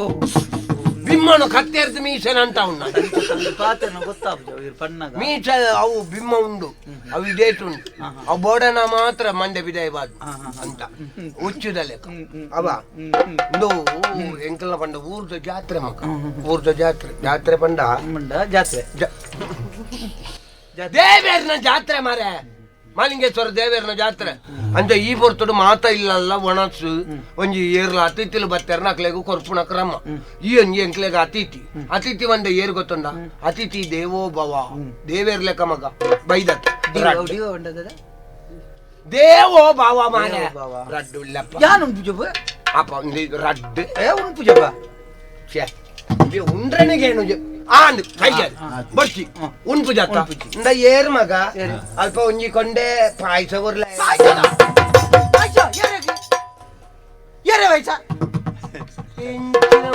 ಬಿಮ್ಮನು ಕತ್ತೆರ್ದು ಮೀಸೆನ ಅಂತ ಉಂಡ ಪಾತೆನ ಗೊತ್ತಾಪುಜ ಇರ್ ಪಣ್ಣಗ ಮೀಸ ಅವು ಬಿಮ್ಮ ಉಂಡು ಅವು ಇಡೇಟ್ ಉಂಡು ಅವು ಬೋಡನ ಮಾತ್ರ ಮಂಡೆ ಬಿದಾಯಬಾರ್ದು ಅಂತ ಹುಚ್ಚುದ ಲೆಕ್ಕ ಅವ ಉಂಡು ಎಂಕಲ್ನ ಪಂಡ ಊರ್ದ ಜಾತ್ರೆ ಮಕ್ಕ ಊರ್ದ ಜಾತ್ರೆ ಜಾತ್ರೆ ಪಂಡ ಜಾತ್ರೆ ದೇವೇರ್ನ ಜಾತ್ರೆ ಮಾರೆ ಮಾಲಿಂಗೇಶ್ವರ ದೇವೇರ್ನ ಜಾತ್ರೆ ಅಂತ ಈ ಪೊರ್ತುಡು ಮಾತ ಇಲ್ಲಲ್ಲ ಒಣಸು ಒಂಜಿ ಏರ್ಲ ಅತಿಥಿಲು ಬತ್ತೆರ್ನ ಅಕ್ಲೆಗು ಕೊರ್ಪುಣ ಕ್ರಮ ಈ ಒಂಜಿ ಎಂಕ್ಲೆಗ ಅತಿಥಿ ಅತಿಥಿ ಒಂದ ಏರ್ ಗೊತ್ತುಂಡ ಅತಿಥಿ ದೇವೋ ಭವ ದೇವೇರ್ ಲೆಕ್ಕ ಮಗ ಬೈದತ್ತ ದೇವೋ ಭವ ಮಾರೆ ರಡ್ಡು ಇಲ್ಲಪ್ಪ ಯಾನ್ ಉಂಪುಜಪ್ಪ ಅಪ್ಪ ಒಂದು ರಡ್ಡು ಏ ಉಂಪುಜಪ್ಪ ಛೇ ಉಂಡ್ರನಿಗೇನು ಆಂಡ್ ಕೈಯಾರಿ ಬರ್ಚಿ ಉಣ್ಪು ಜಾತ ಇಂದ ಏರ್ ಮಗ ಅಲ್ಪ ಒಂಜಿ ಕೊಂಡೆ ಪಾಯಸ ಕೊರ್ಲ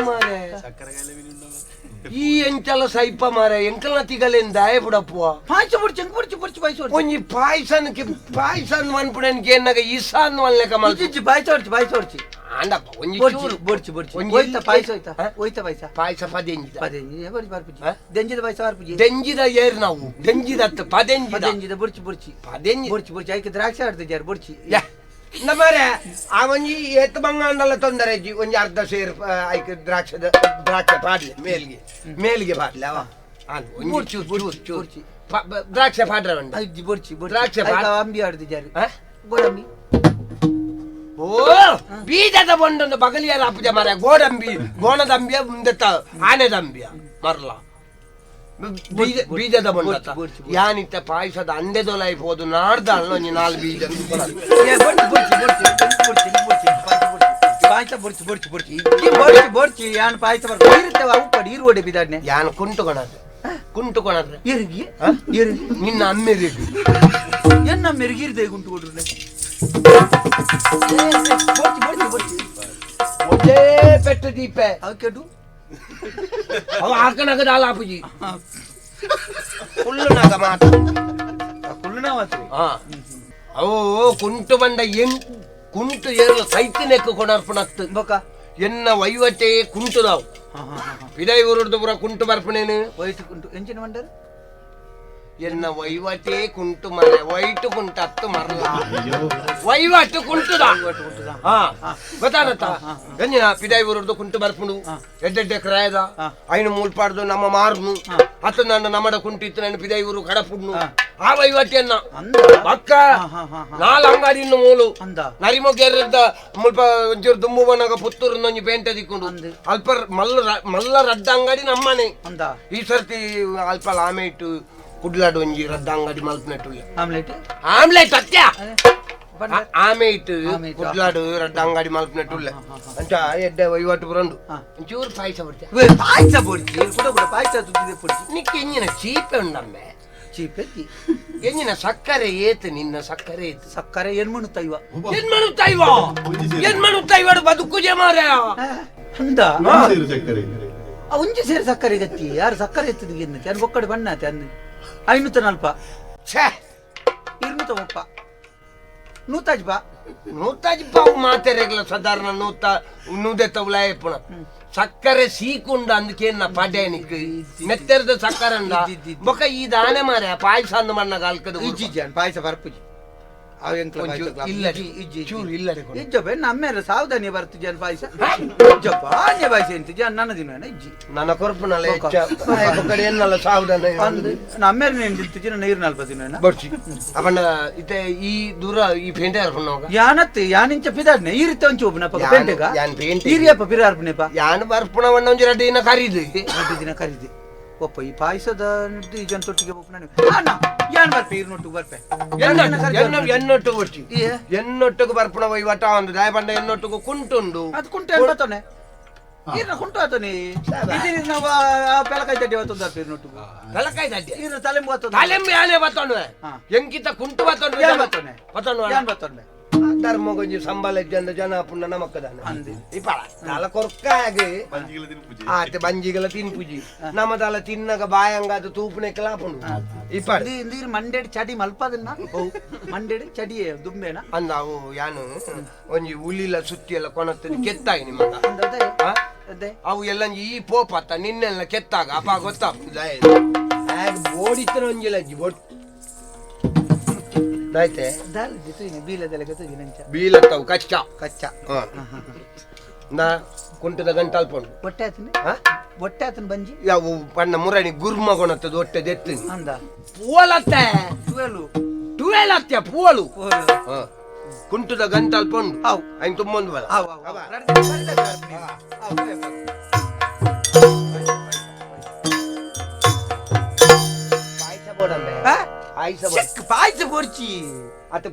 ಮಾರೆ ಈ ಎಂಚಲ ಸೈಪ ಮಾರೆ ಎಂಕಲ್ನ ತಿಗಲೆನ್ ದಾಯ ಬುಡಪ್ಪುವ ಪಾಯಸ ಬುಡ್ಚಿ ಬುಡ್ಚಿ ಬುಡ್ಚಿ ಪಾಯಸ ಒಂಜಿ ಪಾಯಸನ್ ಪಾಯಸನ್ ಮನ್ಪುಣೆನ್ಗೆ ಏನಾಗ ಇಸಾನ್ ಮಲ್ಲೆಕ ಮಲ್ಪು ಪಾಯಸ ಹೊಡ್ಚಿ ಪಾಯಸ ಹೊಡ್ಚಿ ಆಂಡಪ್ಪ ಒಂಜಿ ಚೂರು ಬೊಡ್ಚಿ ಬೊಡ್ಚಿ ಒಯ್ತ ಪಾಯಸ ಹೋಯ್ತ ಒಯ್ತ ಪಾಯಸ ಪಾಯಸ ಪದೆಂಜಿದ ಪದೆಂಜಿ ಬೊಡ್ಚಿ ಬರ್ಪುಜಿ ದೆಂಜಿದ ಪಾಯಸ ಬರ್ಪುಜಿ ದೆಂಜಿದ ಏರ್ ನಾವು ದೆಂಜಿದ ಅತ್ತ ಪದೆಂಜಿದ ಪದೆಂಜಿದ ಬೊಡ್ಚಿ ಬೊಡ್ಚಿ ಪದೆಂಜಿ ಬೊಡ್ಚಿ ಬೊಡ್ಚಿ ಐಕೆ ದ್ರಾಕ್ಷಿ ಆಡ್ತಿದ್ದಾರೆ ಬೊಡ್ಚಿ ನಮ್ಮರೆ ಆ ಒಂಜಿ ಏತ್ ಬಂಗಾಂಡಲ ತೊಂದರೆ ಜಿ ಒಂಜಿ ಅರ್ಧ ಸೇರ್ ಐಕೆ ದ್ರಾಕ್ಷದ ದ್ರಾಕ್ಷ ಪಾಡ್ಲೆ ಮೇಲ್ಗೆ ಮೇಲ್ಗೆ ಪಾಡ್ಲೆ ಅವ ಒಂಜಿ ಚೂರು ಚೂರು ಚೂರು ದ್ರಾಕ್ಷ ಪಾಡ್ರೆ ಉಂಟು ಅಜ್ಜಿ ಬೊಡ್ಚಿ ದ್ರಾಕ್ಷ ಅಂಬಿ ಆಡ್ತಿದ್ದಾರೆ ಗೋಡಂಬಿ ಓ ಬೀಜದ ಬೊಂಡೊಂದು ಬಗಲಿಯರ ಅಪ್ಪುಜ ಮರ ಗೋಡಂಬಿ ಗೋಣದಂಬಿಯ ಮುಂದೆತ್ತ ಆನೆದಂಬಿಯ ಮರಲ ಬೀಜ ಬೀಜದ ಬೊಂಡ ಯಾನಿತ್ತ ಪಾಯಸದ ಅಂಡೆದೊಲ ಹೋದು ನಾಡ್ದ ಅಲ್ಲ ಒಂಜಿ ನಾಲ್ ಬೀಜ ಪಾಯಸ ಬೊಡ್ಚಿ ಬೊಡ್ಚಿ ಬೊಡ್ಚಿ ಬೊಡ್ಚಿ ಬೊಡ್ಚಿ ಯಾನ್ ಪಾಯಸ ಬರ್ತಾರೆ ಉಪ್ಪಡಿ ಈರು ಒಡೆ ಬಿದಾಡ್ನೆ ಯಾನ್ ಕುಂಟುಕೊಣದು ಕುಂಟುಕೊಣದ್ರೆ ಎರುಗಿ ಎರುಗಿ ನಿನ್ನ ಅಮ್ಮೆರಿಗೆ ಎನ್ನ ಮೆರುಗಿರ್ದೆ ಗುಂಟು ಕೊಡ್ರೆ ಬೊಡ್ಚಿ ಬೊಡ್ಚಿ ಬೊಡ್ಚಿ ಒಂದೇ ಪೆಟ್ಟು ದೀಪೆ ಅವು ಕೆಡು ಅವ ಹಾಕಣಗ ದಾಲ ಆಪುಜಿ ಕುಳ್ಳುನಾಗ ಮಾತ ಕುಳ್ಳುನ ಮಾತ್ರ ಅವು ಕುಂಟು ಬಂದ ಎನ್ ಕುಂಟು ಏರಲು ಸೈತಿನೆಕ್ಕು ಕೊಣರ್ಪಣತ್ತು ಬೊಕ ಎನ್ನ ವೈವಟೆ ಕುಂಟುದಾವು ಪಿದೈ ಊರುಡ್ದು ಪುರ ಕುಂಟು ಬರ್ಪಣೇನು ವೈಟ್ ಕುಂಟು ಎಂಚಿನ ಮಂಡರು ಎನ್ನ ವೈವಟೆ ಕುಂಟು ಮರೆ ವೈಟು ಕುಂಟು ಹತ್ತು ಮರಲ ವೈವಟು ಕುಂಟುದ ಹಾ ಗೊತ್ತಾನತ್ತ ಎಂಜಿನ ಪಿದೈ ಊರುಡ್ದು ಕುಂಟು ಬರ್ಪುಂಡು ಎಡ್ಡೆಡ್ಡೆ ಕ್ರಾಯದ ಐನು ಮೂಲ್ಪಾಡ್ದು ನಮ್ಮ ಮಾರ್ನು ಹತ್ತು ನನ್ನ ನಮ್ಮಡ ಕುಂಟಿತ್ತು ನನ್ನ ಪಿದೈ ಊರು ಕಡಪುಡ್ನು ಆ ವೈವಟಿಯನ್ನ ಬಕ್ಕ ನಾಲ್ ಅಂಗಡಿ ಇನ್ನು ಮೂಲು ನರಿಮೊಗೆರ್ದ ಮುಲ್ಪ ಒಂಚೂರು ದುಂಬು ಬನಾಗ ಪುತ್ತೂರು ಒಂಜಿ ಪೇಂಟೆ ದಿಕ್ಕೊಂಡು ಅಲ್ಪ ಮಲ್ಲ ಮಲ್ಲ ರಡ್ಡ ಅಂಗಡಿ ನಮ್ಮನೆ ಈ ಸರ್ತಿ ಅಲ್ಪ ಆಮೆ ಇಟ್ಟು ಕುಡ್ಲಾಡು ಒಂಜಿ ರಡ್ಡ ಅಂಗಡಿ ಮಲ್ಪನೆಟ್ಟುಲ್ಲ ಆಮ್ಲೆಟ್ ಆಮ್ಲೆಟ್ ಅತ್ಯ ಆಮೆ ಇಟ್ಟು ಕುಡ್ಲಾಡು ರಡ್ಡ ಅಂಗಡಿ ಮಲ್ಪನೆಟ್ಟುಲ್ಲ ಅಂಚ ಎಡ್ಡೆ ವಹಿವಾಟು ಬರಂಡು ಒಂಚೂರು ಪಾಯಸ ಬಡ್ತಿ ಪಾಯಸ ಬೊಡ್ಚಿ ಕೂಡ ಕೂಡ ಪಾಯಸ ತುತ್ತಿದೆ ಪೊಡ್ಚಿ ನಿಕ್ಕೆ ಎಂಜಿನ ಚೀಪೆ ಉಂಡಮ್ಮೆ ಚೀಪೆತ್ತಿ ಎಂಜಿನ ಸಕ್ಕರೆ ಏತು ನಿನ್ನ ಸಕ್ಕರೆ ಏತು ಸಕ್ಕರೆ ಏನ್ ಮಣುತ್ತ ಇವ ಏನ್ ಮಣುತ್ತ ಇವ ಏನ್ ಮಣುತ್ತ ಇವಾಡು ಬದುಕುಜೆ ಮಾರ ಅಂದ ಸಕ್ಕರೆ ಒಂಜಿ ಸೇರು ಸಕ್ಕರೆ ಗತ್ತಿ ಯಾರು ಸಕ್ಕರೆ ಎತ್ತದ ಎನ್ನತಿ ಅನ್ ಒಕ್ಕಡೆ ಬಣ್ಣಾತೆ ಅನ್ನ ಐನೂತ ನಲ್ಪ ಛೇ ಇರ್ನೂತ ಒಪ್ಪ ನೂತಾಜ್ ಬಾ ನೂತಾಜ್ ಬಾವು ಮಾತೆರೆಗ್ಲ ಸಾಧಾರಣ ನೂತ ನೂದೆ ತವಲ ಪುಣ ಸಕ್ಕರೆ ಸೀಕುಂಡ ಅಂದಕೇನ ಪಡೆನಿಕ್ ಮೆತ್ತೆರದ ಸಕ್ಕರೆ ಅಂದ ಬೊಕ ಈ ದಾನೆ ಮಾರೆ ಪಾಯಸ ಅಂದ ಮಣ್ಣ ಕಾಲ್ಕದ ಇಜ್ಜಿ ಜಾನ್ ಪಾಯಸ ಬರ್ಪುಜಿ ಇಲ್ಲ ಚೂರು ಇಲ್ಲ ಇಜ್ಜಪ್ಪ ನಮ್ಮೇರ ಸಾವಧಾನಿ ಬರ್ತು ಜನ ಪಾಯಸ ಇಜ್ಜಪ್ಪ ಆನ್ಯ ಪಾಯಸ ಎಂತ ಜನ ನನ್ನ ದಿನ ಇಜ್ಜಿ ನನ್ನ ಕೊರ್ಪುನಲ್ಲ ಕಡೆ ಏನಲ್ಲ ಸಾವಧಾನ ನಮ್ಮೇರ ನೇನು ದಿಲ್ತು ಜನ ನೀರು ನಲ್ಪ ದಿನ ಬರ್ಚಿ ಅವನ ಇತ್ತೆ ಈ ದೂರ ಈ ಪೇಂಟೆ ಅರ್ಪಣ ಯಾನತ್ತೆ ಯಾನಿಂಚ ಪಿದಾಡ್ನೆ ಈ ರೀತಿ ಒಂಚು ಒಬ್ಬನಪ್ಪ ಪೇಂಟೆಗ ಯಾನ್ ಪೇಂಟೆ ಈರಿಯಪ್ಪ ಪಿರಾರ್ಪಣೆಪ್ಪ ಯಾನ್ ಬರ್ಪುಣ ವಣ್ಣ ಒಂಜಿ ರಡ್ಡು ದಿನ ಕರೀದು ರಡ್ಡು ದಿನ ಕರೀದು ಒಪ್ಪ ಈ ಪಾಯಸದ ಈ ಜನ ತೊಟ್ಟಿಗೆ ಒಪ್ಪ ನಾನು ಅಣ್ಣ ಯಾನ್ ಬರ್ಪೆ ಈರ್ನೊಟ್ಟು ಬರ್ಪೆ ಎನ್ನೊಟ್ಟಿಗೆ ಬರ್ಚಿ ಎನ್ನೊಟ್ಟಿಗೆ ಬರ್ಪುಣ ವಹಿವಾಟ ಒಂದು ದಾಯಬಂಡ ಎನ್ನೊಟ್ಟಿಗೆ ಕುಂಟುಂಡು ಅದು ಕುಂಟು ಏನ್ ಬರ್ತಾನೆ ಈರ್ನ ಕುಂಟು ಆತನೆ ನಾವು ಪೆಲಕಾಯಿ ತಡ್ಡಿ ಬರ್ತದೆ ಈರ್ನೊಟ್ಟಿಗೆ ಪೆಲಕಾಯಿ ತಡ್ಡಿ ಈರ್ನ ತಲೆಂಬು ಬರ್ತದೆ ತಲೆಂಬು ಯಾನೇ ಬತ್ತೊಂಡು ಎಂಕಿತ ಕುಂಟು ಬತ್ತೊಂಡು ಯಾನ್ ಬತ್ತೊಂಡೆ ಬತ್ತೊಂಡು ಯಾನ್ ಬತ್ತೊಂಡೆ ಧರ್ಮಗೊಂಜಿ ಸಂಬಳ ಜನ ಜನ ಪುಣ್ಣ ನಮಕ್ಕದಾನ ಇಪ್ಪಳ ತಲ ಕೊರ್ಕಾಗ ಆತ ಬಂಜಿಗಳ ತಿನ್ಪುಜಿ ನಮ್ಮ ತಲ ತಿನ್ನಗ ಬಾಯಂಗ ಅದು ತೂಪುನೆ ಕಲಾಪುಂಡು ಇಪ್ಪ ನೀರು ಮಂಡೇಡ್ ಚಡಿ ಮಲ್ಪದನ್ನ ಮಂಡೇಡ್ ಚಡಿ ದುಂಬೇನ ಅಂದ ಅವು ಯಾನು ಒಂಜಿ ಉಳಿಲ ಸುತ್ತಿ ಎಲ್ಲ ಕೊನತ್ತದ ಕೆತ್ತಾಗಿ ನಿಮ್ಮ ಅವು ಎಲ್ಲ ಈ ಪೋಪತ್ತ ನಿನ್ನೆಲ್ಲ ಕೆತ್ತಾಗ ಅಪ್ಪ ಗೊತ್ತಾಗ್ತದೆ ಬೋಡಿತರ ಒಂಜಿಲ ಆಯ್ತೆ ಬೀಲತ್ತವು ಕಚ್ಚ ಕಚ್ಚ ನಾ ಕುಂಟದ ಗಂಟಲ್ಪೊಂಡು ಹೊಟ್ಟೆ ಆತನ ಹೊಟ್ಟೆ ಆತನ ಬಂಜಿ ಯಾವ ಪಣ್ಣ ಮುರಣಿ ಗುರ್ಮ ಕೊಣತ್ತದ ಹೊಟ್ಟೆ ದೆತ್ತು ಅಂದ ಪೂವಲತ್ತೆ ಟುವೆಲು ಟುವೆಲ್ ಅತ್ಯ ಪೂವಲು ಕುಂಟದ ಗಂಟಲ್ಪೊಂಡು ಅವು ಅಯ್ಯ ತುಂಬೊಂದು ಬಲ ಅವು ಪಾಯಸ ಪೊರ್ಚಿ ಅತ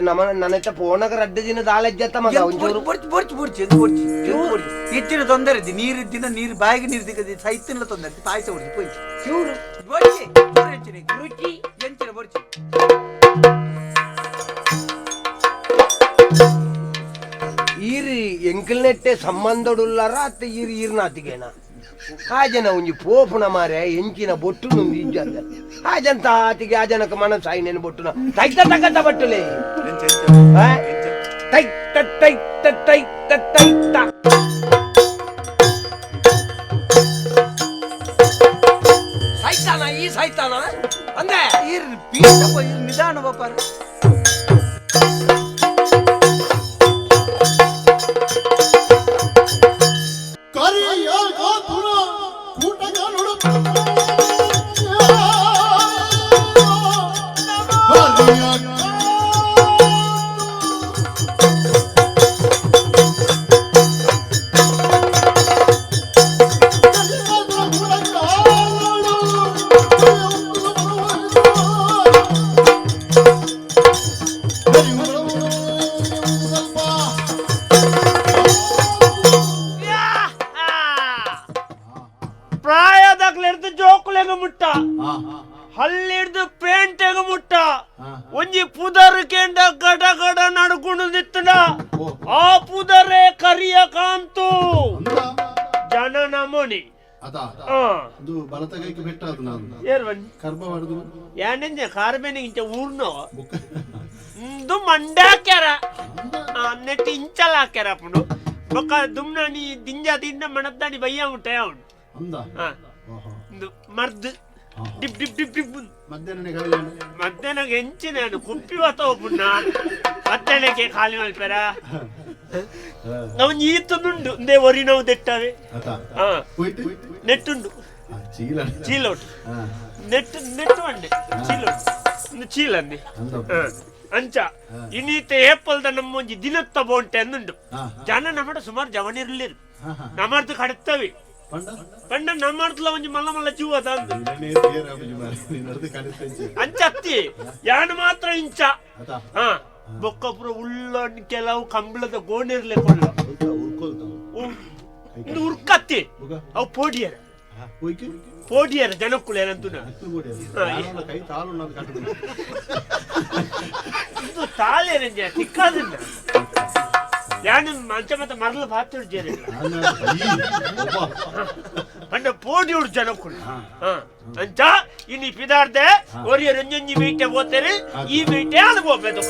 ನಮ್ಮ ನನ್ನ ಪೋಣಗ ರಡ್ಡು ದಿನ ದಾಲಜ್ಜತ್ತ ಮಗ ಒಂಚೂರು ಪೊರ್ಚಿ ಪೊರ್ಚಿ ಪೊರ್ಚಿ ಪೊರ್ಚಿ ಪೊರ್ಚಿ ಹೆಚ್ಚಿನ ತೊಂದರೆ ಇದ್ದಿ ನೀರು ಇದ್ದಿನ ನೀರು ಬಾಯಿಗೆ ನೀರು ದಿಕ್ಕದಿ ಸೈತಿನ ತೊಂದರೆ ಪಾಯಸ ಹೊಡ್ಚಿ ಪೊಯ್ಚಿ ಚೂರು ಪೊರ್ಚಿ ಚೂರು ಹೆಚ್ಚಿನ ರುಚಿ ಎಂಚಿನ ಪೊರ್ಚಿ ಈರಿ ಎಂಕಲ್ನೆಟ್ಟೆ ಸಂಬಂಧಡುಲ್ಲಾರ ಅತ್ತ ಈರಿ ಈರ್ನಾತಿಗೇನ ಆ ಜನ ಒಂಜಿ ಪೋಪುನ ಮಾರೆ ಎಂಚಿನ ಬೊಟ್ಟು ನುಂದು ಇಜ್ಜಂದ ಆ ಜಂತ ಆತಿಗೆ ಆ ಜನಕ್ಕೆ ಮನಸ್ಸಾಯಿ ನೆನ ಬೊಟ್ಟುನ ತೈತ ತಗತ ಬಟ್ಟುಲೆ ತೈತ ತೈತ ತೈತ ತೈತ ಸೈತಾನ ಈ ಸೈತಾನ ಅಂದೆ ಈರ್ ಪೀತಪ್ಪ ಈರ್ ನಿಧಾನ ಬಾಪಾರ ಪ್ರಾಯದಾಗ್ಲಿರ್ದು ಜೋಕುಲೆಗ ಮುಟ್ಟ ಹಲ್ಲಿಡ್ದು ಪೇಂಟೆಗ ಮುಟ್ಟ ಒಂಜಿ ಪುದರ್ ಕೇಂಡ ಗಡ ಗಡ ನಡ್ಕೊಂಡು ನಿತ್ತನ ಆ ಪುದರೇ ಕರಿಯ ಕಾಂತು ಜನ ನಮೋನಿ ಯಾನೆಂಜೆ ಕಾರ್ಬೇನಿಗೆ ಇಂಚ ಊರ್ನೋ ಇಂದು ಮಂಡಾಕ್ಯಾರ ನೆಟ್ ಇಂಚಲ ಹಾಕ್ಯಾರ ಅಪ್ಪುಂಡು ಬೊಕ್ಕ ದುಮ್ನಾನಿ ದಿಂಜ ತಿಂದ ಮಣದ್ದಾನಿ ಬಯ್ಯ ಉಂಟೆ ಅವನು ಮರ್ದು drip drip drip drip ಮಧ್ಯಾಹ್ನ ಎಂಚಿನ ಕುಪ್ಪಿ ವತ ಒಬ್ಬುಣ್ಣ ಮಧ್ಯಾಹ್ನಕ್ಕೆ ಖಾಲಿ ಮಲ್ಪೆರ ನಾವು ಈತನುಂಡು ಇಂದೇ ಒರಿ ನಾವು ದೆಟ್ಟವೆ ನೆಟ್ಟುಂಡು ಚೀಲೋಟು ನೆಟ್ ನೆಟ್ಟು ಅಂಡೆ ಚೀಲೋಟು ಚೀಲನ್ನಿ ಅಂಚ ಇನ್ನೀತ ಏಪಲ್ದ ನಮ್ಮೊಂಜಿ ದಿನತ್ತ ಬೋಂಟೆ ಅಂದುಂಡು ಜನ ನಮ್ಮಡ ಸುಮಾರು ಜವನಿರ್ಲಿರು ನಮ್ಮರ್ದು ಕಡ್ತವೆ ಪಂಡ ನಮ್ಮರ್ದ್ಲ ಒಂಜಿ ಮಲ್ಲ ಮಲ್ಲ ಜೀವ ಅಂಚ ಅತ್ತಿ ಯಾನು ಮಾತ್ರ ಇಂಚ ಹಾ ಬೊಕ್ಕಪುರ ಉಳ್ಳ ಕೆಲವು ಕಂಬಳದ ಗೋಣಿರ್ಲೆ ಕೊಳ್ಳ ಉರ್ಕತ್ತಿ ಅವು ಪೋಡಿಯರ ಪೋಡಿಯರ ಜನಕ್ಕುಳು ಏನಂತುನ ಇದು ತಾಲೇನಂಜ ತಿಕ್ಕಾದಿಲ್ಲ ಯಾನು ಮಂಚ ಮತ್ತೆ ಮರಳು ಪಾತ್ರ ಪಂಡ ಪೋಡಿಯುಡು ಜನಕ್ಕುಳು ಅಂಚ ಇನ್ನು ಪಿದಾರ್ದೆ ಒರಿಯ ರಂಜಂಜಿ ಮೀಟೆ ಹೋಗ್ತಾರೆ ಈ ಮೀಟೆ ಅದು ಹೋಗ್ಬೇಕು.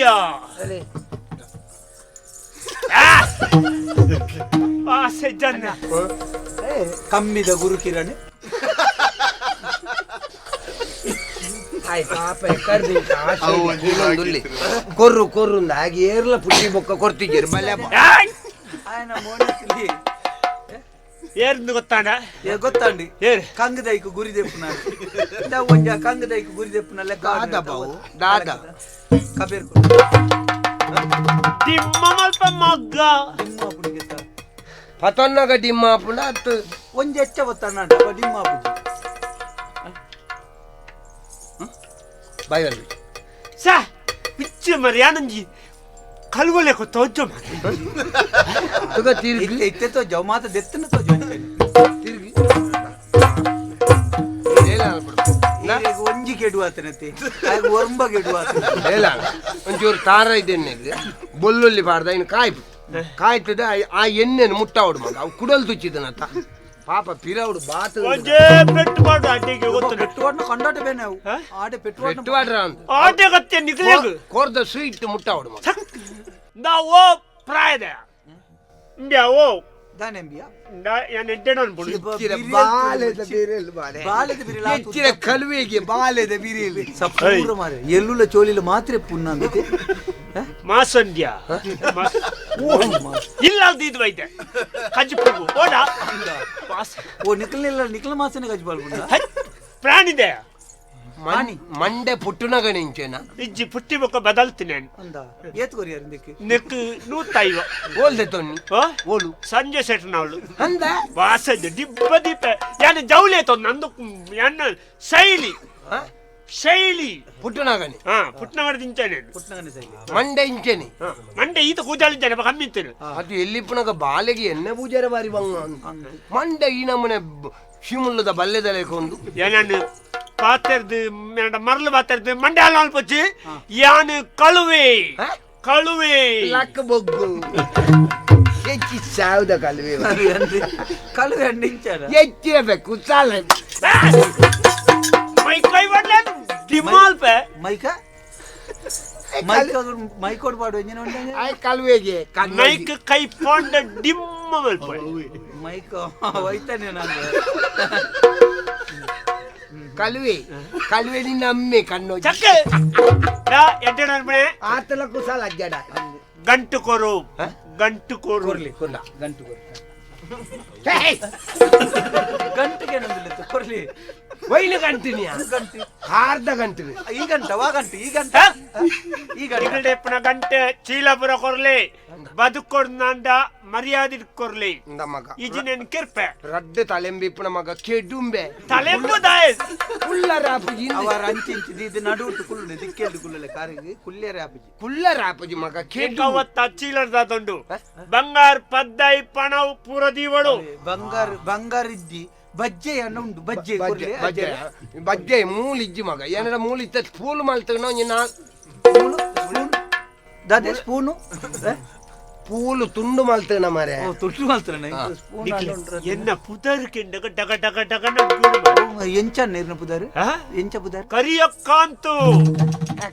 ಅಂಬ್ಯಾ ಆಸೆ ಜನ ಕಮ್ಮಿದ ಗುರು ಕಿರಣ್ ಕೊರ್ರು ಕೊರ್ರು ಹಾಗೆ ಏರ್ಲ ಪುಟ್ಟಿ ಬೊಕ್ಕ ಕೊರ್ತಿದ್ದೀರಿ ಬಲ್ಲೆ ಏರ್ದು ಗೊತ್ತಾಂಡ ಗೊತ್ತಾಂಡಿ ಏರ್ ಕಂಗದೈಕು ಗುರಿದೆಪ್ಪುನ ಒಂಜ ಕಂಗದೈಕು ಗುರಿದೆಪ್ಪುನ ಲೆಕ್ಕ ದಾದ ಬಾವು ದಾದ ಕಬೇರ್ ದಿಮ್ಮ ಮಲ್ಪ ಮಗ್ಗ ದಿಮ್ಮ ಪುಡಿಗೆತ್ತ ಪತೊನ್ನಗ ಡಿಮ್ಮ ಪುಂಡ ಅತ್ತು ಒಂಜಿ ಎಚ್ಚ ಬತ್ತಣ್ಣ ಡಿಮ್ಮ ಪುಜಿ ಬಾಯ್ ಸಾ ಪಿಚ್ಚು ಮರ್ಯಾನಂಜಿ ಕಲ್ವಲೆ ತೋಜೋ ಮಾರೆ ತುಗ ತಿರುಗಿ ಇತ್ತೆ ಇತ್ತೆ ತೋಜೋ ಮಾತ ದೆತ್ತನ ತೋಜೋ ತಿರುಗಿ ಒಂಜಿ ಕೆಡುವಾತನತೆ ಆಗ ಒರ್ಂಬ ಕೆಡುವಾತನ ಏಲ ಒಂಚೂರು ತಾರ ಇದೆ ಎಣ್ಣೆಗೆ ಬೊಲ್ಲುಳ್ಳಿ ಪಾಡ್ದ ಇನ್ನು ಕಾಯ್ಪು ಕಾಯ್ತದೆ ಆ ಎಣ್ಣೆನು ಮುಟ್ಟಾವಡು ಮಗ ಅವು ಕುಡಲ್ ತುಚ್ಚಿದನತ್ತ ಪಾಪ ಪಿರವಡು ಬಾತು ಒಂಜೇ ಪೆಟ್ಟು ಮಾಡು ಅಡ್ಡಿಗೆ ಗೊತ್ತು ಪೆಟ್ಟು ಕಂಡಾಟ ಬೇನೆ ಅವು ಆಡೆ ಪೆಟ್ಟು ಪೆಟ್ಟು ಮಾಡ್ರ ಅಂತ ಆಟೆ ಗತ್ತೆ ನಿಕ್ಲೇಗು ಕೋರ್ದ ಸ್ವೀಟ್ ಮುಟ್ಟಾವಡು ಮಗ ನಾವು ಪ್ರಾಯದ ಇಂಬ್ಯಾ ಓ ದಾನೆಂಬಿಯಾ ನಾನು ಎಡ್ಡೆಡೋನ್ ಬುಡು ಬಾಲೆದ ಬಿರಿಲ್ ಬಾಲೆ ಬಾಲೆದ ಬಿರಿಲ್ ಎಚ್ಚಿನ ಕಲುವೆಗೆ ಬಾಲೆದ ಬಿರಿಲ್ ಸಪೂರ ಮಾರೆ ಎಲ್ಲುಲ ಚೋಲಿಲ ಮಾತ್ರೆ ಪುನ್ನಂದಿದೆ ಮಾಸಂದ್ಯ ಇಲ್ಲ ಅದು ವೈದ್ಯ ಕಜ್ಜಿಪುಗು ಓಡ ಓ ನಿಕ್ಲ ನಿಕ್ಲ ಮಾಸನೆ ಕಜ್ಜಿಪಾಲ್ ಪ್ರಾಣಿದೆ ಮಂಡೆ ಪುಟ್ಟುನಗ ನಿಂಚೆನ ಇಜ್ಜಿ ಪುಟ್ಟಿ ಬೊಕ್ಕ ಬದಲ್ತೀನಿ ಅಂದ ಏತ್ ಕೊರಿಯರ್ ಇಂದಕ್ಕೆ ನೆಕ್ ನೂತೈವ ಓಲ್ದೆ ತೊನ್ನಿ ಓಲು ಸಂಜೆ ಸೆಟ್ನವಳು ಅಂದ ವಾಸಂಜೆ ದಿಬ್ಬ ದೀಪ ಯಾನ ಜೌಲಿ ಆಯ್ತು ನಂದು ಯಾನ ಶೈಲಿ ಶೈಲಿ ಪುಟ್ಟುನಗನೆ ಹಾ ಪುಟ್ಟನಗರ ತಿಂಚಾನೆ ಪುಟ್ಟನಗನೆ ಶೈಲಿ ಮಂಡೆ ಇಂಚೆನೆ ಮಂಡೆ ಈತ ಕೂಜಾಲಿದ್ದಾನೆ ಕಮ್ಮಿ ಇತ್ತೇನೆ ಅದು ಎಲ್ಲಿಪ್ಪುನಗ ಬಾಲೆಗೆ ಎಣ್ಣೆ ಪೂಜಾರ ಬಾರಿ ಬಂಗ ಮಂಡೆ ಈ ನಮ್ಮನೆ ಶಿಮುಲ್ಲದ ಬಲ್ಲೆದಲೆಕೊಂಡು ಏನಾನು ಪಾತೆರ್ದು ಮರಳು ಪಾತೆರ್ದು ಮಂಡೆ ಹಾಲು ಪಚ್ಚಿ ಯಾನು ಕಳುವೆ ಕಳುವೆ ಲಕ್ಕ ಬೊಗ್ಗು ಹೆಚ್ಚಿ ಸಾವುದ ಕಳುವೆ ಕಳುವೆ ಅಂಡಿಂಚಾರ ಹೆಚ್ಚಿರಬೇಕು ಸಾಲ ಮೈ ಕೈ ಬಡ್ಲ ದಿಮಾಲ್ ಪೆ ಮೈಕ ಮೈಕ ಮೈಕೋಡ್ ಪಾಡು ಎಂಜಿನ ಆಯ್ ಕಳುವೆಗೆ ಮೈಕ್ ಕೈ ಪಾಂಡ ಡಿಮ್ಮ ಮಲ್ಪ ಮೈಕ್ ಹೋಯ್ತಾನೆ ನಾನು ಕಳುವೆ ಕಳುವೆ ನಿನ್ನ ಅಮ್ಮೆ ಕಣ್ಣು ಚಕ್ಕೆ ಎಡ್ಡೆ ಆತಲ ಕುಸಾಲ ಅಜ್ಜಡ ಗಂಟು ಕೊರು ಗಂಟು ಕೊರು ಕೊರ್ಲಿ ಕೊರ್ಲ ಗಂಟು ಕೊರು ಗಂಟುಗೆ ನಂದಿಲ್ಲ ಕೊರ್ಲಿ ವೈಲು ಗಂಟಿನಿಯ ಗಂಟು ಅರ್ಧ ಗಂಟು ಈ ಗಂಟ ವಾ ಗಂಟು ಈ ಗಂಟ ಈ ಗಂಟೆ ಗಂಟೆ ಚೀಲಪುರ ಕೊರ್ಲಿ ಬದುಕೊಡ್ನಂಡ ಮರ್ಯಾದೆ ಕೊರ್ಲಿ ಮಗ ಇಜಿನೇನು ಕಿರ್ಪೆ ರಡ್ಡು ತಲೆಂಬಿಪ್ಪನ ಮಗ ಕೆಡುಂಬೆ ತಲೆಂಬುದಾಯ ಕುಲ್ಲರ ಆಪುಜಿ ಅವರ ಅಂಚಿಂಚಿ ಇದು ನಡುಟ್ಟು ಕುಳ್ಳು ದಿಕ್ಕೆಲ್ದು ಕುಲ್ಲಲೆ ಕಾರಿಗೆ ಕುಲ್ಲೇರೆ ಆಪುಜಿ ಕುಲ್ಲರ ಆಪುಜಿ ಮಗ ಕೆಡು ಅವತ್ತ ಚೀಲದ ತೊಂಡು ಬಂಗಾರ ಪದ್ದೈ ಪಣವು ಪೂರ ದೀವಳು ಬಂಗಾರ ಬಂಗಾರ ಇದ್ದಿ ಬಜ್ಜೆ ಅನ್ನ ಉಂಟು ಬಜ್ಜೆ ಬಜ್ಜೆ ಬಜ್ಜೆ ಮೂಲಿಜ್ಜಿ ಮಗ ಏನಾರ ಮೂಲಿತ್ತ ಸ್ಪೂಲ್ ಮಲ್ತನ ದಾದೆ ಸ್ಪೂನು ಪೂಲು ತುಂಡು ಮಲ್ತನ ಮಾರೆ ತುಂಡು ಮಲ್ತನ ಸ್ಪೂನ್ ಎನ್ನ ಪುದರ್ ಕೆಂಡಗ ಡಗ ಡಗ ಡಗ ಎಂಚ ನೀರ್ನ ಪುದರ್ ಎಂಚ ಪುದರ್ ಕರಿಯಕಾಂತು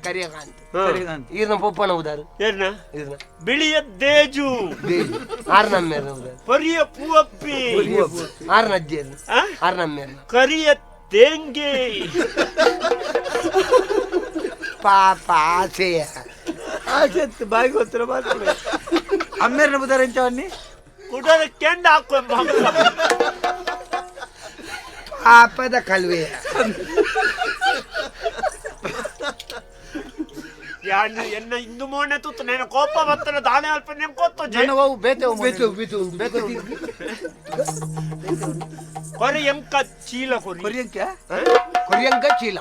ಕರಿಯಕಾಂತು ಕರಿಯಕಾಂತು ಈರ್ನ ಪೊಪ್ಪನ ಉದಾರು ಏರ್ನ ಬಿಳಿಯ ದೇಜು ಆರ್ನಮ್ಮೇರ್ನ ಉದಾರು ಪರಿಯ ಪೂವಪ್ಪಿ ಆರ್ನಜ್ಜೇರ್ನ ಆರ್ನಮ್ಮೇರ್ನ ಕರಿಯ ತೇಂಗೆ ಪಾಪ ಆಸೆಯ ಆಸೆ ಬಾಯಿಗೆ ಗೊತ್ತಿರ ಮಾತ್ರ ಅಮ್ಮೇರ್ನ ಬುದಾರ ಎಂಚವನ್ನಿ ಕುಡರ ಕೆಂಡ ಹಾಕುವ ಪಾಪದ ಕಲ್ವೆ ಯಾನು ಎನ್ನ ಇಂದು ಮೋನೆ ತುತ್ತು ನೇನ ಕೋಪ ಬತ್ತನ ದಾನೆ ಅಲ್ಪ ನೇಮ್ ಕೊತ್ತು ಜನವು ಬೇತೆ ಬೇತೆ ಬೇತೆ ಬೇತೆ ಕೊರಿ ಎಂಕ ಚೀಲ ಕೊರಿ ಕೊರಿಯಂಕ ಕೊರಿಯಂಕ ಚೀಲ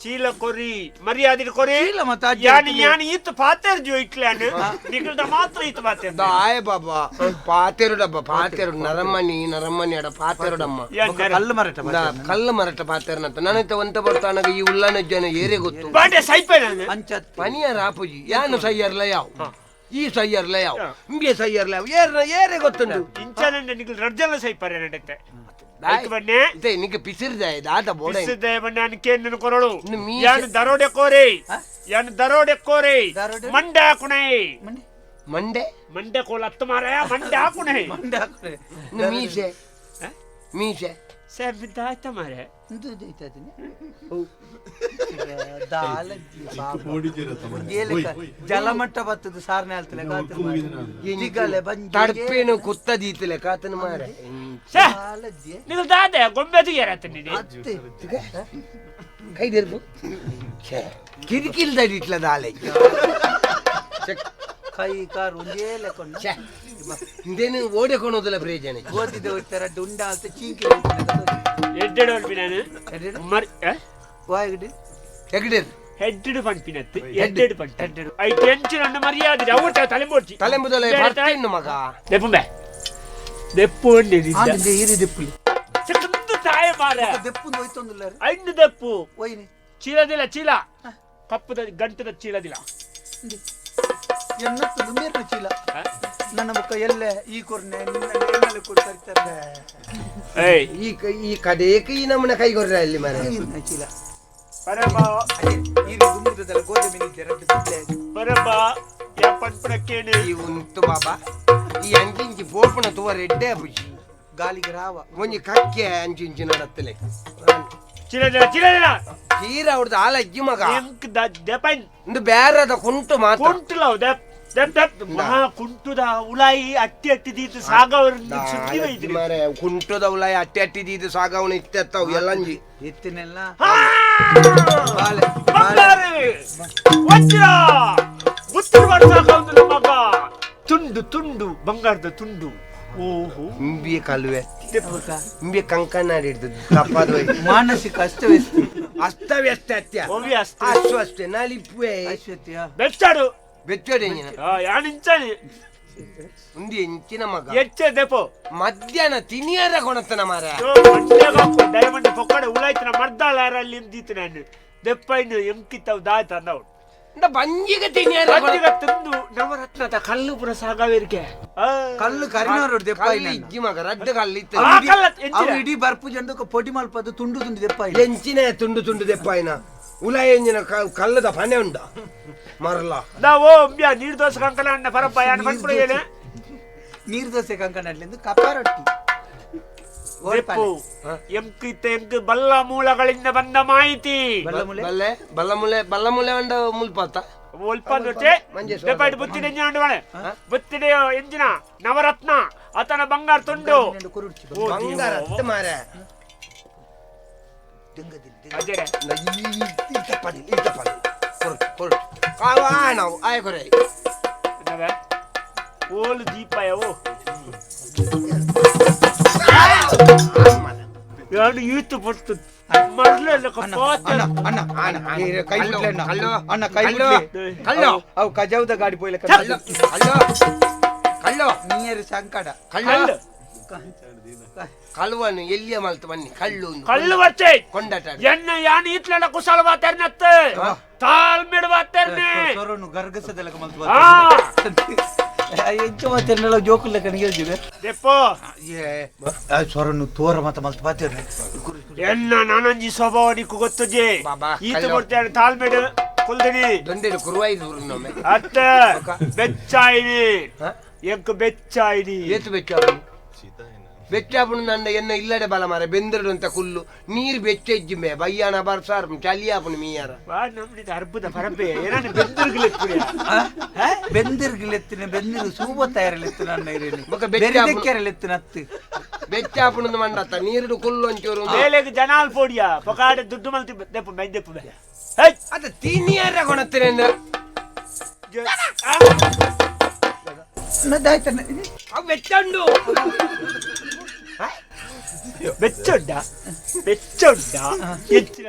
ಚೀಲ ಕೊರಿ ಮರ್ಯಾದೆ ಕೊರಿ ಚೀಲ ಮತ್ತೆ ಯಾನಿ ಯಾನಿ ಇತ್ತು ಪಾತೇರ್ ಜೋ ಇಟ್ಲಾನು ನಿಗಲ್ದ ಮಾತ್ರ ಇತ್ತು ಪಾತೇರ್ ದಾಯ ಬಾಬಾ ಪಾತೇರುಡಬ್ಬ ಪಾತೇರು ನರಮಣಿ ನರಮಣಿ ಅಡ ಪಾತೇರುಡಮ್ಮ ಕಲ್ಲು ಮರಟ ಕಲ್ಲು ಮರಟ ಪಾತೇರ್ನಂತ ನನಗೆ ಒಂತ ಬರ್ತಾನಗ ಈ ಉಲ್ಲನ ಜನ ಏರೆ ಗೊತ್ತು ಬಾಟೆ ಸೈಪೆ ನಾನು ಅಂಚತ್ ಪನಿಯರ್ ಆಪುಜಿ ಯಾನು ಸೈಯರ್ಲ ಯಾವ ಈ ಸೈಯರ್ಲ ಯಾವ ಇಂಬೆ ಸೈಯರ್ಲ ಯಾವ ಏರ್ನ ಏರೆ ಗೊತ್ತುಂಟು ಇಂಚನ ನಿಗಲ್ ರಡ್ಜಲ ಸೈಪರೆ ನಡತೆ ನಿಂಗೆ ಪಿಸಿರ್ದೆ ದಾದ ಬೋಡ ಪಿಸಿರ್ದೆ ಬಣ್ಣೆ ಅನ್ಕೇನು ಕೊರಳು ಯಾನು ದರೋಡೆ ಕೋರಿ ಯಾನ್ ದರೋಡೆ ಕೋರೆ ದರೋಡೆ? ಮಂಡೆ ಹಾಕುಣೆ ಮಂಡೆ ಮಂಡೆ ಕೋಲ ಅತ್ತು ಮಾರಾಯ ಮಂಡೆ ಹಾಕುಣೆ ಮಂಡೆ ಹಾಕುಣೆ ಮೀಸೆ ಮೀಸೆ ಸರ್ ಬಿದ್ದ ಆಯ್ತಾ ಮಾರೆ ಜಲಮಟ್ಟ ಬತ್ತದ ಸಾರನೆ ಆಲ್ತಲೆ ತಡ್ಪೇನು ಕುತ್ತದೀತಲೆ ಕಾತನ ಮಾರೆ ನೀವು ದಾದೆ ಗೊಂಬೆ ತುಯ್ಯಾರತ್ತ ನೀನು ಕೈ ದೇರ್ಬು ಕಿರಿಕಿಲ್ದ ಇಟ್ಲ ದಾಲೆ ಕೈ ಕಾರ್ ಒಂದೇ ಲೆಕ್ಕೊಂಡು ಇಂದೇನು ಓಡೆ ಕೊಣೋದಿಲ್ಲ ಪ್ರಯೋಜನ ಓದಿದ ಹೋಗ್ತಾರ ದುಂಡ ಅಂತ ಚೀಂಕಿ ಎಡ್ಡೆಡ್ ಪನ್ಪಿನಾನು ಮರ್ ವಾಯಗಡಿ ಎಗಡೆರ್ ಹೆಡ್ಡ್ ಪನ್ಪಿನತ್ತು ಎಡ್ಡೆಡ್ ಪನ್ಪ I tension ಅನ್ನ ಮರ್ಯಾದೆ ಅವಟ ತಲೆಂಬೋಡ್ಚಿ ತಲೆಂಬುದಲೆ ಬರ್ತಿನ್ನು ಮಗ ದೆಪ್ಪುಂಬೆ ದೆಪ್ಪು ಆಂದೆ ಇರಿ ದೆಪ್ಪುಲಿ ಚಕಂದು ತಾಯ ಮಾರ ದೆಪ್ಪು ಹೋಯ್ತೊಂದಿಲ್ಲ ಐದು ದೆಪ್ಪು ಒಯ್ನಿ ಚೀಲದಿಲ್ಲ ಚೀಲ ಕಪ್ಪುದ ಗಂಟದ ಚೀಲದಿಲ್ಲ ಎನ್ನತ್ತು ದುಂಬೇರ್ನ ಚೀಲ ನನ್ನ ಮುಖ ಎಲ್ಲೆ ಈ ಕೊರ್ನೆ ನಿನ್ನ ಕೊಡ್ತಾರೆ ಏಯ್ ಈ ಈ ಕಡೆಗೆ ಈ ನಮ್ಮನೆ ಕೈಗೊರ್ರ ಅಲ್ಲಿ ಮರೆ ಚೀಲ ಪರಬಾ ಈ ದುಂಬುದಲ್ಲ ಗೋಧಿ ಮಿನಿದ್ದೆ ರಡ್ಡು ಬಿಡ್ಲೆ ಪರಬಾ ಯಾ ಪನ್ಪುನ ಈ ಉಂತು ಬಾಬಾ ಈ ಅಂಚಿಂಚಿ ಪೋಪುನ ತುವ ರೆಡ್ಡೆ ಬುಜಿ ಗಾಲಿಗೆ ರಾವ ಒಂಜಿ ಕಕ್ಕೆ ಅಂಚಿಂಚಿ ನಡತ್ತಲೆ ಚೀಲದಿಲ್ಲ ಚೀಲದಿಲ್ಲ ಚೀರ ಅವ್ರದ್ದು ಆಲಜ್ಜಿ ಮಗ ಎಂಕ್ the ದೆಪೈನ್ ಇಂದು ಬೇರದ ಕುಂಟು ಮಾತ್ರ ಕುಂಟುಲವು ದೆಪ್ ದೆಪ್ ದೆಪ್ ಮಹಾ ಕುಂಟುದ ಉಲಾಯಿ ಅಟ್ಟಿ ಅಟ್ಟಿ ದೀತು ಸಾಗವರ್ ಸುದ್ದಿ ವೈದ್ರಿ ಮಾರೆ ಕುಂಟುದ ಉಲಾಯಿ ಅಟ್ಟಿ ಅಟ್ಟಿ ದೀತು ಸಾಗವನ ಇತ್ತೆತ್ತವು ಎಲ್ಲಂಜಿ ಎತ್ತಿನೆಲ್ಲ ಬಾಲೆ ಬಂಗಾರು ವಜ್ರ ಗುತ್ತುರು ಮಾಡಿ ಸಾಗವಂದಿಲ್ಲ ಮಗ ತುಂಡು ತುಂಡು ಬಂಗಾರದ ತುಂಡು ಓಹೋ ಇಂಬಿಯ ಕಲುವೆ ಇಂಬಿಯ ಕಂಕನಾಡಿ ಹಿಡ್ದು ತಪ್ಪಾದ ಮಾನಸಿಕ ಅಸ್ತವ್ಯಸ್ತ ಅಸ್ತವ್ಯಸ್ತ ಅತ್ಯ ಅಸ್ವಸ್ಥೆ ನಾಲಿಪ್ಪುವೆ ಬೆಚ್ಚಾಡು ಬೆಚ್ಚೋಡೆ ಯಾನಿಂಚಾನೆ ಉಂದಿ ಎಂಚಿನ ಮಗ ಎಚ್ಚೆ ದೆಪೋ ಮಧ್ಯಾಹ್ನ ತಿನಿಯರ ಕೊಣತನ ಮಾರ ಡೈಮಂಡ್ ಪೊಕ್ಕಡೆ ಉಳಾಯ್ತನ ಮರ್ದಾಳ ಅಲ್ಲಿ ಇಂದೀತು ನಾನು ದೆಪ್ಪೈನು ಎಂಕಿತ್ತವು ದಾಯ್ತ ಅಂದವು ಬಂಜಿಗೆ ತಿನಿಯರ ಬಂಜಿಗೆ ತಿಂದು ನವರತ್ನದ ಕಲ್ಲು ಪುರ ಸಾಗವೇರಿಕೆ ಕಲ್ಲು ಕರಿನವರು ದೆಪ್ಪ ಇಜ್ಜಿ ಮಗ ರಡ್ಡು ಕಲ್ಲು ಇತ್ತು ಅವು ಇಡೀ ಬರ್ಪು ಜಂಡಕ್ಕೆ ಪೊಡಿ ಮಲ್ಪದು ತುಂಡು ತುಂಡು ದೆಪ್ಪ ಎಂಚಿನ ತುಂಡು ತುಂಡು ದೆಪ್ಪಾಯಿನ ಉಲಾಯ ಎಂಜಿನ ಕಲ್ಲದ ಪನೆ ಉಂಡ ಮರಲ ನಾವು ಅಂಬ್ಯಾ ನೀರು ದೋಸೆ ಕಂಕಣ ಅಣ್ಣ ಪರಪ್ಪ ಯಾನ್ ಪನ್ಪುಡ ನೀರು ದೋಸೆ ಕಂಕಣ ಅಡ್ಲಿಂದು ಕಪ್ಪ ರೊಟ್ಟಿ ಎಂಕ್ ಬಲ್ಲ ಮೂಲಗಳಿಂದ ಬಂದ ಮಾಹಿತಿ ಬಲ್ಲೆ ಬಲ್ಲ ಮೂಲೆ ಬಲ್ಲ ಮೂಲೆ ಉಂಡ ಮುಲ್ಪಾತ ಬುತ್ತಿಡೆ ಎಂಜಿನ ನವರತ್ನ ಆತನ ಬಂಗಾರ ತುಂಡು ಬಂಗಾರ ಮಾರ ಓಲು ದೀಪಾಯವು ಎರಡು ಈತು ಪಡ್ತು ಅವು ಕಜಾವ್ದ ಗಾಡಿ ಪೋಯ್ಲ ಕಳ್ಳು ನೀರು ಸಂಕಡ ಕಳ್ಳು ಕಳುವನು ಎಲ್ಲಿಯ ಮಲ್ತು ಬನ್ನಿ ಕಳ್ಳು ಕಳ್ಳು ಬಚ್ಚೆ ಕೊಂಡಾಟ ಎನ್ನ ಯಾನ್ ಈತ್ಲೆಲ್ಲ ಕುಶಲ ಬಾತರ್ನತ್ತ ತಾಳ್ಮೆಡ್ ಬಾತರ್ನೆ ಸೊರನು ಗರ್ಗಸದೆಲ್ಲ ಮಲ್ತು ಎಂಚ ಮಾತೇರ್ನೆಲ್ಲ ಜೋಕುಲ್ಲ ಕಣಿಗೆ ದೆಪ್ಪೋ ಸೊರನು ತೋರ ಮಾತ ಮಲ್ತು ಬಾತೇರ್ನೆ ಎನ್ನ ನಾನಂಜಿ ಸ್ವಭಾವ ನಿಕ್ಕು ಗೊತ್ತುಜೆ ಈತ ಕೊಡ್ತೇನೆ ತಾಳ್ಮೆಡ್ ಕುಲ್ದಿನಿ ದೊಂಡೆಡು ಕುರುವಾಯಿ ಊರಿನೊಮ್ಮೆ ಅತ್ತ ಬೆಚ್ಚಾಯಿನಿ ಎಂಕ್ ಬೆಚ್ಚಾಯಿನಿ ಏತು ಬೆಚ್ಚಾಪುನು ಬೆಚ್ಚಾಪುನು ನನ್ನ ಎನ್ನ ಇಲ್ಲಡೆ ಬಲ ಮಾರ ಬೆಂದರಡು ಅಂತ ಕುಲ್ಲು ನೀರು ಬೆಚ್ಚ ಇಜ್ಜಿಂಬೆ ಬಯ್ಯಾನ ಬರ್ಸಾರ್ ಚಲಿಯಾಪುನು ಮೀಯಾರ ವಾ ನಮ್ದು ಅರ್ಬುದ ಪರಬೆ ಏನಾನ ಬೆಂದಿರ್ಗಲೆತ್ತಿನ ಬೆಂದಿರ್ಗಲೆತ್ತಿನ ಬೆಂದಿರು ಸೂಬ ತಯಾರಲೆತ್ತು ನನ್ನ ಇರೇನು ಬೊಕ ಬೆರಿದಕ್ಕೆರಲೆತ್ತಿನ ಅತ್ತು ಬೆಚ್ಚಾಪುನು ಮಂಡತ್ತ ನೀರುಡು ಕುಲ್ಲು ಒಂಚೂರು ಬೇಲೆಗೆ ಜನಾಲ್ ಪೋಡಿಯ ಪೊಕಾಡೆ ದುಡ್ಡು ಮಲ್ತಿ ದೆಪ್ಪು ಮೈ ದೆಪ್ಪು ಬೆ ಅದ ತಿನಿಯರ ಕೊಣತ್ತಿನ ಅವು ಬೆಚ್ಚಂಡು ಬೆಚ್ಚೊಡ್ಡ ಬೆಚ್ಚೊಡ್ಡ ಹೆಚ್ಚಿನ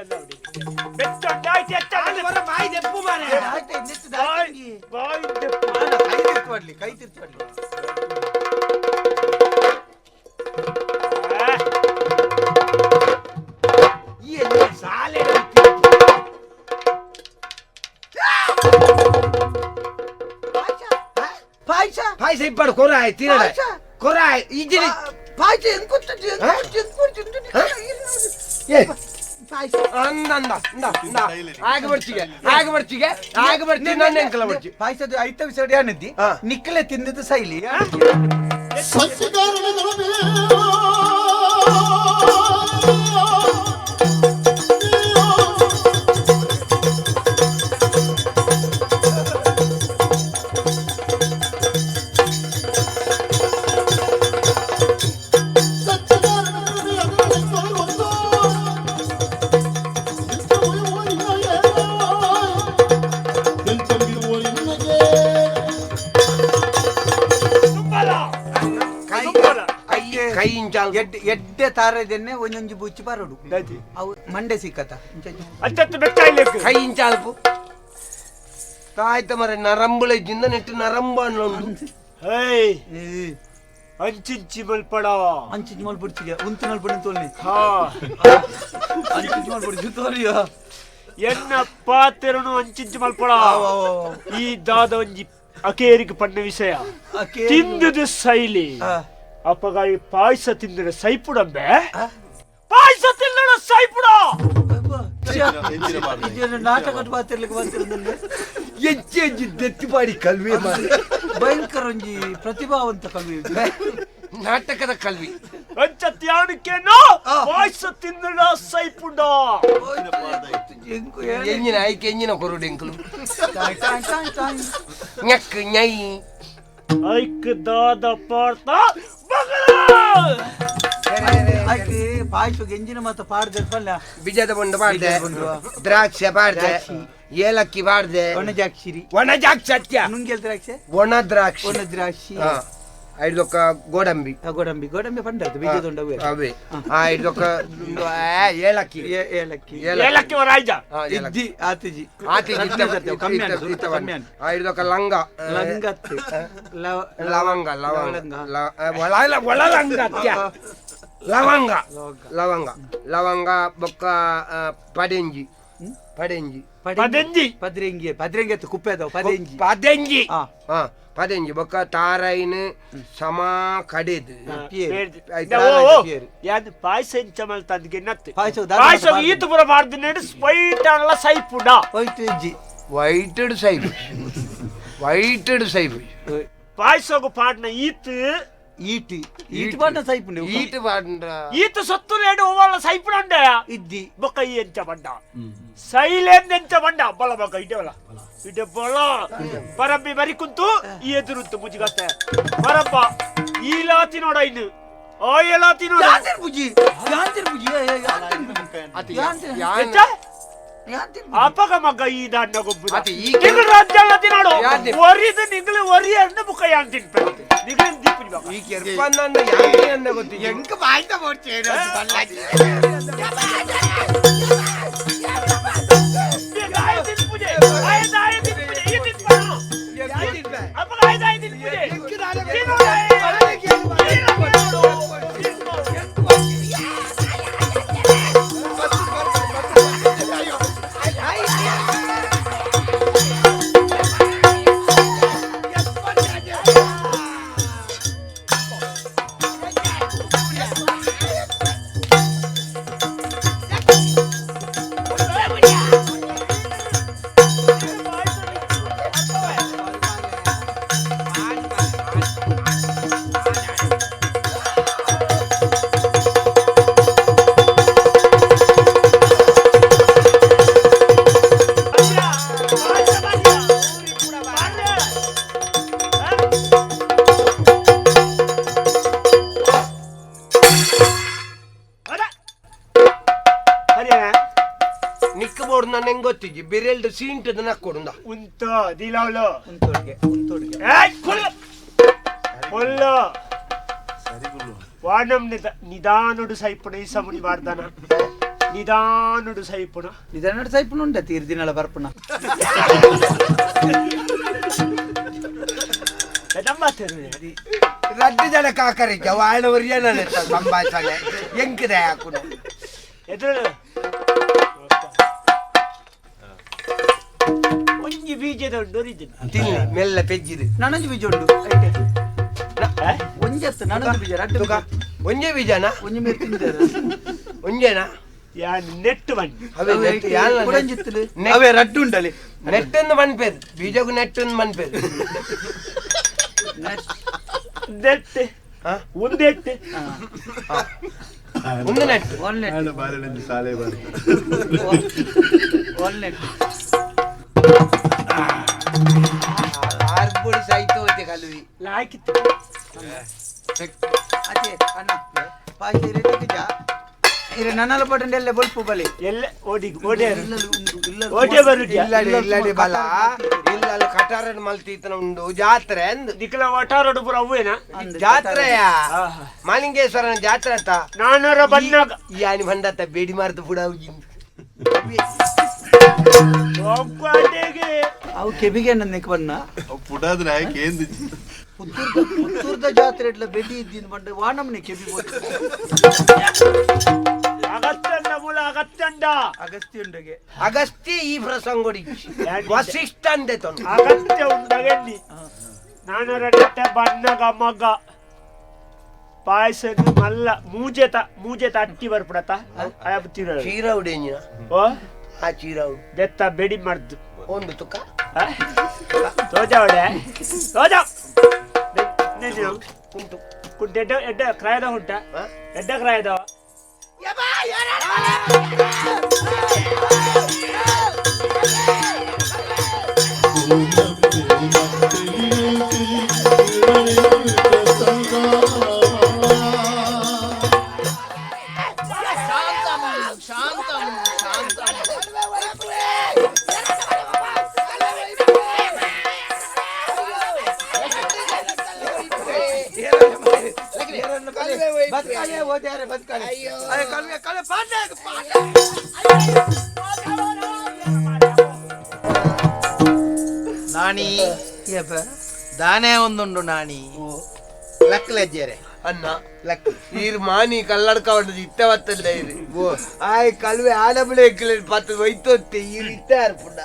ಬೆಚ್ಚೊಡ್ಡ ಬಾಯಿ ದೆಪ್ಪು ಮಾರೆ ಬಾಯಿ ದೆಪ್ಪು ಕೈ ತಿರ್ತು ಕೈ ತಿರ್ತು ಸಾಲೆ ಪಾಯಸ ಪಾಯಸ ಇಪ್ಪಾಡು ಕೊರಾಯ್ ತಿನ್ನಡ ಕೊರಾಯ್ ಇಜ್ಜಿಲಿ ಪಾಯಸ ಎಂಕುತ್ತು ಏ ಅಂದ ಆಗ ಬರ್ಚಿಗೆ ಆಗ ಬರ್ಚಿಗೆ ಆಗ ಬರ್ತೀನಿ ನನ್ನ ಎಂಕಲ ಬರ್ಚಿ ಪಾಯಸದ ಐತ ವಿಷಯ ಏನಿದ್ದಿ ನಿಕ್ಕಲೆ ತಿಂದಿದ್ದು ಶೈಲಿ ಎಡ್ಡೆ ತಾರದನ್ನೇ ಒಂದೊಂಜಿ ಬುಚ್ಚಿ ಬರೋಡು ಅವು ಮಂಡೆ ಸಿಕ್ಕತ ಕೈ ಇಂಚಾಲ್ಪು ತಾಯ್ತ ಮರ ನರಂಬುಳ ಜಿಂದ ನೆಟ್ಟು ನರಂಬ ಅನ್ನೋದು ಅಂಚಿಂಚಿ ಮಲ್ಪಡ ಅಂಚಿಂಚಿ ಮಲ್ಪಡ್ಚಿಗೆ ಉಂತು ಮಲ್ಪಡಿ ತೋಲ್ನಿ ಅಂಚಿಂಚಿ ಮಲ್ಪಡಿ ತೋಲಿಯ ಎನ್ನ ಪಾತೆರನು ಅಂಚಿಂಚಿ ಮಲ್ಪಡ ಈ ದಾದ ಒಂಜಿ ಅಕೇರಿಗೆ ಪಣ್ಣ ವಿಷಯ ತಿಂದುದು ಶೈಲಿ ಅಪ್ಪಗಾಯಿ ಪಾಯಸ ತಿಂದರೆ ಸೈಪುಡಂಬೆ ಪಾಯಸ ತಿನ್ನಡ ಸೈಪುಡ ನಾಟಕ ಪಾತಿರ್ಲಿಕ್ಕೆ ಬರ್ತಿರೋದಂದ್ರೆ ಹೆಚ್ಚು ಹೆಚ್ಚು ದೆತ್ತಿ ಪಾಡಿ ಕಲ್ವಿ ಭಯಂಕರ ಒಂಜಿ ಪ್ರತಿಭಾವಂತ ಕಲ್ವಿ ನಾಟಕದ ಕಲ್ವಿ ಅಂಚತ್ಯಾಣಿಕೆನೋ ಪಾಯಸ ತಿನ್ನಡ ಸೈಪುಡ ಎಂಜಿನ ಐಕೆ ಎಂಜಿನ ಕೊರುಡು ಎಂಕಲು ñಕ್ ñೈ ಐಕ್ ದಾದ ಪಾಡ್ತ ಐಕೆ ಪಾಯಸ ಎಂಜಿನ ಮಾತ ಪಾಡ್ದೆ ಪಲ್ಲ ಬೀಜದ ಬೊಂಡು ಪಾಡ್ದೆ ದ್ರಾಕ್ಷಿ ಪಾಡ್ದೆ ಏಲಕ್ಕಿ ಪಾಡ್ದೆ ಒಣಜಾಕ್ಷಿರಿ ಒಣಜಾಕ್ಷಿ ಅತ್ಯ ನುಂಗೆಲ್ ದ್ರಾಕ್ಷಿ ಒಣ ದ್ರಾಕ್ಷಿ ಒಣ ದ್ರಾಕ್ಷಿ ಐದೊಕ್ಕ ಗೋಡಂಬಿ ಗೋಡಂಬಿ ಗೋಡಂಬಿ ಪಂಡದ್ದು ಬೀಜದ ಅವೇ ಐದೊಕ್ಕ ಏಲಕ್ಕಿ ಏಲಕ್ಕಿ ಏಲಕ್ಕಿ ವರಾಯ್ಜ ಇದ್ದಿ ಆತಿಜಿ ಆತಿಜಿ ಕಮ್ಮಿ ಐದೊಕ್ಕ ಲಂಗ ಲಂಗತ್ ಲವಂಗ ಲವಂಗ ಒಳಲಂಗ ಅತ್ಯ ಲವಂಗ ಲವಂಗ ಲವಂಗ ಬೊಕ್ಕ ಪಡೆಂಜಿ ಪಡೆಂಜಿ ಪದೆಂಜಿ ಪದ್ರೆಂಗಿ ಪದ್ರೆಂಗಿ ಅತ್ತು ಕುಪ್ಪೆ ಅದಾವ ಪದೆಂಜಿ ಪದೆಂಜಿ ಹಾ ಪದೆಂಜಿ ಬೊಕ್ಕ ತಾರೈನ್ ಸಮ ಕಡೆದು ಯಾನ್ ಪಾಯಸ ಎಂಚ ಮಲ್ತಂದ್ಗೆ ನತ್ತು ಪಾಯಸ ಈತು ಪುರ ಮಾಡ್ದಿನೇಡು ಸ್ಪೈಟ್ ಅಲ್ಲ ಸೈಪುಡ ವೈಟ್ ಇಜ್ಜಿ ವೈಟೆಡ್ ಸೈಪು ವೈಟೆಡ್ ಸೈಪು ಪಾಯಸಗು ಪಾಡ್ನ ಈತು ಈಟಿ ಈಟಿ ಪಾಡ್ನ ಸೈಪುಂಡು ಈಟಿ ಪಾಡ್ನ ಈತು ಸತ್ತು ಲೇಡು ಓವಲ್ಲ ಸೈಪುಡಂಡೆ ಇದ್ದಿ ಬೊಕ್ಕ ಈ ಎಂಚ ಬಂಡ ಸೈಲೆಂದ್ ಎಂಚ ಬಂಡ ಬಲ ಬೊಕ್ಕ ಇಡವಲ್ಲ ಇಡ ಬಲ ಪರಂಬಿ ಬರಿ ಕುಂತು ಈ ಎದುರುಂತು ಮುಜಿಗತ್ತೆ ಪರಂಬ ಈಲಾತಿ ನೋಡ ಇನ್ನು ಆಯಲಾತಿ ನೋಡ ಯಾಂತಿರ್ ಬುಜಿ ಯಾಂತಿರ್ ಬುಜಿ ಯಾಂತಿರ್ ಅಪಗ ಮಗ ಈ ದಾಂಡ ಗೊಬ್ಬರ ನಿಗಳು ರಾಜ್ಯ ತಿನ್ನೋಡು ಒರಿದು ನಿಗಳು ಒರಿ ಅನ್ನ ಬುಕ್ಕ ಯಾನ್ ತಿನ್ಪೆ ನಿಗಳನ್ ದೀಪುಜಿ ಬಕ ಈ ಕೆರ್ಪನ್ನ ಯಾನ್ ಅನ್ನ ಗೊತ್ತಿ ಎಂಕ ಬಾಯ್ತ ಬೋಡ್ಚೇನ ಆಯ ತಿನ್ಪುಜೆ ಆಯ ದಾಯ ತಿನ್ಪುಜೆ ಈ ತಿನ್ಪಣ ಅಪಗ ಆಯ ದಾಯ ತಿನ್ಪುಜೆ ತಿನ್ನೋಡು ಗೊತ್ತಿಜ್ಜಿ ಬಿರೆಲ್ಡು ಸೀಂಟದ ನಕ್ಕೊಡುಂದ ಉಂತ ದಿಲಾವಲ ಉಂತೋಡ್ಗೆ ಉಂತೋಡ್ಗೆ ಏಯ್ ಕೊಲ್ಲ ಕೊಲ್ಲ ಸರಿ ಗುಲ್ಲು ವಾಣಂ ನಿಧಾನುಡು ಸೈಪುಣ ಈ ಸಮುನಿ ವಾರ್ದನ ನಿಧಾನುಡು ಸೈಪುಣ ನಿಧಾನುಡು ಸೈಪುಣ ಉಂಡ ತೀರ್ದಿನಳ ಬರ್ಪುಣ ರಡ್ಡು ಜನ ಕಾಕರಿಕ ವಾಣವರಿಯ ನನ್ನ ಸಂಭಾಷಣೆ ಎಂಕಿದೆ ಹಾಕುನು ಎದುರು ಒಂಜಿ ಬೀಜದ ಉಂಡು ತಿನ್ನಿ ಮೆಲ್ಲ ಪೆಜ್ಜಿದೆ ನನಂಜಿ ಬೀಜ ಉಂಡು ಒಂಜತ್ತು ನನಂಜಿ ಬೀಜ ರಡ್ಡು ಒಂಜೆ ಬೀಜನಾ ಒಂಜಿ ಮೇರ್ ತಿಂತಾರೆ ಒಂಜೇನಾ ಯಾನ್ ನೆಟ್ ಬನ್ನಿ ಅವೇ ನೆಟ್ ಯಾನ್ ಕುಡಂಜಿತ್ತಲು ಅವೇ ರಡ್ಡು ಉಂಡಲಿ ನೆಟ್ಟನ್ನು ಮನ್ಪೇದು ಬೀಜಗು ನೆಟ್ಟನ್ನು ಮನ್ಪೇದು ನೆಟ್ ಒಂದೆಟ್ ಒಂದು ನೆಟ್ ಒನ್ ನೆಟ್ ಬಾರೆ ಸಾಲೆ ಬಾರೆ ಒನ್ ನೆಟ್ ಆರ್ಪುಡಿ ಸೈತು ಹೋತೆ ಕಲುವಿ ಲಾಕಿತ್ತು ಅದೇ ಅಣ್ಣ ಪಾಯ್ಸ ಇರೆ ಇರೆ ನನ್ನಲ ಪಟ್ಟಂಡೆಲ್ಲ ಬೊಲ್ಪು ಬಲಿ ಎಲ್ಲ ಓಡಿ ಓಡಿ ಓಟೆ ಬರುಜ ಇಲ್ಲಡೆ ಇಲ್ಲಡೆ ಬಲ ಇಲ್ಲಲ್ಲ ಕಟಾರಡ್ ಮಲ್ತೀತನ ಉಂಡು ಜಾತ್ರೆ ಅಂದು ನಿಖಲ ಒಟಾರೋಡು ಪೂರ ಅವ್ವೇನಾ ಜಾತ್ರೆಯ ಮಾಲಿಂಗೇಶ್ವರನ ಜಾತ್ರೆ ಅತ್ತ ನಾನರ ಬನ್ನಾಗ ಯಾನಿ ಬಂದತ್ತ ಬೇಡಿ ಮಾರ್ದು ಪುಡ ಅವು ಕೆಬಿಗೆ ನನ್ನಕ್ಕೆ ಬಣ್ಣ ಪುಡಾದ್ರೆ ಆಯ್ಕೆ ಏನು ಪುತ್ತೂರ್ದ ಜಾತ್ರೆ ಇಡ್ಲ ಬೆಡಿ ಇದ್ದೀನಿ ಬಂಡ ವಾನಮ್ನೆ ಕೆಬಿ ಅಗತ್ತಂಡ ಮೂಲ ಅಗತ್ತಂಡ ಅಗಸ್ತ್ಯುಂಡಗೆ ಅಗಸ್ತ್ಯ ಈ ಪ್ರಸಂಗೊಡಿ ವಸಿಷ್ಠ ಅಂದೆ ತೊಂದು ಅಗತ್ಯ ಉಂಡಗಣ್ಣಿ ನಾನರ ನೆಟ್ಟ ಬಣ್ಣಗ ಮಗ ಪಾಯಸನು ಮಲ್ಲ ಮೂಜೆತ ಮೂಜೆತ ಅಟ್ಟಿ ಬರ್ಪಡತ ಅಯ್ಯ ಚೀರೌಡು ಎಂಜಿನ ಓ ಆ ಚೀರೌಡು ಬೆತ್ತ ಬೆಡಿ ಮರ್ದು ಒಂದು ತುಕ್ಕ ತೋಜಾವಡೆ ತೋಜಾ ಕುಂಟು ಕುಂಟು ಎಡ್ಡ ಎಡ್ಡ ಕ್ರಾಯದ ಉಂಟ ಎಡ್ಡ ಕ್ರಾಯದ ಶಾಂತಂ ಶಾಂತಂ ಶಾಂತಂ. ಬದುಕಾಲೆ ಓದ್ಯಾರೆ ಬದುಕಾಲೆ ಕಲ್ವೆ ಕಲ್ವೆ ಪಾಠ ಪಾಠ. ನಾಣಿ ದಾನೆ ಒಂದುಂಡು ನಾಣಿ ಲಕ್ಲಜ್ಜರೆ ಅನ್ನ ಲಕ್ ಈರ್ ಮಾನಿ ಕಲ್ಲಡ್ಕ ಹೊಡೆದು ಇತ್ತ ಬತ್ತಲ್ಲ ಇರು ಆಯ್ ಕಲ್ವೆ ಆಡಬಳೆ ಪತ್ತು ಒಯ್ತೊತ್ತೆ ಈರ್ ಇತ್ತ ಪುಡ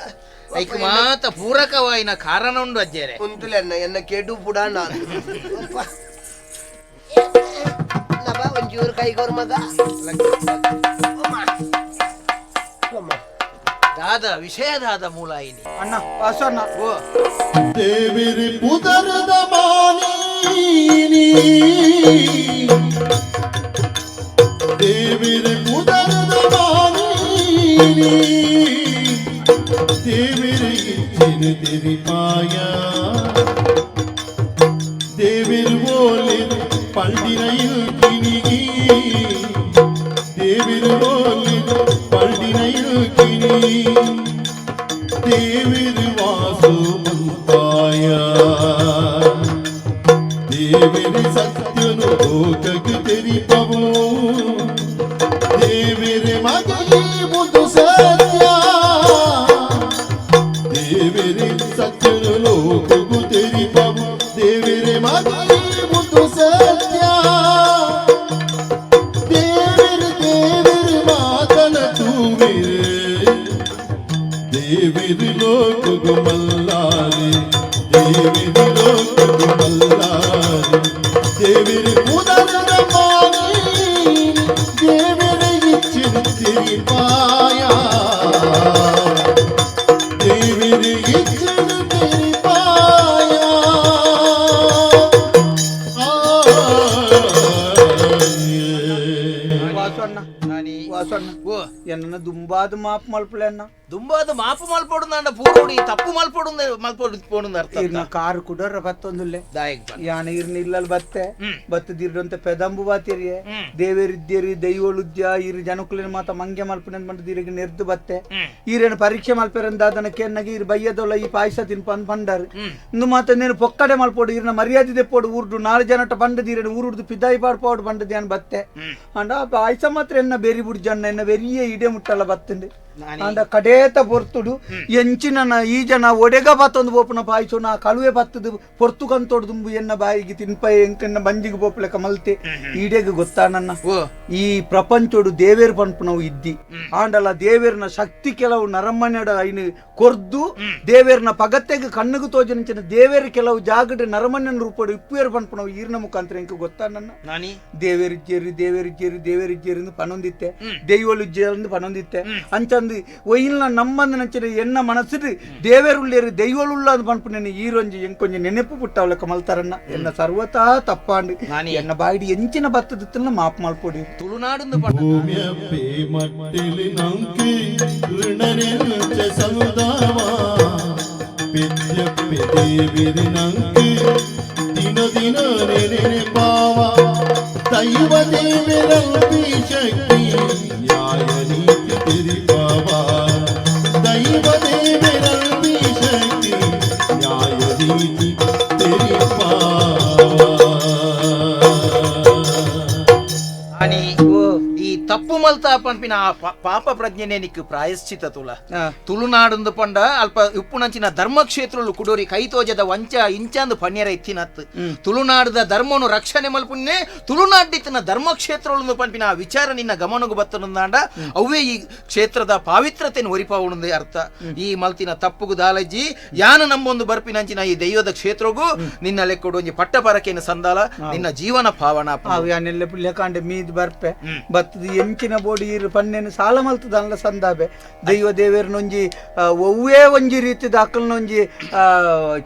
ಐಕ್ ಮಾತ ಪೂರಕವಾಯಿನ ಕಾರಣ ಉಂಡು ಅಜ್ಜರೆ ಉಂತುಲೆ ಅನ್ನ ಎನ್ನ ಕೆಡು ಪುಡ ನಾನು ಒಂಚೂರು ಕೈಗೋರ್ ಮಗ ದಾದ ವಿಷಯದಾದ ಮೂಲಾಯಿನಿ ಅಣ್ಣ ವಾಸಣ್ಣ ಓ ದೇವಿರಿ ಪುದರದ ಮಾನೀನಿ ದೇವಿರಿ ಪುದರದ ಮಾನೀನಿ ದೇವಿರಿ ಇಚ್ಚಿನ ತಿರಿಪಾಯ ದೇವಿರು ಓಲಿರು ಪಲ್ಡಿನೈಲ್ ಕಿನಿಗಿ ದೇವಿರು ಓಲಿರು ಪಲ್ಡಿನೈಲ್ ಕಿನಿ ದೇವಿರು ವಾಸು ಮಂತಾಯ ದೇವಿರಿ ಸತ್ಯನು ಲೋಕಕ್ಕೆ ತೆರಿಪವು ದೇವಿರಿ ಮಗಲಿ ಮುದು ಸತ್ಯ ದೇವಿರಿ ಸತ್ಯನು ಲೋಕಕ್ಕೂ ತೆರಿಪವು ದೇವಿರಿ ಮಗಲಿ ಮುದು ಸತ್ಯ ದೇವಿರಿ ದೇವಿರಿ ಮಾತನ ತೂವಿರಿ ದೇವಿರಿ ಲೋಕಗು ಮಲ್ಲಾರಿ ದೇವಿರಿ ಲೋಕಗು ಮಲ್ಲಾರಿ ದೇವಿರಿ ಪುದರದ ಮಾನಿ ದೇವಿರಿ ಇಚ್ಚಿನ ತಿರಿಪಾಯ ದೇವಿರಿ ಇಚ್ಚಿನ ತಿರಿಪಾಯ ವಾಸಣ್ಣ ನಾಣಿ ವಾಸಣ್ಣ ಓ ಎನ್ನ ದುಂಬಾದ ಮಾಪ್ ಮಲ್ಪಲೆ ಅಣ್ಣ ದುಂಬಾದ ಮಾಪು ಮಲ್ಪೊಡು ನಾಂಡ ಪೂರೋಡಿ ತಪ್ಪು ಮಲ್ಪೊಡು ಮಲ್ಪೊಡು ಪೋಡು ಅರ್ಥ ಇರ್ನ ಕಾರ್ ಕುಡರ ಬತ್ತೊಂದುಲ್ಲೆ ದಾಯಕ್ ಬನ್ ಯಾನ ಇರ್ನ ಇಲ್ಲಲ್ ಬತ್ತೆ ಬತ್ತದಿರ್ದಂತ ಪೆದಂಬು ಬಾತಿರಿಯೆ ದೇವೇರಿದ್ದೇರಿ ದೈವಳುದ್ಯ ಇರು ಜನಕುಲಿನ ಮಾತ ಮಂಗೆ ಮಲ್ಪನೆ ಮಂಡದಿರಿಗೆ ನೆರ್ದು ಬತ್ತೆ ಈರೇನು ಪರೀಕ್ಷೆ ಮಲ್ಪೆರಂದಾದನ ಕೆನ್ನಗೆ ಇರು ಬಯ್ಯದೊಲ್ಲ ಈ ಪಾಯಸ ತಿನ್ಪಂದ್ ಪಂಡರ್ ಇಂದು ಮಾತ ನೇನು ಪೊಕ್ಕಡೆ ಮಲ್ಪೋಡು ಇರ್ನ ಮರ್ಯಾದೆ ದೆಪ್ಪೋಡು ಊರ್ಡು ನಾಲ್ ಜನಟ ಪಂಡದಿರೇನು ಊರುಡ್ದು ಪಿದಾಯಿ ಪಾಡ್ಪೋಡು ಪಂಡದಿ ಬತ್ತೆ ಅಂಡ ಆ ಪಾಯಸ ಮಾತ್ರ ಎನ್ನ ಬೆರಿ ಬುಡ್ಜಣ್ಣ ಎನ್ನ ಬೆರಿಯೇ ಇಡೆ ಮುಟ್ಟಲ್ಲ ಬತ್ತಂಡು ಅಂಡ ಕಡೇ ಕಡೇತ ಪೊರ್ತುಡು ಎಂಚಿನ ಈ ಜನ ಒಡೆಗ ಬತ್ತೊಂದು ಪೋಪುನ ಪಾಯ್ಸು ನಾ ಕಳುವೆ ಬತ್ತದು ಪೊರ್ತು ಕಂತೋಡು ದುಂಬು ಎನ್ನ ಬಾಯಿಗೆ ತಿನ್ಪೈ ಎಂಕನ್ನ ಬಂಜಿಗೆ ಪೋಪುಲೆಕ ಮಲ್ತೆ ಈಡೆಗ್ ಗೊತ್ತಾ ನನ್ನ ಈ ಪ್ರಪಂಚೋಡು ದೇವೇರು ಪನ್ಪುನವು ಇದ್ದಿ ಆಂಡಲ ದೇವೇರ್ನ ಶಕ್ತಿ ಕೆಲವು ನರಮಣ್ಯಡ ಐನು ಕೊರ್ದು ದೇವೇರ್ನ ಪಗತ್ತೆಗ್ ಕಣ್ಣುಗು ತೋಜನಿಂಚಿನ ದೇವೇರು ಕೆಲವು ಜಾಗಡ್ ನರಮಣ್ಯನ ರೂಪಡು ಇಪ್ಪುವೇರು ಪನ್ಪುನವು ಈರ್ನ ಮುಖಾಂತರ ಎಂಕ್ ಗೊತ್ತಾ ನನ್ನ ದೇವೇರು ಜೇರಿ ದೇವೇರು ಜೇರಿ ದೇವೇರು ಜೇರಿ ಪನೊಂದಿತ್ತೆ ದೈವಲು ಜೇರಂದು ಪನೊಂದಿತ್ತೆ ಅಂಚಂದು ಒಯ್ಯಿಲ್ನ ನಮ್ಮಂದು ನಂಚಿನ ಎನ್ನ ಮನಸ್ಸು ದೇವೇರುಳ್ಳೇರು ದೈವಲುಳ್ಳ ಅಂದ್ ಪನ್ಪುನೇನು ಈರೊಂಜಿ ಎಂಕೊಂಜಿ ನೆನಪು ಪುಟ್ಟವಲಕ ಮಲ್ತಾರನ್ನ ಎನ್ನ ಸರ್ವತಾ ತಪ್ಪಾಂಡು ಎನ್ನ ಬಾಯಿಡಿ ಎಂಚಿನ ಬತ್ತದಿತ್ತಲ್ಲ ಮಾಪ್ ಮಲ್ಪೊಡಿ ತುಳುನಾಡು ಭೂಮಿಯಪ್ಪೆ ಮಟ್ಟಿಲಿ ನಂಕಿ ಋಣನೆಂಚ ಸಂದಾವ ಪೆದ್ಯಪ್ಪೆ ದೇವಿರಿ ನಂಕಿ ದಿನ ದಿನ ನೆನೆ ಪಾವ ದೈವ ದೇವಿರಲ್ಪಿ ಶಕ್ತಿ ನ್ಯಾಯ ನೀತಿ ತಿರಿಪಾವ ದೈವ ದೇವಿರಲ್ಪಿ ಶಕ್ತಿ ನ್ಯಾಯ ನೀತಿ ತಿರಿಪಾವ. ಈ ತಪ್ಪು ಮಲ್ತ ಪನ್ಪಿನ ಪಾಪ ಪ್ರಜ್ಞೆನೆ ನಿಕ್ಕು ಪ್ರಾಯಶ್ಚಿತ ತುಲ ತುಳುನಾಡುಂದು ಪಂಡ ಅಲ್ಪ ಉಪ್ಪುನಂಚಿನ ಧರ್ಮಕ್ಷೇತ್ರಲು ಕುಡೋರಿ ಕೈತೋಜದ ವಂಚ ಇಂಚಾಂದು ಪಣ್ಯರ ಇತ್ತಿನತ್ತು ತುಳುನಾಡದ ಧರ್ಮನು ರಕ್ಷಣೆ ಮಲ್ಪುನ್ನೆ ತುಳುನಾಡಿತ್ತಿನ ಧರ್ಮಕ್ಷೇತ್ರಲು ಪನ್ಪಿನ ಆ ವಿಚಾರ ನಿನ್ನ ಗಮನಗು ಬತ್ತನುಂದಾಂಡ ಅವೇ ಈ ಕ್ಷೇತ್ರದ ಪಾವಿತ್ರತೆಯನ್ನು ಒರಿಪಾವುಣಂದೇ ಅರ್ಥ. ಈ ಮಲ್ತಿನ ತಪ್ಪುಗು ದಾಲಜ್ಜಿ ಯಾನ ನಂಬೊಂದು ಬರ್ಪಿನಂಚಿನ ಈ ದೈವದ ಕ್ಷೇತ್ರಗೂ ನಿನ್ನ ಲೆಕ್ಕೊಡು ಒಂಜಿ ಪಟ್ಟ ಪರಕೆಯನ್ನು ಸಂದಾಲ ನಿನ್ನ ಜೀವನ ಪಾವನ. ಯಾನೆಲ್ಲ ಪುಲ್ಯಕಾಂಡೆ ಮೀದ್ ಬರ್ಪೆ ಬತ್ತದ ಎಂಚಿನ ಬೋಡಿ ಇರು ಪನ್ನೆನು ಸಾಲ ಮಲ್ತದಲ್ಲ ಸಂದಾಬೆ ದೈವ ದೇವೇರ್ನೊಂಜಿ ಒವ್ವೇ ಒಂಜಿ ರೀತಿದ ಅಕ್ಕಲ್ನೊಂಜಿ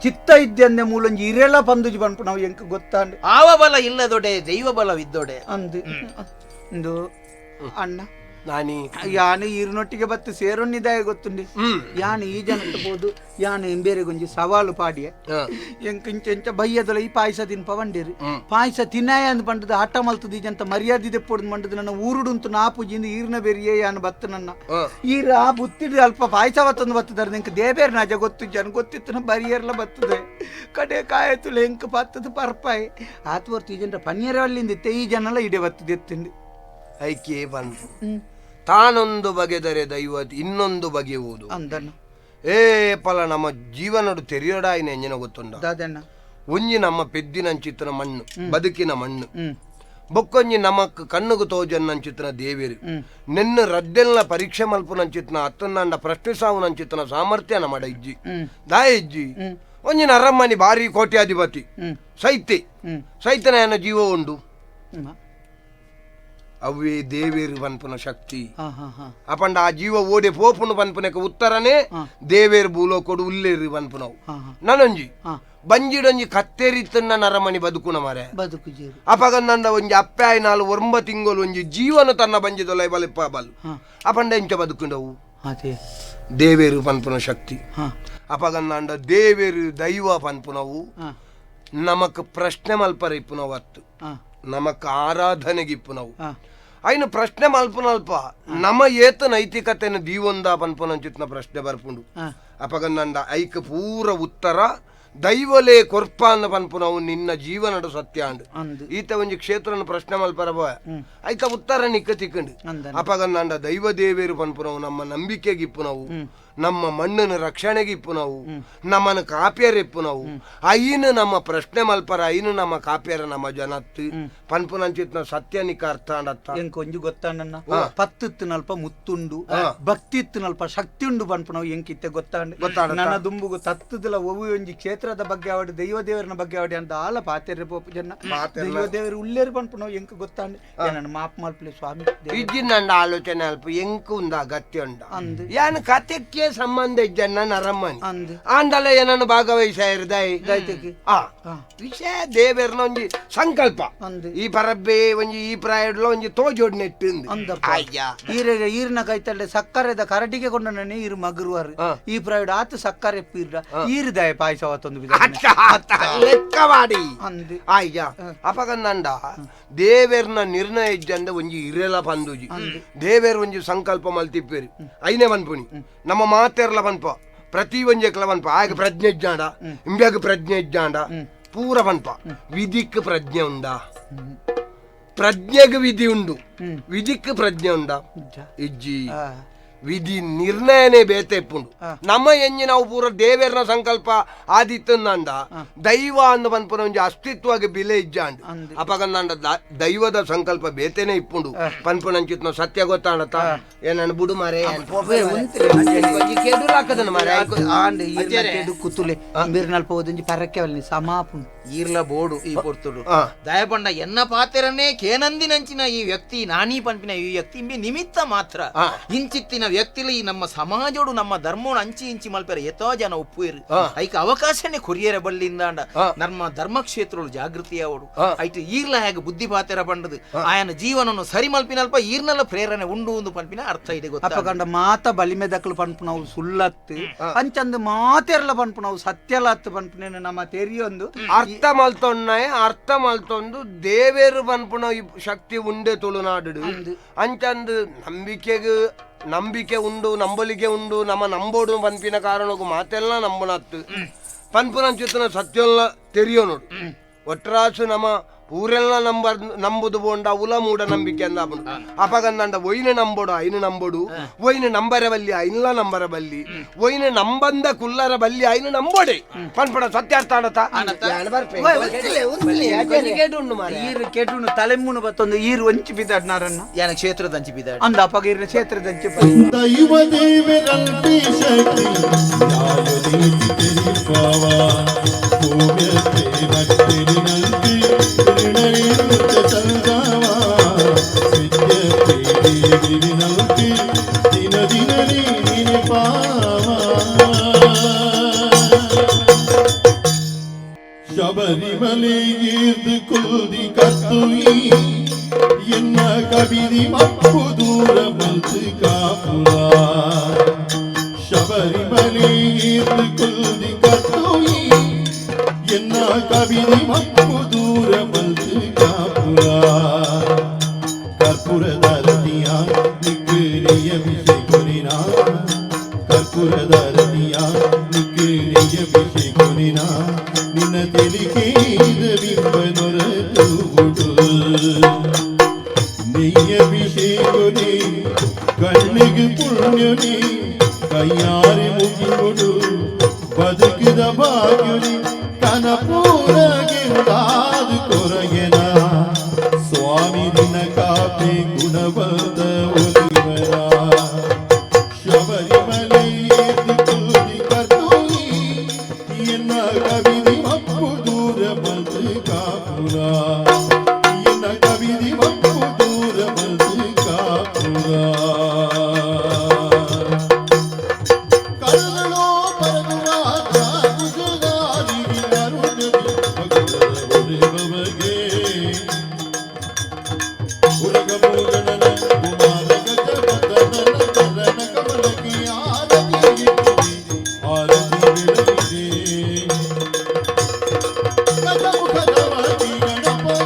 ಚಿತ್ತ ಇದ್ದಂದೆ ಮೂಲೊಂಜಿ ಇರೆಲ್ಲ ಪಂದುಜಿ ಪನ್ಪು ನಾವು ಎಂಕ್ ಗೊತ್ತಾಂಡ್ ಆವ ಬಲ ಇಲ್ಲದೊಡೆ ದೈವ ಬಲವಿದ್ದೊಡೆ ಅಂದು ಇಂದು ಅಣ್ಣ ನಾನಿ ಯಾನು ಈರ್ನೊಟ್ಟಿಗೆ ಬತ್ತು ಸೇರೊನ್ನಿದಾಯ ಗೊತ್ತುಂಡಿ ಯಾನು ಈ ಜನಕ್ಕೆ ಬೋದು ಯಾನು ಬೇರೆ ಗೊಂಜಿ ಸವಾಲು ಪಾಡಿಯೆ ಎಂಕ್ ಇಂಚ ಇಂಚ ಬಯ್ಯದಲ್ಲ ಈ ಪಾಯಸ ತಿನ್ಪ ಬಂಡಿರಿ ಪಾಯಸ ತಿನ್ನಾಯ ಅಂದ್ ಪಂಡದ ಆಟ ಮಲ್ತದ ಈಜಂತ ಮರ್ಯಾದೆ ದೆಪ್ಪೊಡ್ದು ಮಂಡದ ನನ್ನ ಊರುಡುಂತು ನಾಪುಜಿಂದ ಈರ್ನ ಬೇರಿಯೇ ಯಾನು ಬತ್ತು ನನ್ನ ಈರ ಆ ಬುತ್ತಿಡು ಅಲ್ಪ ಪಾಯಸ ಬತ್ತೊಂದು ಬತ್ತದಾರ ಎಂಕ್ ದೇಬೇರ್ ನಾಜ ಗೊತ್ತು ಜನ ಗೊತ್ತಿತ್ತು ಬರಿಯರ್ಲ ಬರ್ತದೆ ಕಡೆ ಕಾಯತುಲೆ ಎಂಕ್ ಬತ್ತದ ಪರ್ಪಾಯಿ ಆತು ಹೊರ್ತು ಈ ಜನರ ಪನ್ನೀರ ಅಲ್ಲಿಂದ ಈ ಜನಲ್ಲ ಇಡೆ ಬತ್ತದ ಎತ್ತಿಂದು ಐಕೆ ಬಂತು ತಾನೊಂದು ಬಗೆದರೆ ದೈವ ಇನ್ನೊಂದು ಬಗೆಯುವುದು ಅಂದಣ್ಣ. ಏ ಪಲ ನಮ್ಮ ಜೀವನಡು ತೆರಿಯೋಡಾಯಿನ ಎಂಜಿನ ಗೊತ್ತುಂಡ ದಾದಣ್ಣ ಒಂಜಿ ನಮ್ಮ ಪೆದ್ದಿನಂಚಿತ್ತನ ಮಣ್ಣು ಬದುಕಿನ ಮಣ್ಣು ಬೊಕ್ಕೊಂಜಿ ನಮಕ್ ಕಣ್ಣುಗು ತೋಜನ್ನಂಚಿತ್ತನ ದೇವೇರು ನಿನ್ನ ರದ್ದೆಲ್ಲ ಪರೀಕ್ಷೆ ಮಲ್ಪುನಂಚಿತ್ತನ ಅತ್ತಂದಾಂಡ ಪ್ರಶ್ನಿಸಾವುನಂಚಿತ್ತನ ಸಾಮರ್ಥ್ಯ ನಮ್ಮಡ ಇಜ್ಜಿ ದಾಯ ಇಜ್ಜಿ ಒಂಜಿನ ಅರಮ್ಮನಿ ಭಾರಿ ಕೋಟ್ಯಾಧಿಪತಿ ಸೈತೆ ಸೈತನ ಜೀವ ಉಂಡು ಅವೇ ದೇವೇರು ಪನ್ಪುನ ಶಕ್ತಿ ಅಪಂಡ ಆ ಜೀವ ಓಡೆ ಪೋಪುನು ಪನ್ಪುನಕ ಉತ್ತರನೇ ದೇವೇರು ಭೂಲೋಕೊಡು ಉಲ್ಲೇರು ಪನ್ಪುನವು ನಾನೊಂಜಿ ಬಂಜಿಡೊಂಜಿ ಕತ್ತೆರಿತ್ತನ್ನ ನರಮಣಿ ಬದುಕುನ ಮಾರೆ ಬದುಕು ಅಪಗ ನಂದ ಒಂಜಿ ಅಪ್ಪಾಯ ನಾಲು ಒಂಬ ತಿಂಗಳು ಒಂಜಿ ಜೀವನ ತನ್ನ ಬಂಜಿದೊಲೈ ಬಲಿಪ್ಪ ಬಲು ಅಪಂಡ ಎಂಚ ಬದುಕುಂಡವು ದೇವೇರು ಪನ್ಪುನ ಶಕ್ತಿ ಅಪಗ ನಂಡ ದೇವೇರು ದೈವ ಪನ್ಪುನವು ನಮಕ್ ಪ್ರಶ್ನೆ ಮಲ್ಪರ ಇಪ್ಪುನವು ಅತ್ತು ನಮಕ್ ಆರಾಧನೆಗೆ ಇಪ್ಪುನವು అయిన ಪ್ರಶ್ನೆ ಮಲ್ಪುನಲ್ಪ ನಮ ಏತ ನೈತಿಕತೆನ ದೀವೊಂದ ಪನ್ಪುನಂಚಿತ್ನ ಪ್ರಶ್ನೆ ಬರ್ಪುಂಡು ಅಪಗಂದಂಡ ಐಕ್ ಪೂರ ಉತ್ತರ ದೈವಲೇ ಕೊರ್ಪಾನ ಪನ್ಪುನವು ನಿನ್ನ ಜೀವನಡು ಸತ್ಯ ಅಂಡ್ ಈತ ಒಂಜಿ ಕ್ಷೇತ್ರನ ಪ್ರಶ್ನೆ ಮಲ್ಪರ ಬೋಯ ಐಕ ಉತ್ತರ ನಿಕ್ಕ ತಿಕ್ಕಂಡು ಅಪಗಂದಂಡ ದೈವ ದೇವೇರು ಪನ್ಪುನವು ನಮ್ಮ ನಂಬಿಕೆಗೆ ಇಪ್ಪುನವು ನಮ್ಮ ಮಣ್ಣನ್ನು ರಕ್ಷಣೆಗೆ ಇಪ್ಪುನವು ನಮ್ಮನ್ನು ಕಾಪ್ಯರ ಇಪ್ಪುನವು ಐನು ನಮ್ಮ ಪ್ರಶ್ನೆ ಮಲ್ಪರ ಐನು ನಮ್ಮ ಕಾಪ್ಯರ ನಮ್ಮ ಜನತ್ತು ಪನ್ಪುನಂಚಿತ್ನ ಸತ್ಯ ನಿಕ್ಕ ಅರ್ಥ ಅಂಡತ್ತ ಎಂಕ್ ಒಂಜಿ ಗೊತ್ತಾಂಡನ್ನ ಪತ್ತಿತ್ತಿನಲ್ಪ ಮುತ್ತುಂಡು ಭಕ್ತಿ ಇತ್ತಿನಲ್ಪ ಶಕ್ತಿ ಉಂಡು ಪನ್ಪುನವು ಎಂಕಿತ್ತೆ ಗೊತ್ತಾಂಡ್ ನನ್ನ ದುಂಬುಗು ತತ್ತದಲ ಒವ್ವು ಒಂಜಿ ಕ್ಷೇತ್ರದ ಬಗ್ಗೆ ಅವಡು ದೈವ ದೇವರನ ಬಗ್ಗೆ ಅವಡಿ ಅಂತ ಆಲ ಪಾತೆರೆ ಪೋಪು ಜನ ದೈವ ದೇವರು ಉಲ್ಲೇರು ಪನ್ಪುನವು ಎಂಕ್ ಗೊತ್ತಾಂಡ್ ನನ್ನ ಮಾಪ್ ಮಲ್ಪಲೆ ಸ್ವಾಮಿ ಇಜ್ಜಿ ನನ್ನ ಆಲೋಚನೆ ಅಲ್ಪ ಎಂಕು ಉಂದ ಅಗತ್ಯ ಉಂಡ ಯಾನ್ ಕತೆಕ್ಕೆ ಸಂಬಂಧ ಇಜ್ಜನ್ನ ನರಮ್ಮನಿ ಆಂಡಲ ಏನನ್ನು ಭಾಗವಹಿಸಾಯಿರ್ದಾಯಿ ವಿಷಯ ದೇವೇರ್ನ ಒಂಜಿ ಸಂಕಲ್ಪ ಈ ಪರಬ್ಬೆ ಒಂಜಿ ಈ ಪ್ರಾಯಡ್ಲ ಒಂಜಿ ತೋಜೋಡ್ ನೆಟ್ಟು ಈರ್ನ ಕೈತಲ್ಲೆ ಸಕ್ಕರೆದ ಕರಟಿಗೆ ಕೊಂಡ ಈರು ಮಗುರುವಾರು ಈ ಪ್ರಾಯಡ್ ಆತ ಸಕ್ಕರೆ ಪೀರ್ಡ ಈರುದಾಯ ಪಾಯಸ ಅವತ್ತೊಂದು ಲೆಕ್ಕ ಮಾಡಿ ಅಯ್ಯ ಅಪಗಂದಂಡ ದೇವೇರ್ನ ನಿರ್ಣಯ ಇಜ್ಜಂದ ಒಂಜಿ ಇರೆಲ ಪಂದುಜಿ ದೇವೇರ್ ಒಂಜಿ ಸಂಕಲ್ಪ ಮಲ್ತಿಪ್ಪೇರಿ ಐನೇ ಪನ್ಪುನಿ ನಮ್ಮ ಮಾತೆರ್ಲ ಪನ್ಪ ಪ್ರತಿ ಒಂಜೆಕ್ಲ ಪನ್ಪ ಆಗ ಪ್ರಜ್ಞೆ ಇಜ್ಜಾಂಡ ಇಂಬ್ಯಾಗ ಪ್ರಜ್ಞೆ ಇಜ್ಜಾಂಡ ಪೂರ ಪನ್ಪ ವಿಧಿಕ್ ಪ್ರಜ್ಞೆ ಉಂಡ ಪ್ರಜ್ಞೆಗೆ ವಿಧಿ ಉಂಡು ವಿಧಿಕ್ ಪ್ರಜ್ಞೆ ಉಂಡ ಇಜ್ಜಿ ವಿಧಿ ನಿರ್ಣಯನೇ ಬೇತೆ ಇಪ್ಪುಂಡು ನಮ್ಮ ಎಂಜಿ ನಾವು ಪೂರ ದೇವೇರ್ನ ಸಂಕಲ್ಪ ಆದಿತ್ತಂದ ದೈವ ಅಂದ ಪನ್ಪುನ ಒಂಜಿ ಅಸ್ತಿತ್ವಗೆ ಬಿಲೆ ಇಜ್ಜಾಂಡ್ ಅಪಗಂದಾಂಡ ದೈವದ ಸಂಕಲ್ಪ ಬೇತೆನೆ ಇಪ್ಪುಂಡು ಪನ್ಪುನಂಚಿತ್ನ ಸತ್ಯ ಗೊತ್ತಾಣತ ಏನನ್ನ ಬುಡು ಮಾರೆ ಕುತ್ತುಲೆ ಬಿರ್ನಲ್ಪ ಓದೊಂಜಿ ಪರಕ್ಕೆ ಅವಲ್ಲಿ ಸಮಾಪುಂಡು ಈರ್ಲ ಬೋಡು ಈ ಪೊರ್ತುಡು ದಯಪಂಡ ಎನ್ನ ಪಾತೆರನ್ನೇ ಕೇನಂದಿನಂಚಿನ ಈ ವ್ಯಕ್ತಿ ನಾನೀ ಪನ್ಪಿನ ಈ ವ್ಯಕ್ತಿ ಇಂಬಿ ನಿಮಿತ್ತ ಮಾತ್ರ ಇಂಚಿತ್ತಿನ ವ್ಯಕ್ತಿಲಿ ಈ ನಮ್ಮ ಸಮಾಜೋಡು ನಮ್ಮ ಧರ್ಮೋಡು ಅಂಚಿ ಇಂಚಿ ಮಲ್ಪೆರ ಎತೋ ಜನ ಒಪ್ಪುಯಿರು ಐಕ ಅವಕಾಶನೇ ಕೊರಿಯರ ಬಳ್ಳಿಂದಾಂಡ ನಮ್ಮ ಧರ್ಮಕ್ಷೇತ್ರಗಳು ಜಾಗೃತಿ ಅವಡು ಐಟ್ ಈರ್ಲ ಹೇಗೆ ಬುದ್ಧಿ ಪಾತೆರ ಪಂಡದು ಆಯನ ಜೀವನವನ್ನು ಸರಿ ಮಲ್ಪಿನಲ್ಪ ಈರ್ನಲ್ಲ ಪ್ರೇರಣೆ ಉಂಡು ಒಂದು ಪನ್ಪಿನ ಅರ್ಥ ಇದೆ ಗೊತ್ತ ಅಪ್ಪಕಂಡ ಮಾತ ಬಲಿಮೆ ದಕ್ಕಲು ಪನ್ಪುನವು ಸುಳ್ಳತ್ತು ಅಂಚಂದು ಮಾತೆರ್ಲ ಪನ್ಪುನವು ಸತ್ಯಲತ್ತು ಪನ್ಪುನೇನು ನಮ್ಮ ತೆರಿಯೊಂದು ಅರ್ಥ ಮಲ್ತೊಣ್ಣೆ ಅರ್ಥ ಮಲ್ತೊಂದು ದೇವೇರು ಪನ್ಪುನ ಶಕ್ತಿ ಉಂಡೆ ತುಳುನಾಡು ಅಂಚಂದು ನಂಬಿಕೆಗೆ ನಂಬಿಕೆ ಉಂಡು ನಂಬಲಿಕೆ ಉಂಡು ನಮ್ಮ ನಂಬೋಡು ಪನ್ಪಿನ ಕಾರಣಕ್ಕೂ ಮಾತೆಲ್ಲ ನಂಬುನತ್ತು ಪನ್ಪುನ ಚಿತ್ತನ ಸತ್ಯಲ್ಲ ತೆರಿಯೋನೋಡು ಒಟ್ರಾಸು ನಮ್ಮ ಪೂರೆಲ್ಲ ನಂಬ ನಂಬುದು ಬೋಂಡ ಉಲ ಮೂಢ ನಂಬಿಕೆ ಅಂದ ಅಪಗಂದಂಡ ಒಯ್ನ ನಂಬೋಡು ಐನು ನಂಬೋಡು ಒಯ್ನ ನಂಬರ ಬಲ್ಲಿ ಐನ್ಲ ನಂಬರ ಬಲ್ಲಿ ಒಯ್ನ ನಂಬಂದ ಕುಲ್ಲರ ಬಲ್ಲಿ ಐನು ನಂಬೋಡೆ ಪನ್ಪಡ ಸತ್ಯಾರ್ಥ ಆಡತ ಕೆಟುನು ತಲೆಮೂನು ಬತ್ತೊಂದು ಈರು ಒಂಚಿ ಬಿದ್ದಾಡ್ನಾರನ್ನ ಯಾನ ಕ್ಷೇತ್ರದ ಅಂಚಿ ಬಿದ್ದಾಡ ಅಂದ ಅಪಗ ಈರಿನ ಕ್ಷೇತ್ರದ ಅಂಚಿ ದೈವ ದೇವರಂತೆ ಶಕ್ತಿ ಶಬರಿಮಲೆಯೇರ್ದು ಕುಲ್ದಿ ಕತ್ತುಯಿ ಎನ್ನ ಕಬಿದಿ ಮಪ್ಪು ದೂರ ಮಲ್ತು ಕಾಪುರ ಶಬರಿಮಲೆಯೇರ್ದು ಕುಲ್ದಿ ಕತ್ತುಯಿ ಎನ್ನ ಕಬಿದಿ ಮಪ್ಪು ದೂರ ಮಲ್ತು ಕಾಪುರ ಕರ್ಪುರದಾರತಿಯ ನಿಕ್ಕೇರಿಯ ಬಿಷೆಕೊರಿನ ಕರ್ಪುರದಾರತಿಯ ನಿಕ್ಕೇರಿಯ ಬಿಷೆಕೊರಿನ ನಿನ್ನ ತೆಲಿಕೇದ ಬಿಂಬನೊರ ತೂಗುಡು ನೆಯ್ಯಭಿಷೇಕೊನೆ ಕಣ್ಣಿಗೆ ಪುಣ್ಯನಿ ಕೈಯಾರೆ ಮುಗಿಕೊಡು ಬದುಕಿದ ಭಾಗ್ಯನಿ ಕನಪೂರಗೆಂದಾದು ಕೊರಗೆನ ಸ್ವಾಮಿ ನಿನ್ನ ಕಾಪೆ ಗುಣವಂತ ಒಲಿವನ ಶಬರಿಮಲೆಯೇದು ಕುಲ್ದಿ ಕರ್ತೋಯಿ ಎನ್ನ ಕವಿದಿ ಮಪ್ಪು ದೂರ ಮಲ್ತು ಕಾಪುರ ಎನ್ನ ಕವಿದಿ ಮಪ್ಪು ದೂರ ಮಲ್ತು ಕಾಪುರ ಕರುಗಳೋ ಪರಗುವಾದ ಕುಶಲಾದಿ ಅರುಣದಿ ಭಗವಗೆ ಉರಗಮೂಗಣನ ಕುಮಾರ ಗಜಪತನ ಚರಣ ಕಮಲಕ್ಕೆ ಆರತಿ ಆರತಿ ಬೆಳಗಿದೆ ಗಜಮುಖದವತಿ ಗಣಪನ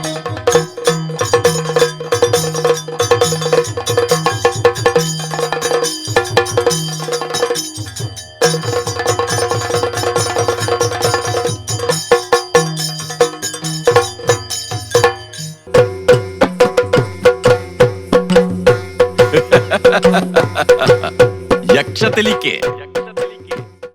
ಯಕ್ಷ ತೆಲಿಕೆ.